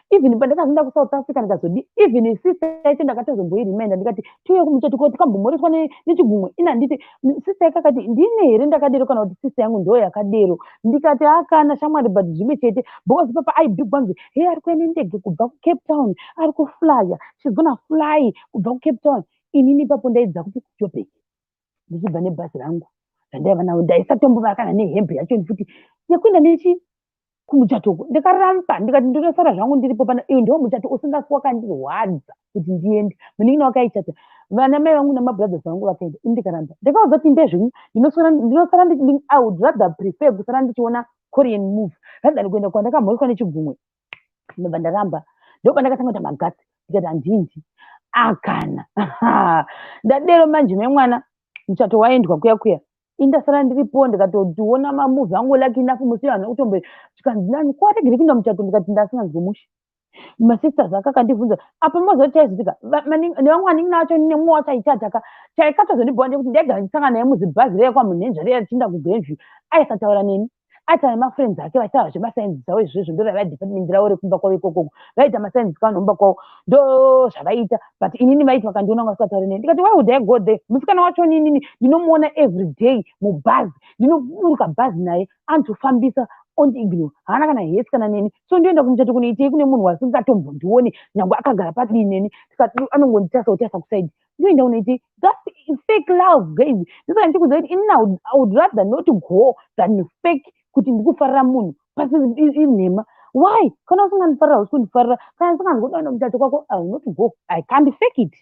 Even pandakazoenda kuSouth Africa, ndikazodi, even sister yacho ndakatozomboirimainda, ndikati tiuye kumuchato tikambomhoreswa nechigumwe. Ini handiti sister yake akati ndine here ndakadero, kana kuti sister yangu ndo yakadero. Ndikati akana shamwari, but zvimwe chete, because papa aibhigwa nzi he ari kuenda nendege kubva kuCape Town, ari kuflya, she's gonna fly kubva kuCape Town. Inini ipapo ndaidza kuti kuJobek, ndichibva nebhazi rangu randaiva naro, ndaisatombova kana nehembe yacho futi yekuenda nechi kumuchato uko. Ndikaramba, ndikati ndinosara zvangu ndiripo pana. Iyo ndiwo muchato usingafi wakandirwadza kuti ndiende. Munin'ina wakaichata, vana mai vangu namabrothers vangu vakaenda, ini ndikaramba. Ndakaudza kuti ndezvenyu, ndinosara. I would rather prefer kusara ndichiona Korean movie rather than kuenda kwandakamhoreswa nechigumwe. Ndobva ndaramba. Ndobva ndakatanga kuita magatsi, ndikati handindi akana. Ndadero manje memwana, muchato waendwa kuya kuya, indasara ndiripo, ndikatotiona mamovie angu. Lucky enough, musi vanhu kutombe zvikanzi, "Nani kwaregere kuinda muchato?" Ndikati ndasinganzwi mushe. Masisters aka akandibvunza apa, mazuva chaizotika nevamwe vanin'ina vacho nemumwe wacho aichata. Chaikatozondibhowa ndekuti ndaigara ndichisangana naye muzibhazi reya kwaMunhenzva reya tichienda kuGrandview. Aisataura neni, aitaura nemafriends ake, vachitaura zvemasainzi dzavo izvozvo. Ndo raiva department ravo rekumba kwavo ikokoko, vaiita masainzi kavanhu kumba kwavo, ndo zvavaiita. But inini vaiti vakandiona vasingatauri neni. Ndikati, "Why would I go there?" Musikana wacho ninini ndinomuona every day mubhazi, ndinoburuka bhazi naye, anotofambisa ondiignore, haana kana hesi kana neni. So ndoenda kumuchato kunoitei kune munhu wasingatombondioni, nyange akagara padii neni? Tikati anongonditarisa, kutarisa kuside. Ndoenda kunoitei? That's fake love, guys. Ndosaka ndichikuudza kuti inini I would rather not go than fake kuti ndikufarira munhu pasi inhema. Why? Kana usingandifarira, hausi kundifarira. Kana ndisingangoda muchato kwako, I will not go. I can't fake it.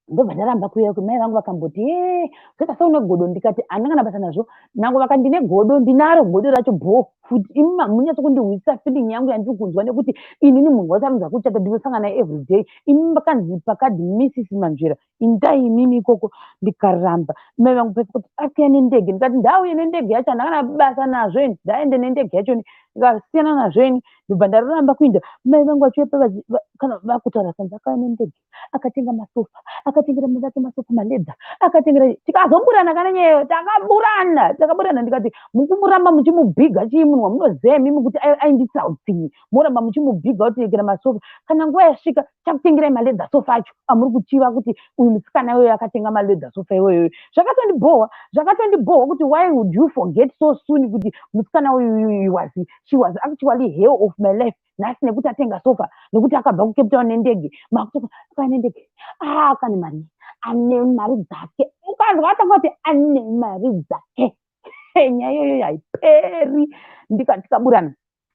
Ndobva ndaramba kuuya. Mai vangu vakamboti, "Ye, zvaka seune godo." Ndikati handina kana basa nazvo. Nango vakandi negodo, ndinaro godo racho bho futi. Imi hamunyatso kundihwisisa feeling yangu yandiri kunzwa, nekuti inini munhu wacho kuchata ndinosangana naye everyday. Imi makanzi pakadhi Mrs Manzvera, indai imimi ikoko. Ndikaramba. Mai vangu pese kuti asiya nendege. Ndikati ndauye nendege yacho, handina kana basa nazvo ini, ndaende nendege yacho, ndikasiyana nazvo ini. Ndobva ndaramba kuinda. Mai vangu vachiuya kana vakutaura sanzi akauya nendege, akatenga masofa, akatengera mai vake masofa, maleather akatengera. Tikazoburana kana nyayo, takaburana, takaburana. Ndikati mukumuramba muchimubhiga chii munhu wamunoziva imimi kuti ainditsa utsinye? Moramba muchimubhiga kutekera masofa. Kana nguva yasvika, chakutengerai maleather sofa acho amuri kuchiva kuti uyu musikana iyoyo akatenga maleather sofa iyoyo. Zvakatondibhohwa, zvakatondibhohwa kuti why would you forget so soon kuti musikana uyu was, she was actually hell of my life? Nhasi nekuti atenga sofa, nekuti akabva kuCape Town nendege, makutoka nendege, akane mari, ane mari dzake. Ukanzwa atanga kuti ane mari dzake, nyaya iyoyo haiperi. Ndikati taburana,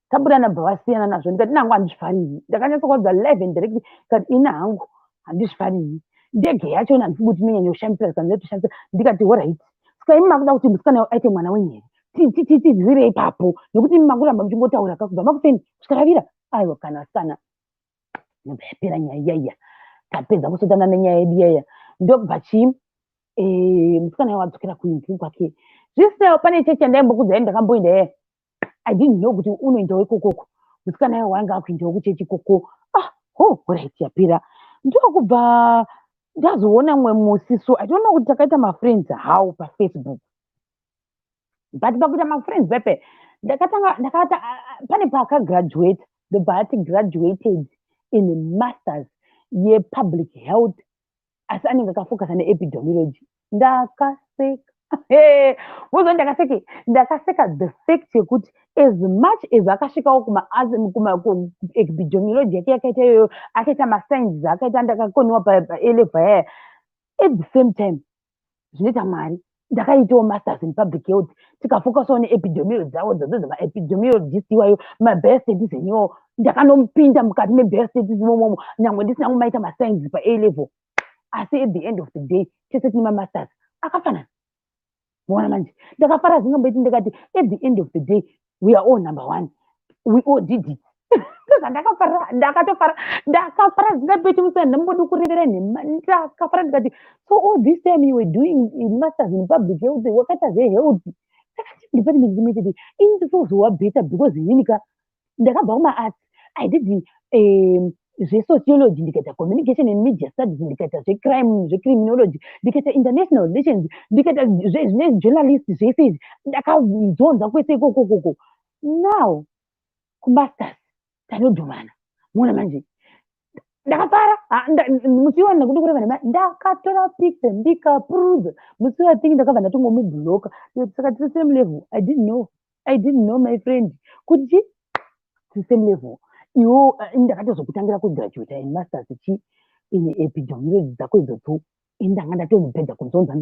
taburana, bva vasiyana nazvo. Ndikati nangu handizvifariri. Ndakanyatsa kuvaudza live and direct, ndikati ini hangu handizvifariri. Ndege yachona handisi kuti inonyanya kushamisira, zvikanzi toshamisira. Ndikati alright, saka imi makuda kuti musikana aite mwana wenyu here? Tizire ipapo, nekuti imi makuramba muchingotaura kakubva makuseni kusvika ravira. Aiwa, kana asikana, ndobva yapera nyaya iyaiya. Tapedza kusotana nenyaya yedu iyaiya, ndobva chii, musikana wadzokera kuinzini kwake. Zvisinewo, pane chechi yandaimbokudzai ndakamboenda yaya. I didn't know kuti unoendawo ikokoko. Musikana iwo wanga akuendawo kuchechi ikoko. Ah, ho, alright, yapera. Ndokubva ndazoona mumwe musi. So I don't know kuti takaita mafriends how paFacebook, but pakuita mafriends pepe ndakatanga ndakata pane paakagraduate, ndobva ati graduated in masters yepublic health, asi anenge akafocusa neepidemiology. Ndakaseka muzo, ndakaseke, ndakaseka the fact yekuti as much as akasvikawo kumaepidemiology yake yakaita iyoyo, akaita masciences akaita, ndakakoniwa paA level yaya. At the same time, zvinoita Mwari, ndakaitawo masters in public health, tikafocusawo neepidemiology dzavo dzodzo dzemaepidemiologist iwayo, mabiostatics eniwo. Ndakanomupinda mukati mebiostatics imomomo, nyangwe ndisina kumaita masciences pa-A level. Asi at the end of the day, tese tine mamasters akafanana. Maona manje, ndakafara zingamboiti. Ndikati at the end of the day, we are all number one, we all did it. Ndozvandakafara, ndakatofara, ndakafara zingapeti musana. Ndambodi kurevera nhema, ndakafara. Ndikati, "So all this time you were doing masters in public health, wakaita zvehealth, takati department imwe chete. Ini ndotozova better because inini ka ndakabva kumaarts. I did zvesociology, ndikaita communication and media studies, ndikaita zvecrime, zvecriminology, ndikaita international relations, ndikaita zvejournalist, zvese izvi ndakadzonza kwese ikokokoko. Now kumasters tanodhumana." Muona manje, ndakafara musi iwani ndakuda kureva nhema. Ndakatora picture, ndikapuruza musi wa think ndakabva ndatongomublocka. Saka tiri same level. I didn't know, I didn't know, my friend, kuti chi tiri same level. Iwo ndakatozokutangira kugraduata in masters chi in epidemiology dzako idzodzo. Ini ndanga ndatozopedza kunzonza,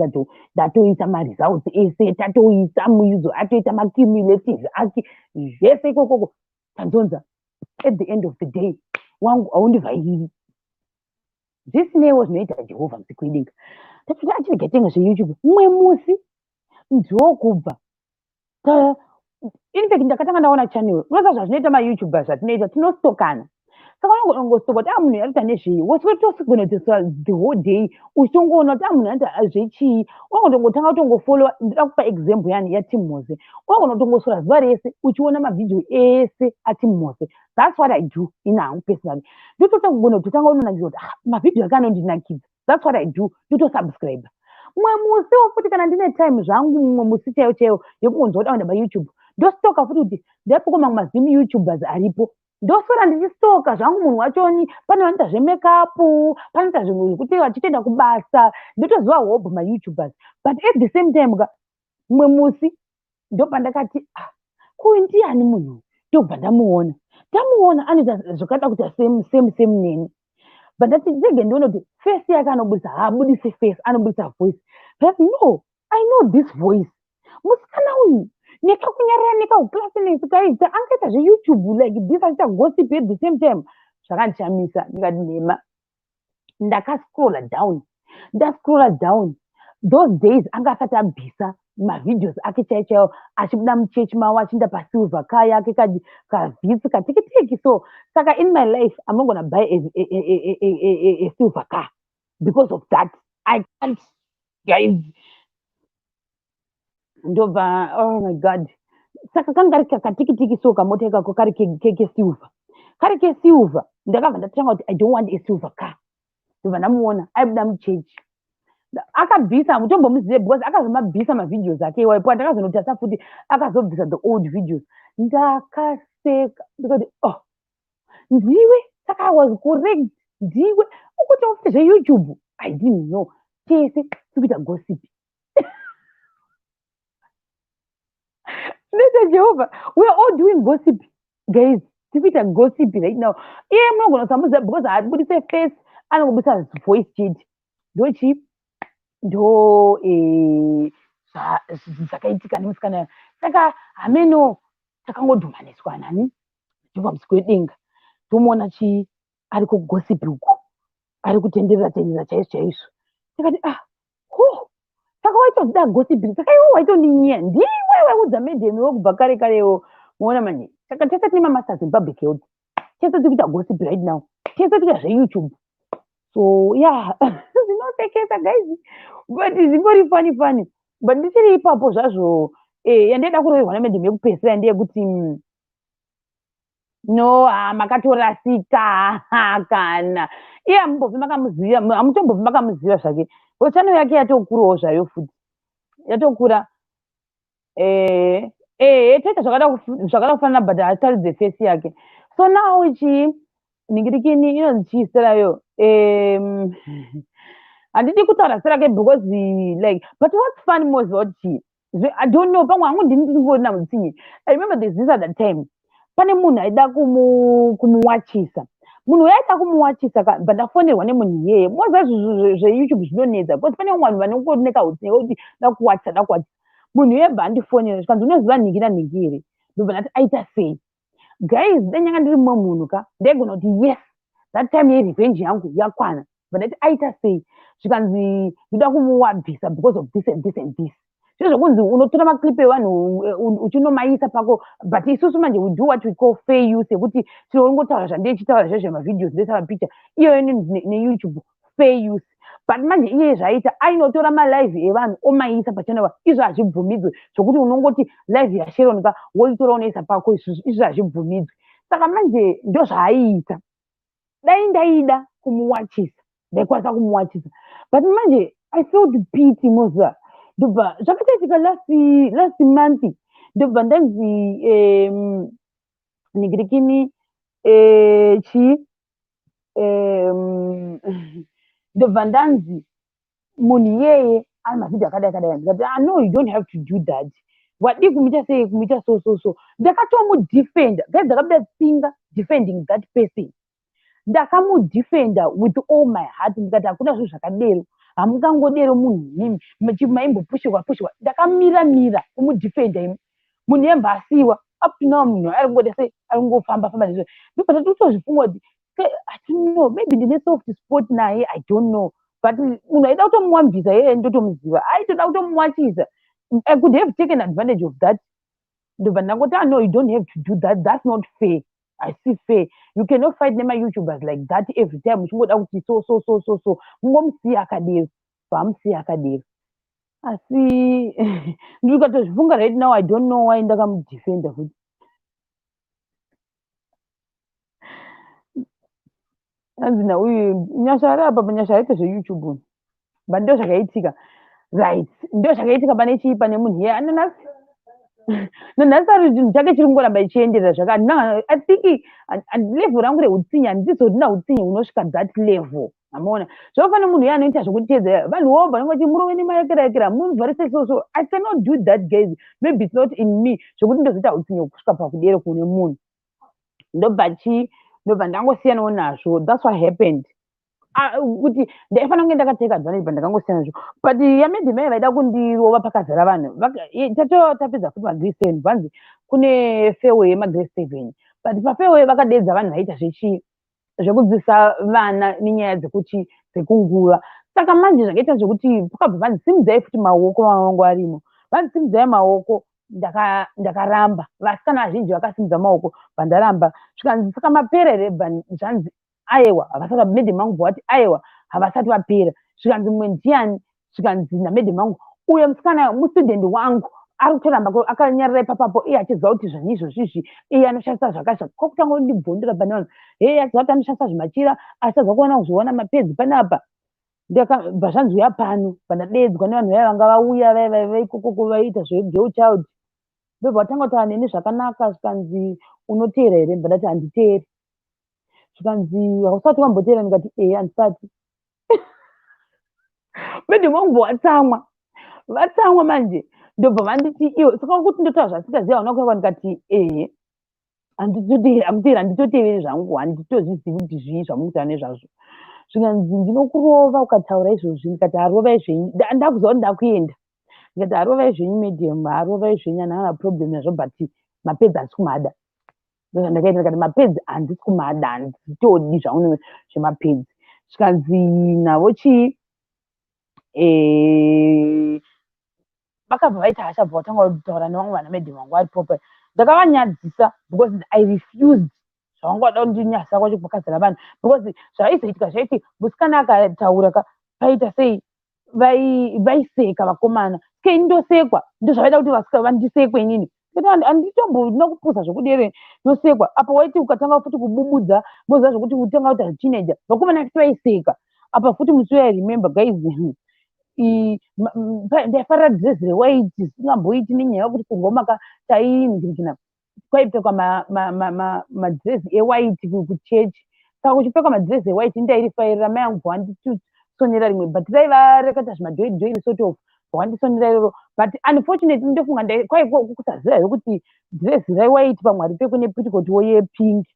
ndatoisa maresults ese, tatoisa muizo, atoita macumulative ake zvese ikokoko, tanzonza. At the end of the day, wangu haundivhairiri. Zvisinewo zvinoita Jehovha musiku wedenga. Tati achirega tenga zveYouTube. Mumwe musi ndokubva In fact, ndakatanga ndaona channel. Unoziva zvazvinoita maYouTuber, zvatinoita, tinostokana. Saka unogona kungostoka kuti a munhu anoita nezvei, woswetosigona the whole day uchitongoona kuti a munhu anoita zvechii. Unogona kutongotanga kutongofollowa. Ndoda kupa example yani yaTim Mose. Unogona kutongoswera zuva rese uchiona mavhidhiyo ese aTim Mose. That's what I do ini hangu personally. Ndototanga kugona kutotanga unonakidza kuti, ah, mavhidhiyo ake anondinakidza. That's what I do. Ndotosubscribe. Mumwe musiwo futi, kana ndine time zvangu, mumwe musi chaiwo chaiwo yekungonzwa kuda kuenda paYouTube, ndostoka futi kuti ndapiko mamwe maZim YouTubers aripo. Ndoswera ndichistoka zvangu munhu wachoni. Pane vanoita zvemakeup, panoita zvimwe zvekuti vachitoenda kubasa. Ndotoziva hope maYouTubers, but at the same time ka, mumwe musi ndopandakati, ah, kuyu ndiani munhu? Ndobva ndamuona. Ndamuona, anoita zvakada kuita same same same neni, but ndati ndege ndione kuti face yake anobudisa, haabudisi face, anobudisa voice. But no, I know this voice. Musikana uyu nekakunyarara, nekauklassiness kaita, angaita zveYouTube like this, achiita gossip at the same time. Zvakandishamisa. Ndikati nhema. Ndakascrolla down, ndascrolla down. Those days anga asati abvisa mavideos ake chaiwo chaiwo, achibuda muchechi mavo, achienda pasilver car yake, kaVitz katikitiki. So saka in my life I'm not gonna buy a silver car because of that. I can't, guys. Ndobva, oh my God, saka kanga kari katikitiki, so kamota ikako kari kesilver, kari kesilver. Ndakabva ndatanga kuti I don't want a silver car. Ndobva ndamuona aibuda muchechi, akabvisa. Mutombomuzive because akazomabvisa mavideos ake iwayo. Ndakazonotasa futi, akazobvisa the old videos. Ndakaseka, ndikati, oh, ndiwe. Saka I was correct, ndiwe ukuita futi zveYouTube. I didn't know tese tiri kuita gossip. Nete Jehovha, we are all doing gossip, guys. Tiri kuita gossip right now. Iye munogona kusamuziva because haabudise face, anongobudisa voice chete. Ndochii, ndo zvakaitika nemusikana. Saka hameno, takangodhumaniswa nani ndobva wedenga, tomuona chii, ari kugossip uku, ari kutenderera tenderera chaizvo chaizvo. Takati, ah, ho, saka waitozida gossip. Saka iwo waitondinyia, ndiwe waiudza madam iwe kubva kare karewo. Muona manje, saka tese tine mamasters in public health, tese tiri kuita gossip right now, tese tiri kuita zveYouTube. So yeah, zvinosekesa guys, but zvingori funny funny. But ndichiri ipapo zvazvo, yandaida kuroverwa namadam yekupedzisira ndeyekuti no, ha, makatorasika kana iye hamumbofi makamuziva, hamutombofi makamuziva zvake. Channel yake yatokurawo zvayo futi, yatokura. Toita zvakada kufanana, but haataridze face yake. So now chii, ningirikini inonzi chii zita rayo? Handidi kutaura zita rake because like, but what's funny, moziva kuti chii? I don't know, pamwe hangu ndini ndingori namutsinye. I remember there's this other time, pane munhu aida kumuwachisa. Munhu uyo aida kumuwachisa, bva ndafonerwa nemunhu iyeye. Moziva zveYouTube zvinonetsa because pane vamwe vanhu vanongori nekautsinye kekuti da kuwachisa, da kuwachisa. Munhu iye bva andifonera, zvikanzi, unoziva nhingi nanhingi here? Ndobva ndati, aita sei? Guys, dai nyanga ndiri mumwe munhu ka, ndaigona kuti yes, that time yerevenge yangu yakwana. Bva ndati, aita sei? Zvikanzi, ndoda kumuwabvisa because of this and this and this. Zviro zvokunzi unotora maclip evanhu uchinomaisa pako. But isusu manje we do what we call fair use, yekuti tinongotaura zvandechitaura zvezvemavideos, ndoisa mapicha iyoyo neYouTube fair use. But manje iye zvaita, ainotora malive evanhu omaisa pachannel. Izvo hazvibvumidzwe, zvokuti unongoti live yaSharon ka, woitora unoisa pako. Izvo hazvibvumidzwe. Saka manje ndo zvaaiita. Dai ndaida kumuwachisa, ndaikwanisa kumuwachisa, but manje I felt pity. Moziva, ndobva zvakatoitika last month, ndobva ndanzi ningirikini, chii, ndobva ndanzi munhu iyeye ane mavhidhio akadai akadai. Ndikati, ah, no, you don't have to do that. Wadii kumuita sei, kumuita so so so. Ndakatomudefenda, guys. Ndakabuda tsinga defending that person. Ndakamudefenda with all my heart. Ndikati, hakuna zvinhu zvakadero, hamungangodero munhu imimi maimbopushirwa pushirwa. Ndakamira mira kumudefenda imi. Munhu yembva asiyiwa. Up to now munhu ari kungoita sei, ari kungofamba famba nezvo. Ndobva ndatotozvifunga kuti I don't know, maybe ndine soft spot naye, I don't know, but munhu aida kutomuwambisa yeye ndotomuziva, aitoda kutomuwachisa. I could have taken advantage of that. Ndobva ndangoti, ah, no, you don't have to do that. That's not fair. I see fair. You cannot fight nema-YouTubers like that every time uchingoda kuti so so so so so. Mungomusiya akadero. Vamusiya akadero. Asi ndikatozvifunga right now, I don't know why ndakamudefenda futi. Hanzi nauyu Nyasha ari apa, Nyasha aite zveYouTube uyu. But ndo zvakaitika. Right. Ndo zvakaitika pane chii, pane munhu iye ananasi. Nanhasi ari chinhu chake chiri kungoramba ichienderera zvaka. I think level rangu reutsinye handizorina utsinye hunosvika that level. Amaona zvakafanira munhu iye anoita zvekutedzera vanhu vobva vanenge vachiti murove nemayekerayekera muvharise so so. I cannot do that, guys. Maybe it's not in me zvekuti ndozoita utsinye kusvika pakudero kune munhu. Ndobva chii, ndobva ndangosiyanawo nazvo. That's what happened. Kuti ndaifanira kunge ndakateka advantage, but ndakangosiyana nazvo. But yamadam mai vaida kundirova pakazara vanhu. Tatopedza futi magrade 7, vanzi kune farewell yemagrade 7, but pafarewell vakadedza vanhu vaita zvechii, zvekudzidzisa vana nenyaya dzekuti dzekunguva. Saka manje zvakaita zvekuti pakabva vanzi simudzai futi maoko, vana vangu varimo, vanzi simudzai maoko. Ndakaramba. Vasikana vazhinji vakasimudza maoko, vandaramba. Zvikanzi saka mapera here? Zvanzi aiwa, havasati. Madam vangu bvavati aiwa, havasati vapera. Zvikanzi mumwe ndiani? Zvikanzi namadam vangu, uyo musikana mustudent wangu ari kutoramba akanyarara ipapapo, iye achiziva kuti zvanhu izvozvizvi iye anoshandisa zvakazva. Kwakutanga kundibvondera pane vanhu, hei, achiziva kuti anoshandisa zvimachira, achitadza kuona kuzviona mapedzi panapa. Ndakabva zvanzi uya pano. Pandadedzwa nevanhu vaya vanga vauya vaya vaikokoko vaiita zvegirl child, ndobva vatanga kutaura neni zvakanaka. Zvikanzi unoteera here? Ndobva ndati handiteeri. Zvikanzi hausati wamboteera? Ndikati ehe, handisati. Madam vangu vatsamwa, vatsamwa manje. Ndobva vanditi iwe saka kuti ndotaura zvasingazivi, hauna kuiwa. Ndikati ehe, handitoteeri, handitoteveri zvangu, handitozvizivi kuti zvii zvamukutaura nezvazvo. Zvikanzi ndinokurova ukataura izvozvi. Ndikati harovai zvenyu, ndakuziva kuti ndakuenda. Ndikati harovai zvenyu madam, harovai zvenyu, handina problem nazvo, but mapads handisi kumada. Ndozvandakaita. Ndikati mapads handisi kumada, handitodi zvangu zvemapads. Zvikanzi navo chii, vakabva vaita hasha, bva vatanga kutaura nevamwe vana madam vangu varipo pa. Ndakavanyadzisa because I refused zvavanga vada kundinyadzisa kwacho kwakazara vanhu, because zvaizoitika zvaiti musikana akataura ka paita sei, vaiseka vakomana ke ndosekwa. Ndozvavaida kuti vasika vandisekwe inini. Handitombona kupusa zvekudere nosekwa apa. Waiti ukatanga futi kububudza, moziva zvokuti utanga kuita teenager, vakomana futi vaiseka apa futi. Musi uya, remember guys, ndaifarira dhirezi rewhite zvisingamboiti, nenyaya yekuti kungoma tainhikirikina kwaipfekwa madhirezi ewhite kuchechi. Saka kuchipfekwa madhirezi ewhite, ndairifarira. Mai angu bva rimwe, but raiva rakaita zvimadhoiri sort of, bva iroro. But unfortunately ndofunga kwaiko kusaziva here kuti dhirezi rewhite pamwe haripfekwe nepetticoat yepink,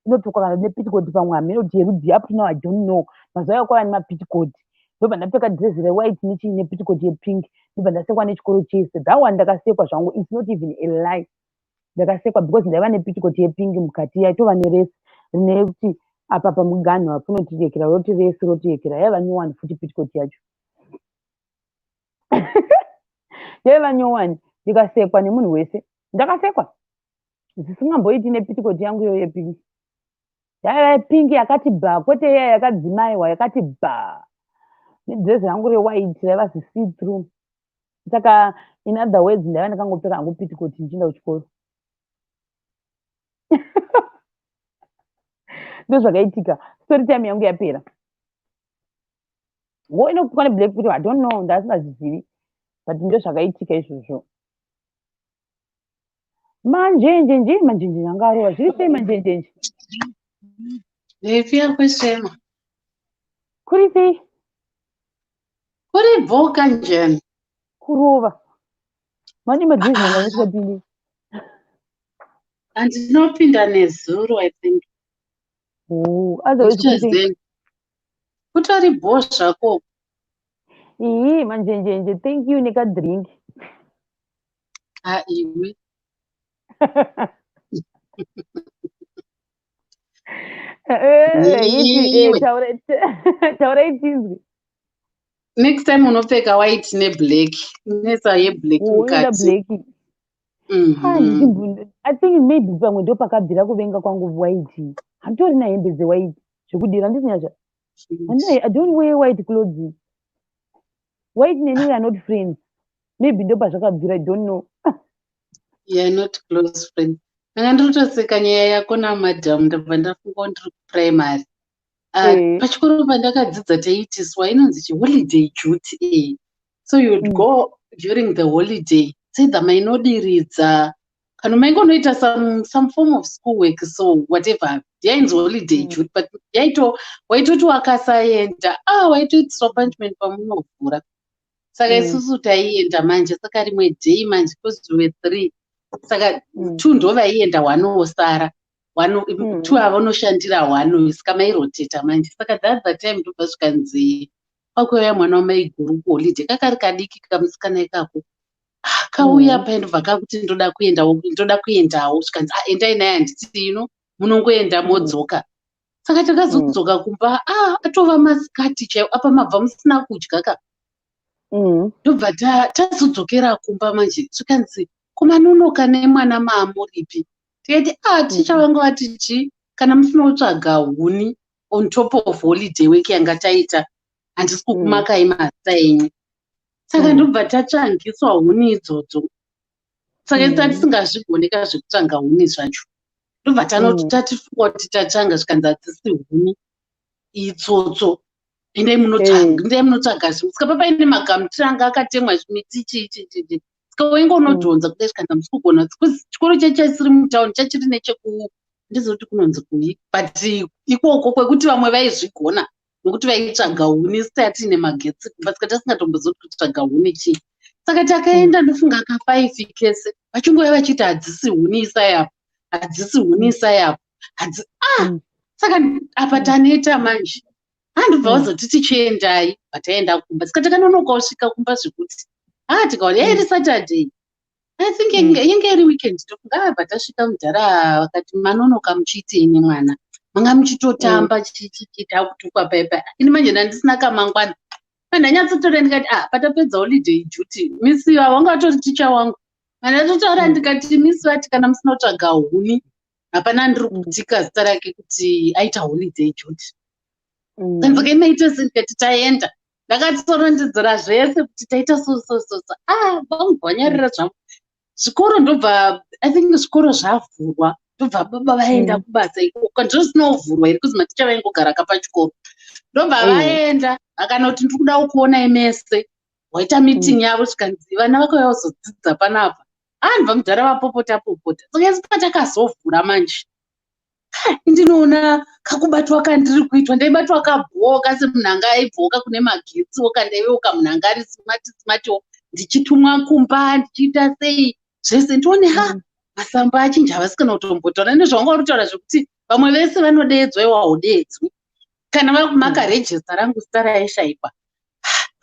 inopfekwa kana nepetticoat pamwe, hameno kuti yerudzi. Up to now I don't know. Mazuva ayo kwava nemapetticoat. Ndobva ndapfeka dhirezi rewhite nechii nepetticoat yepink, ndobva ndasekwa nechikoro chese. That one ndakasekwa zvangu, it's not even a lie. Ndakasekwa because ndaiva nepetticoat yepink mukati, yaitova neresi rine kuti apa pamuganhu apunotirekera roti resi rotirekera. Yaiva nyowani futi petticoat yacho, yaiva nyowani. Ndikasekwa nemunhu wese, ndakasekwa zvisingamboiti nepetticoat yangu iyoyo yepink. Yaiva pink yakati bha, kwete iya yakadzimaiwa, yakati bha, nedhirezi rangu rewhite raiva zisee through. Saka in other words, ndaiva ndakangopfeka hangu petticoat ndichienda kuchikoro. Ndozvakaitika. Story time yangu yapera. Wo inopfekwa neblack kuti I don't know, ndasingazvizivi, but ndozvakaitika izvozvo. Manjenjenje, manjenjenje anga arova. Zviri sei, manjenjenje?
Ndeipi yakwesema.
Kuri sei?
Kuri bhoka njani?
Kurova mani madhirezi anga asikapindi.
Andinopinda nezuro, I think.
Oh, otherwise kuri sei?
Then kutori bho zvako.
Ii, manjenjenje, thank you nekadrink.
Ha, iwe. Iwe.
Taurai tinzwi.
Next time unopfeka white neblack. Unesa yeblack
Unoda
mukati.
Black. Ah, I think maybe pamwe ndo pakabvira kuvenga kwangu white. Handitorina hembe dzewhite zvekudira, handisi Nyasha. I don't wear white clothes. White neni, we are not friends. Maybe ndo pazvakabvira, I don't know.
You are not close friends. Ndanga ndiri kutoseka nyaya yako namadhamu, ndabva ndafunga ndiri kuprimary. Pachikoro pandakadzidza taiitiswa inonzi chiholiday duty. So you'd go during the holiday, either mainodiridza kana maingonoita some form of school work, so whatever yainzi holiday duty, but yaito waitoti wakasaenda, ah, waitoitiswa punishment pamunovhura. Saka isusu taienda manje. Saka rimwe day manje, because we were three, saka two ndo vaienda, one wosara one, two avonoshandira one, saka mairoteta manje. Saka the other time ndobva zvikanzi kwakuuya mwana wamaiguru kuholiday, kakari kadiki kamusikana ikako. Ah, kauya pai, ndobva kakuti ndoda kuendawo, ndoda kuendawo. Zvikanzi, "Ah, endai naye, handiti ino munongoenda modzoka." Saka takazodzoka kumba, ah, atova masikati chaiwo, apa mabva musina kudya ka. Ndobva tazodzokera kumba manje, zvikanzi, "Kumanonoka nemwana, maamuripi?" Tikati, "Ah, ticha vanga vati chi kana musina kutsvaga huni on top of holiday work yanga taita, handisi kukumakai mazita enyu." Saka ndobva tatsvangiswa huni idzodzo. Saka isi tatisingazvigoneka zvekutsvanga huni zvacho. Ndobva tanoti tatifunga kuti tatsvanga, zvikanzi, "Hadzisi huni, itsotso, endai munotsvaga, endai munotsvaga zvimwe." Saka papaine magamutiri anga akatemwa, zvimiti, chii chii chii. Saka wainge unodhonza kudai, zvikanzi, "Hamusi kugona." Chikoro chacho chasiri mutauni, chachiri necheku handizivi kuti kunonzi kui, but ikoko kwekuti vamwe vaizvigona nokuti vaitsvaga huni. Isu tatiine magetsi kumba, saka tisingatombozivi kuti kutsvaga huni chii. Saka takaenda, ndofunga ka5 kese, vachingouya vachiti, "Hadzisi huni, isai apo, hadzisi huni, isai apo, hadzi." Ah, saka apa taneta manje. Handobva vazoti, "Tichiendai." Bva kumba. Saka takanonoka kusvika kumba zvekuti, ah, tikaona yairi Saturday, I think yenge iri weekend, tofunga. Ah, bva tasvika, mudhara vakati, "Manonoka muchiitei nemwana? Manga muchitotamba chichiita kutukwa paipai." Ini manje ndandisina kamangwana, ndanyatsotora ndikati, "Ah, patapedza holiday duty, misi vanga vatori ticha wangu." Mandatotaura ndikati, "Misi vati kana musina kutsvaga huni, hapana ndiri kutika zita rake kuti aita holiday duty." Kanzaka imaita se? Ndikati, "Taenda." Ndakatsorondedzera zvese kuti taita so so so so. Ah, vangu vanyarira zvavo. Zvikoro ndobva, I think zvikoro zvavhurwa, ndobva baba vaenda kubasa ikoko. Ndozvisina kuvhurwa here, kuzi maticha vaingogara kapachikoro. Ndobva vaenda, vakanoti, "Ndiri kuda kukuonai mese." Waita meeting yavo, zvikanzi, "Vana vakauya kuzodzidza panapa." Ah, ndibva mudhara vapopota popota. Saka isi patakazovhura manje, ndinoona kakubatwa kandiri kuitwa. Ndaibatwa kabhoka semunhu anga aibhoka kune magetsiwo, kandaivewo kamunhu anga ari smart smartwo, ndichitumwa kumba, ndichiita sei zvese. Ndione ha, masamba achinja, havasi kana kutombotaura nezvavanga vari kutaura zvekuti vamwe vese vanodeedzwa, iwa haudeedzwi. Kana makarejista rangu zita raishayikwa,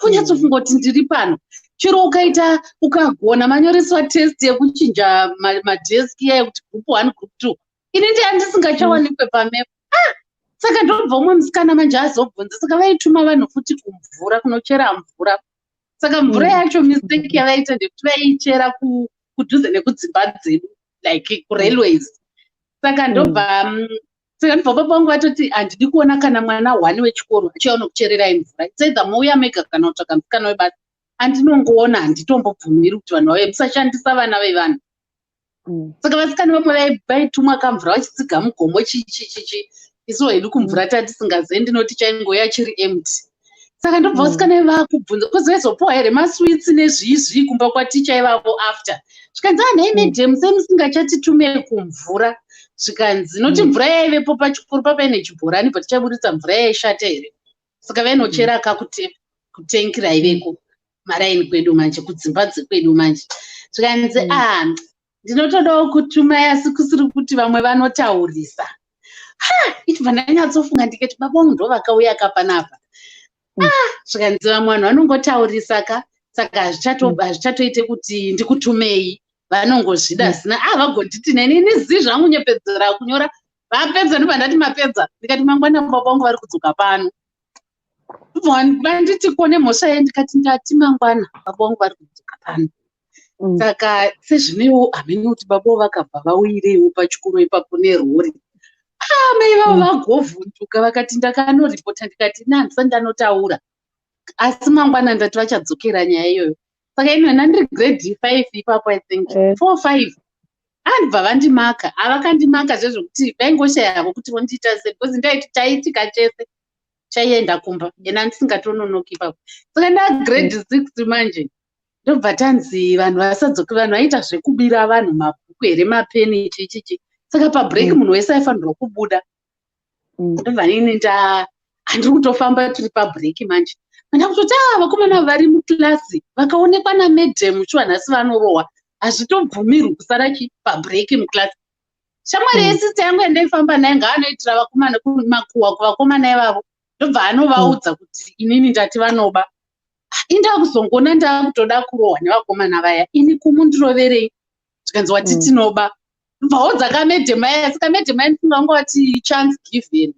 unyatsofunga kuti ndiri pano. Chero ukaita ukagona manyoreswa test yekuchinja madeski iya yekuti group one, group two, ini ndiya ndisingachawanikwe pamepo. Ah, saka ndobva umwe musikana manje azobvunza. Saka vaituma vanhu futi kumvura, kunochera mvura. Saka mvura yacho, mistake yavaita ndekuti vaichera kudhuze nekudzimba dzedu, like kurailways. Saka ndobva saka ndobva baba vangu vatoti, "Handidi kuona kana mwana one wechikoro achiuya nokuchererai mvura. It's either mouya mega kana kutsvaga musikana webasa. Andinongoona, handitombobvumiri kuti vanhu vauye, musashandisa vana vevanhu." Saka vasikana vamwe vaitumwa kamvura vachitsiga mugomo, chichichichi. Isu hedu kumvura tatisingazivi, ndinoti chaingoya chiri empty. Saka ndobva vasikana vakubvunza, kuzi vaizopiwa here masweets nezvii zvii kumba kwaticha ivavo after. Zvikanzi, "Anhai madam, sei musingachatitume kumvura?" Zvikanzi, "Noti mvura yaivepo pachikoro papaine chibhorani, patichaburitsa mvura yaishata here?" Saka vainochera kakutengi raiveko maraini kwedu manje, kudzimba dzekwedu manje. Zvikanzi, "Ah, ndinotodawo kutumai, asi kusiri kuti vamwe vanotaurisa." Ha, ichibva ndanyatsofunga ndikati, baba vangu ndo vakauya kapanapa. Ah, zvikanzi, "Vamwe vanhu vanongotaurisa ka, saka hazvichatoite kuti ndikutumei, vanongozvida zina." Ah, vagonditi neni ini zii zvangu, nyepedzera kunyora. Vapedza, ndobva ndati, "Mapedza?" Ndikati, "Mangwana baba vangu vari kudzoka pano." Vanditi, "Kone mhosva ye?" Ndikati, "Ndati mangwana baba vangu vari kudzoka pano." Saka sezvineiwo hamene kuti baba vakabva vauyireiwo pachikoro ipapo nerori. Ah, mai vavo vagovhunduka, vakati ndakanoripota. Ndikati ina handisati ndanotaura, asi mangwana ndati vachadzokera nyaya iyoyo. Saka ino ndandiri grade 5 ipapo, I think 4, 5. Andibva vandimaka, havakandimaka zvezvokuti vaingoshayavo kuti vondiita sei, because ndaiti chaitika chese chaienda kumba, ende handisingatononoki ipapo. Saka ndagrade 6 manje, ndobva tanzi vanhu vasadzoke. Vanhu vaiita zvekubira vanhu mabhuku here, mapeni, chichichi. Saka pabreak munhu wese aifanirwa kubuda. Ndobva nini nda handiri kutofamba, tiri pabreak manje, anda kutoti a vakomana vari muklasi vakaonekwa namadam shuwa nhasi vanorohwa, hazvitobvumirwi kusara chi pabreak muklasi. Shamwari yesista yangu yandaifamba naye ngaanoitira vakomana makuhwa kuvakomana ivavo, ndobva anovaudza kuti inini ndati vanoba. Inda kuzongoona ndaakutoda kurohwa nevakomana vaya. Ini kumundiroverei? Zvikanzi wati tinoba. Ndobva kamadam aya. Saka madam aya ndifunga vanga vati chance given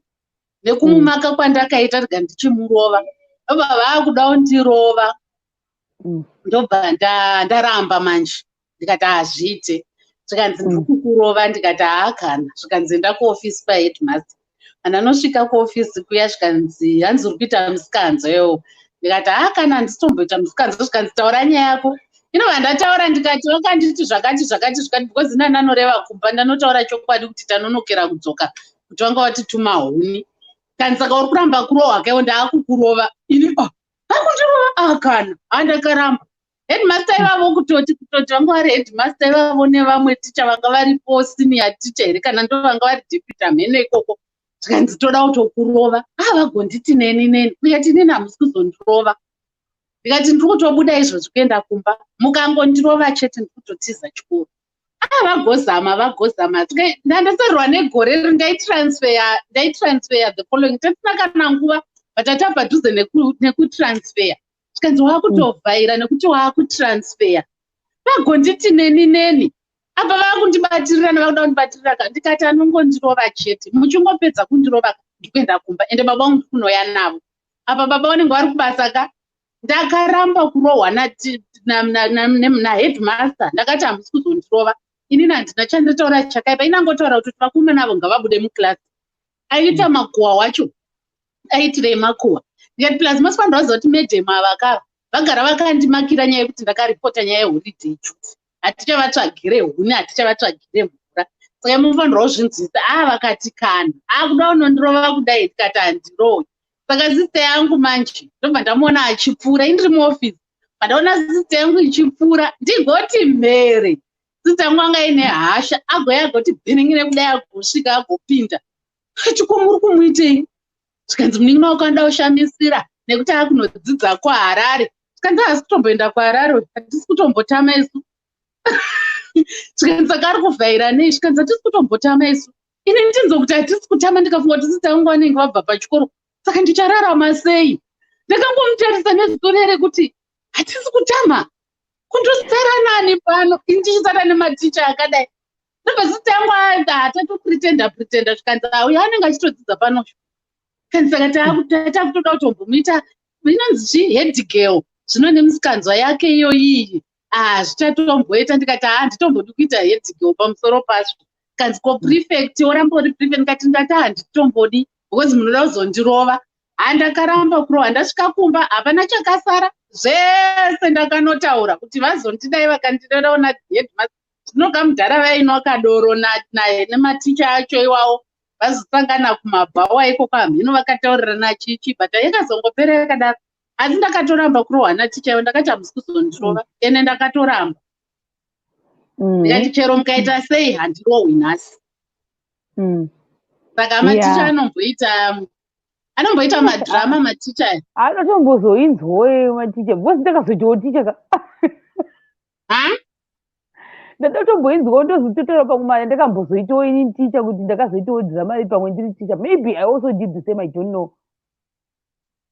nekumumaka kwandakaita, rega ndichimurova. Ndobva vaakuda kundirova. Ndobva ndaramba manje, ndikati hazviite. Zvikanzi ndiri kukurova. Ndikati haakana. Zvikanzi enda kuofisi paheadmaster. Pandanosvika kuofisi kuya, zvikanzi hanzi uri kuita musikanzo iwo. Ndikati haakana, handisitomboita musikanzo. Zvikanzi taura nyaya yako. Inobva ndataura, ndikati vakanditi zvakati zvakati zvakati, because ina ndanoreva kumba, ndanotaura chokwadi kuti tanonokera kudzoka kuti vanga watituma huni. Kanzi saka uri kuramba kurohwa kaiwo, ndaakukurova. Ini ah, akundirova? Akana, handakaramba. Headmaster ivavo kutoti vanga vari headmaster ivavo nevamwe ticha vanga varipo, senior teacher here kana ndo vanga vari deputy, hamheno ikoko. Zvikanzi toda kutokurova. Ah, vagonditi neni neni. Ndikati inini hamusi kuzondirova. Ndikati ndiri kutobuda izvozvi kuenda kumba, mukangondirova chete ndiri kutotiza chikoro. Ah, vagozama, vagozama. Ndandasarirwa negore. Ndaitransfer the following, tatisina kana nguva, but tata padhuze nekutransfer. Zvikanzi waakutovhaira nekuti waakutransfer. Vagonditi neni neni. Apa vakundibatirira, nevakuda kundibatirira ka. Ndikati anongondirova chete, muchingopedza kundirova ndikuenda kumba, ende baba vangu ndikunoya navo. Apa baba vanenge vari kubasa ka. Ndakaramba kurohwa naheadmaster. Ndakati hamusi kuzondirova, inini handina chandataura chakaipa. Inangotaura kuti vakomana avo ngavabude muklasi. Aiita makuhwa wacho aitirei makuhwa? Ndikati plus masifanira kuziva kuti madam ava kava vagara vakandimakira nyaya yekuti ndakaripota nyaya yeholiday duty, hatichavatsvagire huni, hatichavatsvagire mvura, saka munofanirwa kuzvinzwisa. A vakati kana akuda unondirova kudai. Ndikati handirohwi. Saka sista yangu manje ndobva ndamuona achipfuura, indiri muofisi, pandaona sista yangu ichipfuura, ndigoti mhere. Sista yangu anga ine hasha, agoya agoti bhiringire kudai, agosvika agopinda, ati ko muri kumuitei? Zvikanzi munin'ina wako anoda kushamisira nekuti akunodzidza kuHarare. Zvikanzi haasi kutomboenda kuHarare, hatisi kutombotama isu. Zvikanzi saka ari kuvhaira nei? Zvikanzi hatisi kutombotama isu. Ini ndinzwa kuti hatisi kutama, ndikafunga kuti sista vangu vanenge vabva pachikoro, saka ndichararama sei? Ndakangomutarisa neziso rekuti hatisi kutama, kundosara nani pano, ini ndichisara nematicha akadai? Ndobva sista yangu hatatopretenda pretenda. Zvikanzi auya anenge achitodzidza pano. Kanzi saka takutoda kutombomuita inonzi chi head girl zvino nemusikanzwa yake iyoyiyi hazvichatomboita. Ndikati haa, handitombodi kuita head girl pamusoro pazvo. Kanzi ko prefect, woramba uri prefect? Ndikati ndati handitombodi, because munoda kuzondirova. Handakaramba kurohwa. Ndasvika kumba hapana chakasara, zvese ndakanotaura kuti vazondidai, vakandidawo naheadmaster. Zvino kamudhara vainwa kadoro nematicha acho iwawo, vazosangana kumabhawa ikoko, hamhino vakataurirana chichi, but yakazongopera yakadaro. Asi ndakatoramba kurohwa naticha ivo. Ndakati hamusi kuzondirova, ende ndakatoramba. Ndikati chero mukaita sei handirohwi nhasi. Saka maticha anomboita madhirama maticha aya.
Anotombozoinzwawo maticha, because ndakazoitawo ticha ka.
Ha.
Ndatotomboinzwawo, ndozototora pamwe mari ndakambozoitawo ini ticha, kuti ndakazoitawo dhirama pamwe ndiri ticha. Maybe I also did the same, I don't know.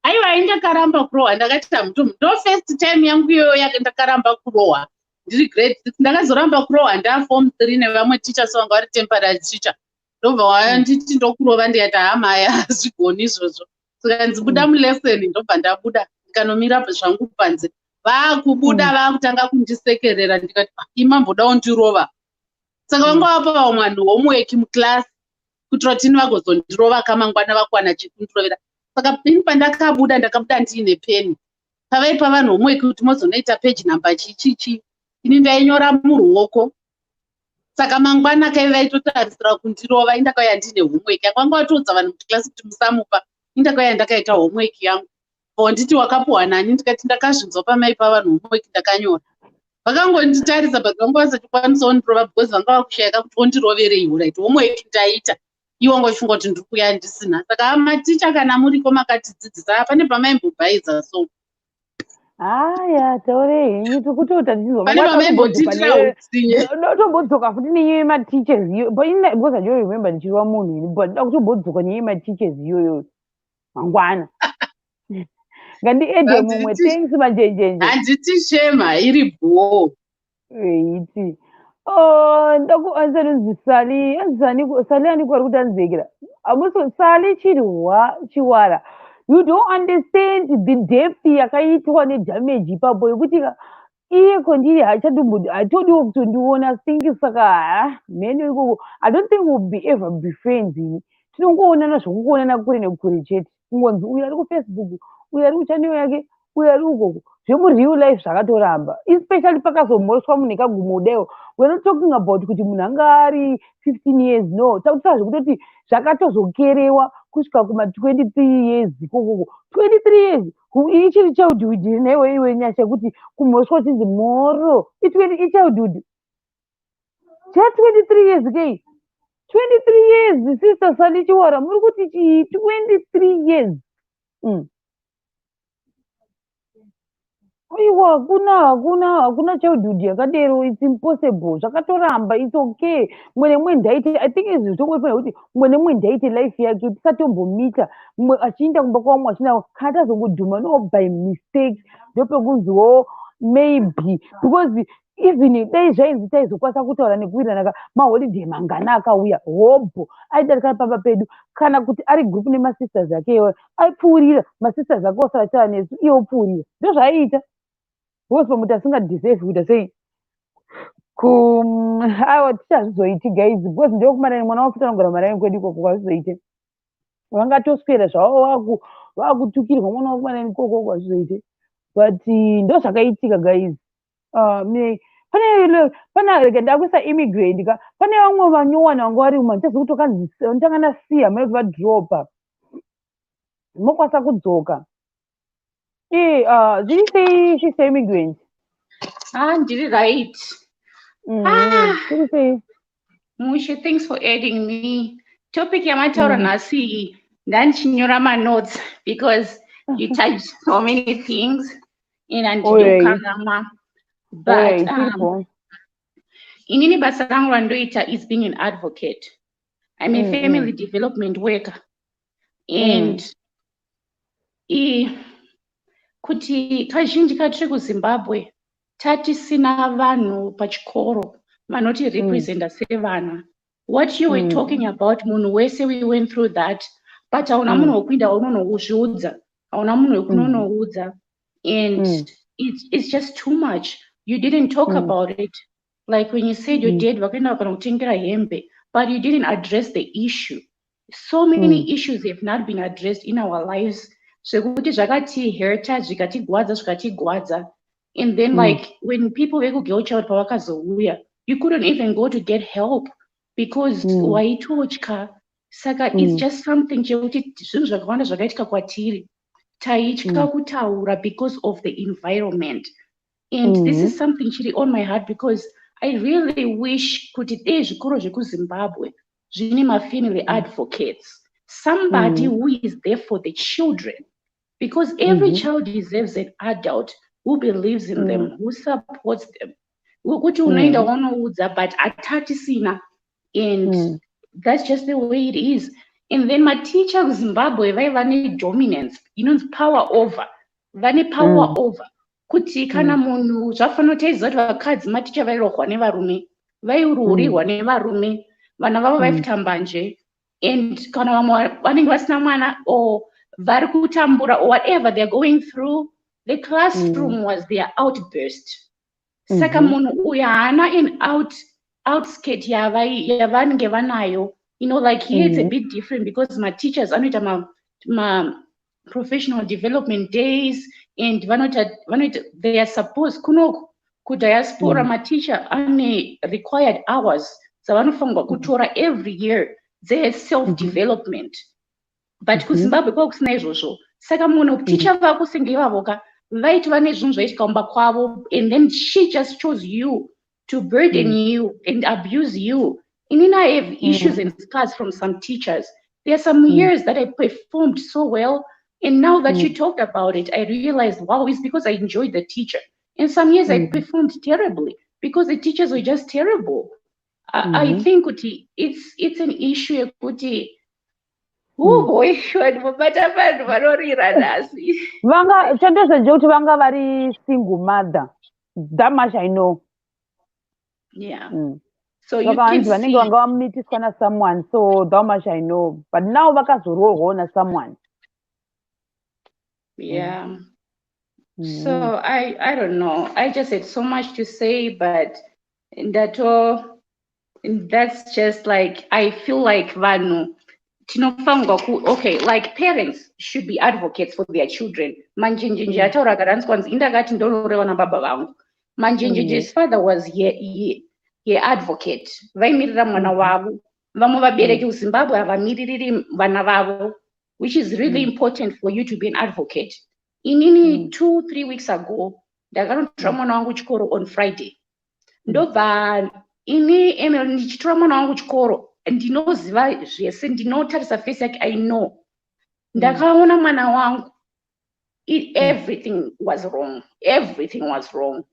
Aiwa, indakaramba kurohwa. Ndakati hamutombo, ndo first time yangu iyoyo ndakaramba kurohwa ndiri grade 6. Ndakazoramba kurohwa ndaform 3 nevamwe teachers vanga vari temporary teacher. Ndobva wanditi ndokurova. Ndikati hamaya, hazvigoni izvozvo. Saka nzibuda mulesson. Ndobva ndabuda, ndikanomira zvangu panze. Vakubuda, vakutanga kundisekerera. Ndikati, "Ah, imamboda kundirova." Saka vanga vapa vamwe vanhu homework muclass kuitira kuti ini vagozondirova kamangwana vakwana chekundirovera. Saka ini pandakabuda, ndakabuda ndiine peni. Pavaipa vanhu homework kuti mozonoita page number chichichi, ini ndainyora muruoko. Saka mangwana kai vaitotarisira kundirova, indakauya ndiine homework yangu. Vanga vatoudza vanhu muclass kuti musamupa. Indakauya ndakaita homework yangu. Nditi, "Wakapuhwa nani?" Ndikati, "Ndakazvinzwa pamaipa vanhu homework, ndakanyora." Vakangonditarisa, but vanga vasatikwanisawo kundirova because vanga vakushayika kuti vondiroverei. Right, homework ndaita, iwe wangofunga kuti ndiri kuuya ndisina. Saka maticha, kana muriko makatidzidzisa, pane pamaimbobhaidza so.
Haya, taurei henyu, tikutota tichinzwa.
Pane pamaimbotiitira utsinye.
Tombodzoka futi nenyaya yemateachers iyo, but because I don't remember ndichirova munhu ini, but ndoda kutombodzoka nenyaya yemateachers iyoyo mangwana. Ngandiedhe mumwe. Thanks, Manjenjenje.
Handiti shema iri bhoo.
Iti, oh, ndakuanza Sali, anzani Sali, aniko ari kuti anzekera amusi Sali Chirwa Chiwara. You don't understand the depth yakaitwa nedamage ipapo, yekuti iye kondiri hatodiwo kutondiona singi. Saka ha, mheno ikoko, I don't think we'll be ever be friends. Ini tinongoonana zvokungoonana kure nekure chete, kungonzi uyu ari kuFacebook, uyu ari kuchannel yake, uyu ari ukoko. Zvemureal life zvakatoramba, especially pakazomhoswa munhu ekagumo kudaiwo. We're not talking about kuti munhu anga ari 15 years, no. Takutaa zvekutoti zvakatozokerewa kusvika kuma23 years ikokoko. 23 years ichiri childhood newe iwe, Nyasha, yekuti kumhoswa uchinzi moro ichildhood cha23 years kei. 23 years, Sister Sali Chiwara, muri kuti chii? 23 years. Aiwa, hakuna, hakuna, hakuna childhood yakadero. It's impossible, zvakatoramba. It's okay, mumwe nemumwe ndaite, I think izvi zvitongofanira kuti mumwe nemumwe ndaite life yake, tisatombomita mumwe achiinda kumba kwamwe achienda. Kana tazongodhuma no by mistake, ndopekunziwo maybe, because even dai zvainzi taizokwanisa kutaura nekuwirirana ka, maholiday mangana akauya hobho aidarika pamba pedu, kana kuti ari group nemasisters ake iwayo, aipfuurira masisters ake osara achitaura nesu, iye opfuurira. Ndozvaaiita, because pamuti asingadeserve kuita sei ku aiwa, tichazvizoiti guys, because ndokumaraini mwana wafuta anogara maraini kwedu ikoko, kwazvizoite vangatoswera zvavo vakutukirwa mwana wakumaraini ikoko, kwazvizoite. But ndo zvakaitika guys. Pane pane rega ndakuisa immigrant ka. Pane vamwe vanyowana vanga vari uma, ndichaziva kuti wakanzi ndasiya mai kuti vadropa, mokwanisa kudzoka. Zviri sei, Sister Immigrant?
Ah, ndiri right.
Ah, zviri sei?
Mushe, thanks for adding me. Topic yamataura nhasi, ndandichinyora manotes because you touched so many things and handinokangamwa. But inini basa rangu randoita is being an advocate. I'm a family development worker. And kuti kazhinji katiri kuZimbabwe tatisina vanhu pachikoro vanoti representa sevana. What you were talking about, munhu wese, we went through that, but hauna munhu wekuenda unonozviudza, hauna munhu wekunonoudza, and it's just too much. You didn't talk about it, like when you said your dad vakaenda kana kutengera hembe, but you didn't address the issue. So many issues have not been addressed in our lives, zvekuti zvakatihurta, zvikatigwadza, zvikatigwadza. And then like when people vekugirl child pavakazouya, you couldn't even go to get help because waitotya. Saka it's just something chekuti zvinhu zvakawanda zvakaitika kwatiri, taitya kutaura because of the environment. And this is something chiri on my heart because I really wish kuti dei zvikoro zvekuZimbabwe zvine mafamily advocates, somebody who is there for the children, because every child deserves an adult who believes in them, who supports them, wekuti unoenda waunoudza, but hatatisina, and that's just the way it is. And then maticha kuZimbabwe vaiva nedominance inonzi power over, vane power over kuti kana munhu zvafanira kuti aiziva kuti vakadzi maticha vairohwa nevarume, vairuhurirwa nevarume, vana vavo vaifuta mbanje, and kana vamwe vanenge vasina mwana or vari kutambura or whatever they're going through. The classroom was their outburst. Saka munhu uyu haana an outskirt yavanenge vanayo. Like here it's a bit different because my teachers anoita ma professional development days and vanoita, they are supposed, kunoku kudiaspora, mateacher ane required hours dzavanofanirwa kutora every year dze-self development, but kuZimbabwe kwava kusina izvozvo. Saka munhu, ticha vako senge ivavo ka, vaitova nezvinhu zvaitika kumba kwavo, and then she just chose you to burden you and abuse you. Inini I have issues and scars from some teachers. There are some years that I performed so well, and now that you talked about it, I realized, wow, it's because I enjoyed the teacher. And some years I performed terribly because the teachers were just terrible. I think kuti it's an issue yekuti, oh boy, vanhu vobata vanhu vanorira nhasi.
Vanga chandozva ndechekuti vanga vari single mother. That much I know.
So you
Saka
can
hanzi vanenge
see
vanga vamitiswa nasomeone, so that much I know. But now vakazoroorwawo nasomeone.
Yeah. So I don't know. I just had so much to say, but that's just like, I feel like vanhu tinofanirwa ku, okay, like parents should be advocates for their children. Manjenjenje ataura akati kwanzi indakati ndonoreva nababa vangu. Manjenjenje's father was ye advocate, vaimirira mwana wavo. Vamwe vabereki kuZimbabwe havamiririri vana vavo, which is really important for you to be an advocate. Inini 2, 3 weeks ago ndakanotora mwana wangu chikoro on Friday. Ndobva ini emel ndichitora mwana wangu chikoro, ndinoziva zvese, ndinotarisa face yake, I know. Ndakaona mwana wangu, everything was wrong, everything was wrong.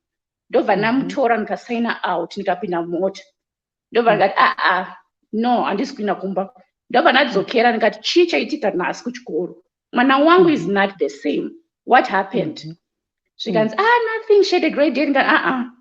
Ndobva ndamutora, ndikasaina out, ndikapinda mumota, ndobva ndikati, "Aa, no, handisi kuenda kumba." Ndobva ndadzokera, ndikati, "Chii chaitika nhasi kuchikoro? Mwana wangu is not the same. What happened?" Zvikanzi, "Ah, nothing, she had a great day." Ndikati, "Aa,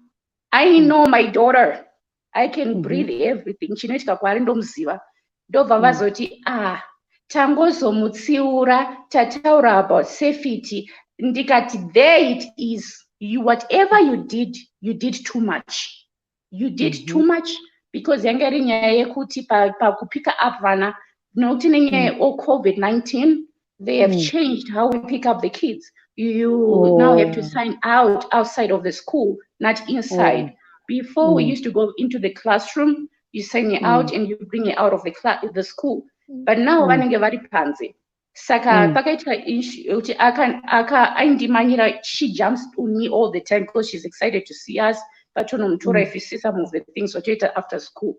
I know my daughter. I can breathe everything chinoitika kwaari, ndomuziva." Ndobva vazoti, "Ah, tangozomutsiura, tataura about safety." Ndikati, "There it is. You, whatever you did, you did too much. You did too much," because yanga iri nyaya yekuti pakupika up vana, nokuti nenyaya yeCOVID-19, they have changed how we pick up the kids. You now have to sign out outside of the school, not inside. Before, we used to go into the classroom, you sign it out and you bring it out of the school, but now vanenge vari panze. Saka pakaitika issue yekuti aindimanyira. She jumps on me all the time because she's excited to see us patonomutora, if you see some of the things vatoita after school.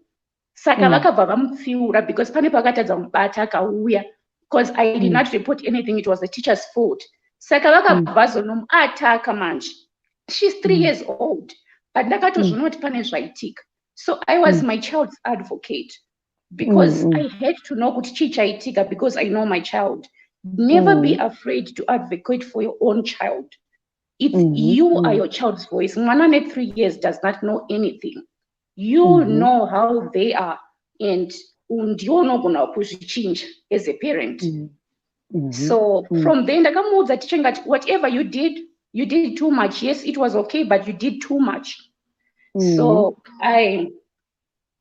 Saka vakabva vamutsiura because pane pakatadza mubata akauya, because I did not report anything, it was the teacher's fault. Saka vakabva vazonomuataka manje. She's 3 years old, but ndakatozviona kuti pane zvaitika. So I was my child's advocate because I had to know kuti chii chaitika, because I know my child. Never be afraid to advocate for your own child. It's you are your child's voice. Mwana ane 3 years does not know anything. You know how they are and ndiwo unogona kuzvichinja as a parent. So from there ndakamuudza teacher ngati, "Whatever you did, you did too much. Yes, it was okay, but you did too much." So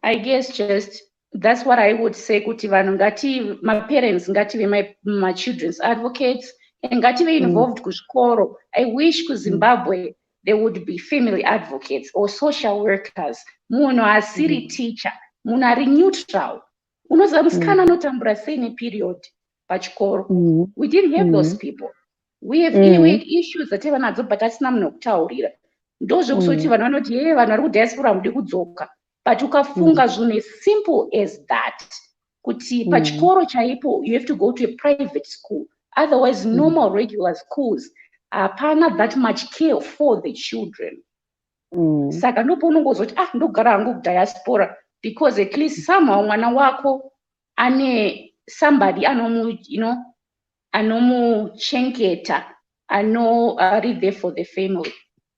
I guess just that's what I would say, kuti vanhu ngati, maparents ngative machildren's advocates and ngative involved kuzvikoro. I wish kuZimbabwe there would be family advocates or social workers, munhu asiri teacher, munhu ari neutral. Unoziva musikana anotambura sei neperiod pachikoro? We didn't have those people. We had issues dzataiva nadzo, but asina munhu wekutaurira. Ndozvekusoti vanhu vanoti, "Ye, vanhu vari kudiaspora hamudi kudzoka," but ukafunga zvinhu as simple as that, kuti pachikoro chaipo you have to go to a private school, otherwise normal regular schools hapana that much care for the children. Saka ndopaunongozoti, "Ah, ndogara hangu kudiaspora," because at least somehow mwana wako ane somebody anomu anomuchengeta, ano ari there for the family.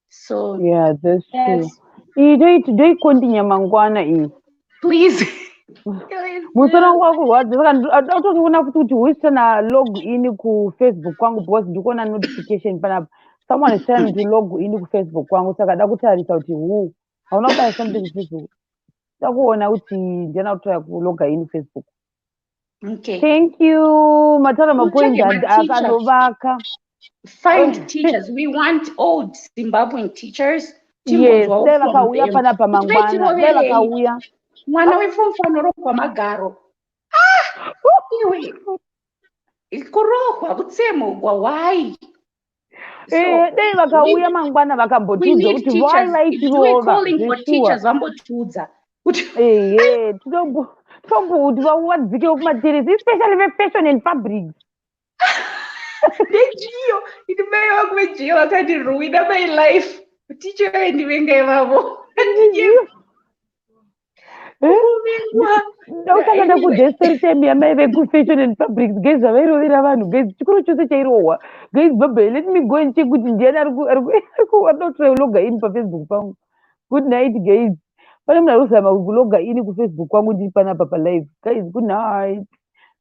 So
Yeah, that's true.
that's
Iyi ndoikontinya mangwana iyi.
Please.
Musoro wangu wakurwadza, saka ndotoona futi kuti huisana log in kuFacebook kwangu because ndikuona notification panapa. Someone is trying to log in kuFacebook kwangu, saka da kutarisa kuti who. Hauna kubaya something kuFacebook. Da kuona kuti ndiana kutry kuloga in Facebook.
Okay.
Thank you. Mataura mapoints
Utsvage mateachers.
Akanovaka.
Find teachers. We want old Zimbabwean teachers.
Yes,
Timbonzwawo
dai
from
vakauya
them.
panapa
Kuti
mangwana. Dai
vaitiroverei.
vakauya.
Mwana weform four anorohwa magaro. Ah! Iwe. Kurohwa, kutsemugwa, why? So,
Eh, dai vakauya mangwana
we
vakambotiudza
need
kuti why
teachers. If we
vaitirova
calling for
zveshuwa.
Teachers, vambotiudza. Kuti
Ehe, titombo kuti vadzikewo kumateresi, especially vefashion and fabrics.
Nejiyo, ini mai vangu vejiyo vakandiruina my life. Teacher vaindivenga ivavo. Kuvengwa.
Ndausangana kudze story time yamai vekufashion and fabrics, guys, zvavairovera vanhu, guys, chikoro chose chairohwa. Guys, bye, let me go and check kuti ndiani ari kutry kuloga in paFacebook pangu. Good night, guys. Pane munhu ari kuzama kuloga in kuFacebook kwangu ndiri panapa palive. Guys, good night.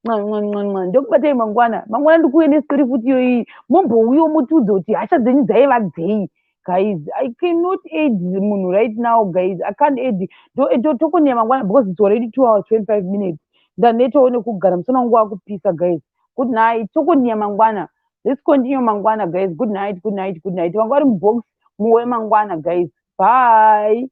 Mwa, mwa, mwa, mwa. Ndokubatai mangwana. Mangwana ndikuuye nestori futi iyoyi. Mombouyawo mutiudze kuti hasha dzenyu dzaiva dzei. Guys, I cannot add munhu right now. Guys, I can't add. Tokoneya mangwana because it's already 2 hours 25 minutes. Ndanetawo nekugara, musana wangu wakupisa. Guys, good night. Tokoneya mangwana. Let's continue mangwana, guys. Good night, good night, good night. Vanga vari mubox, muwe mangwana, guys. Bye.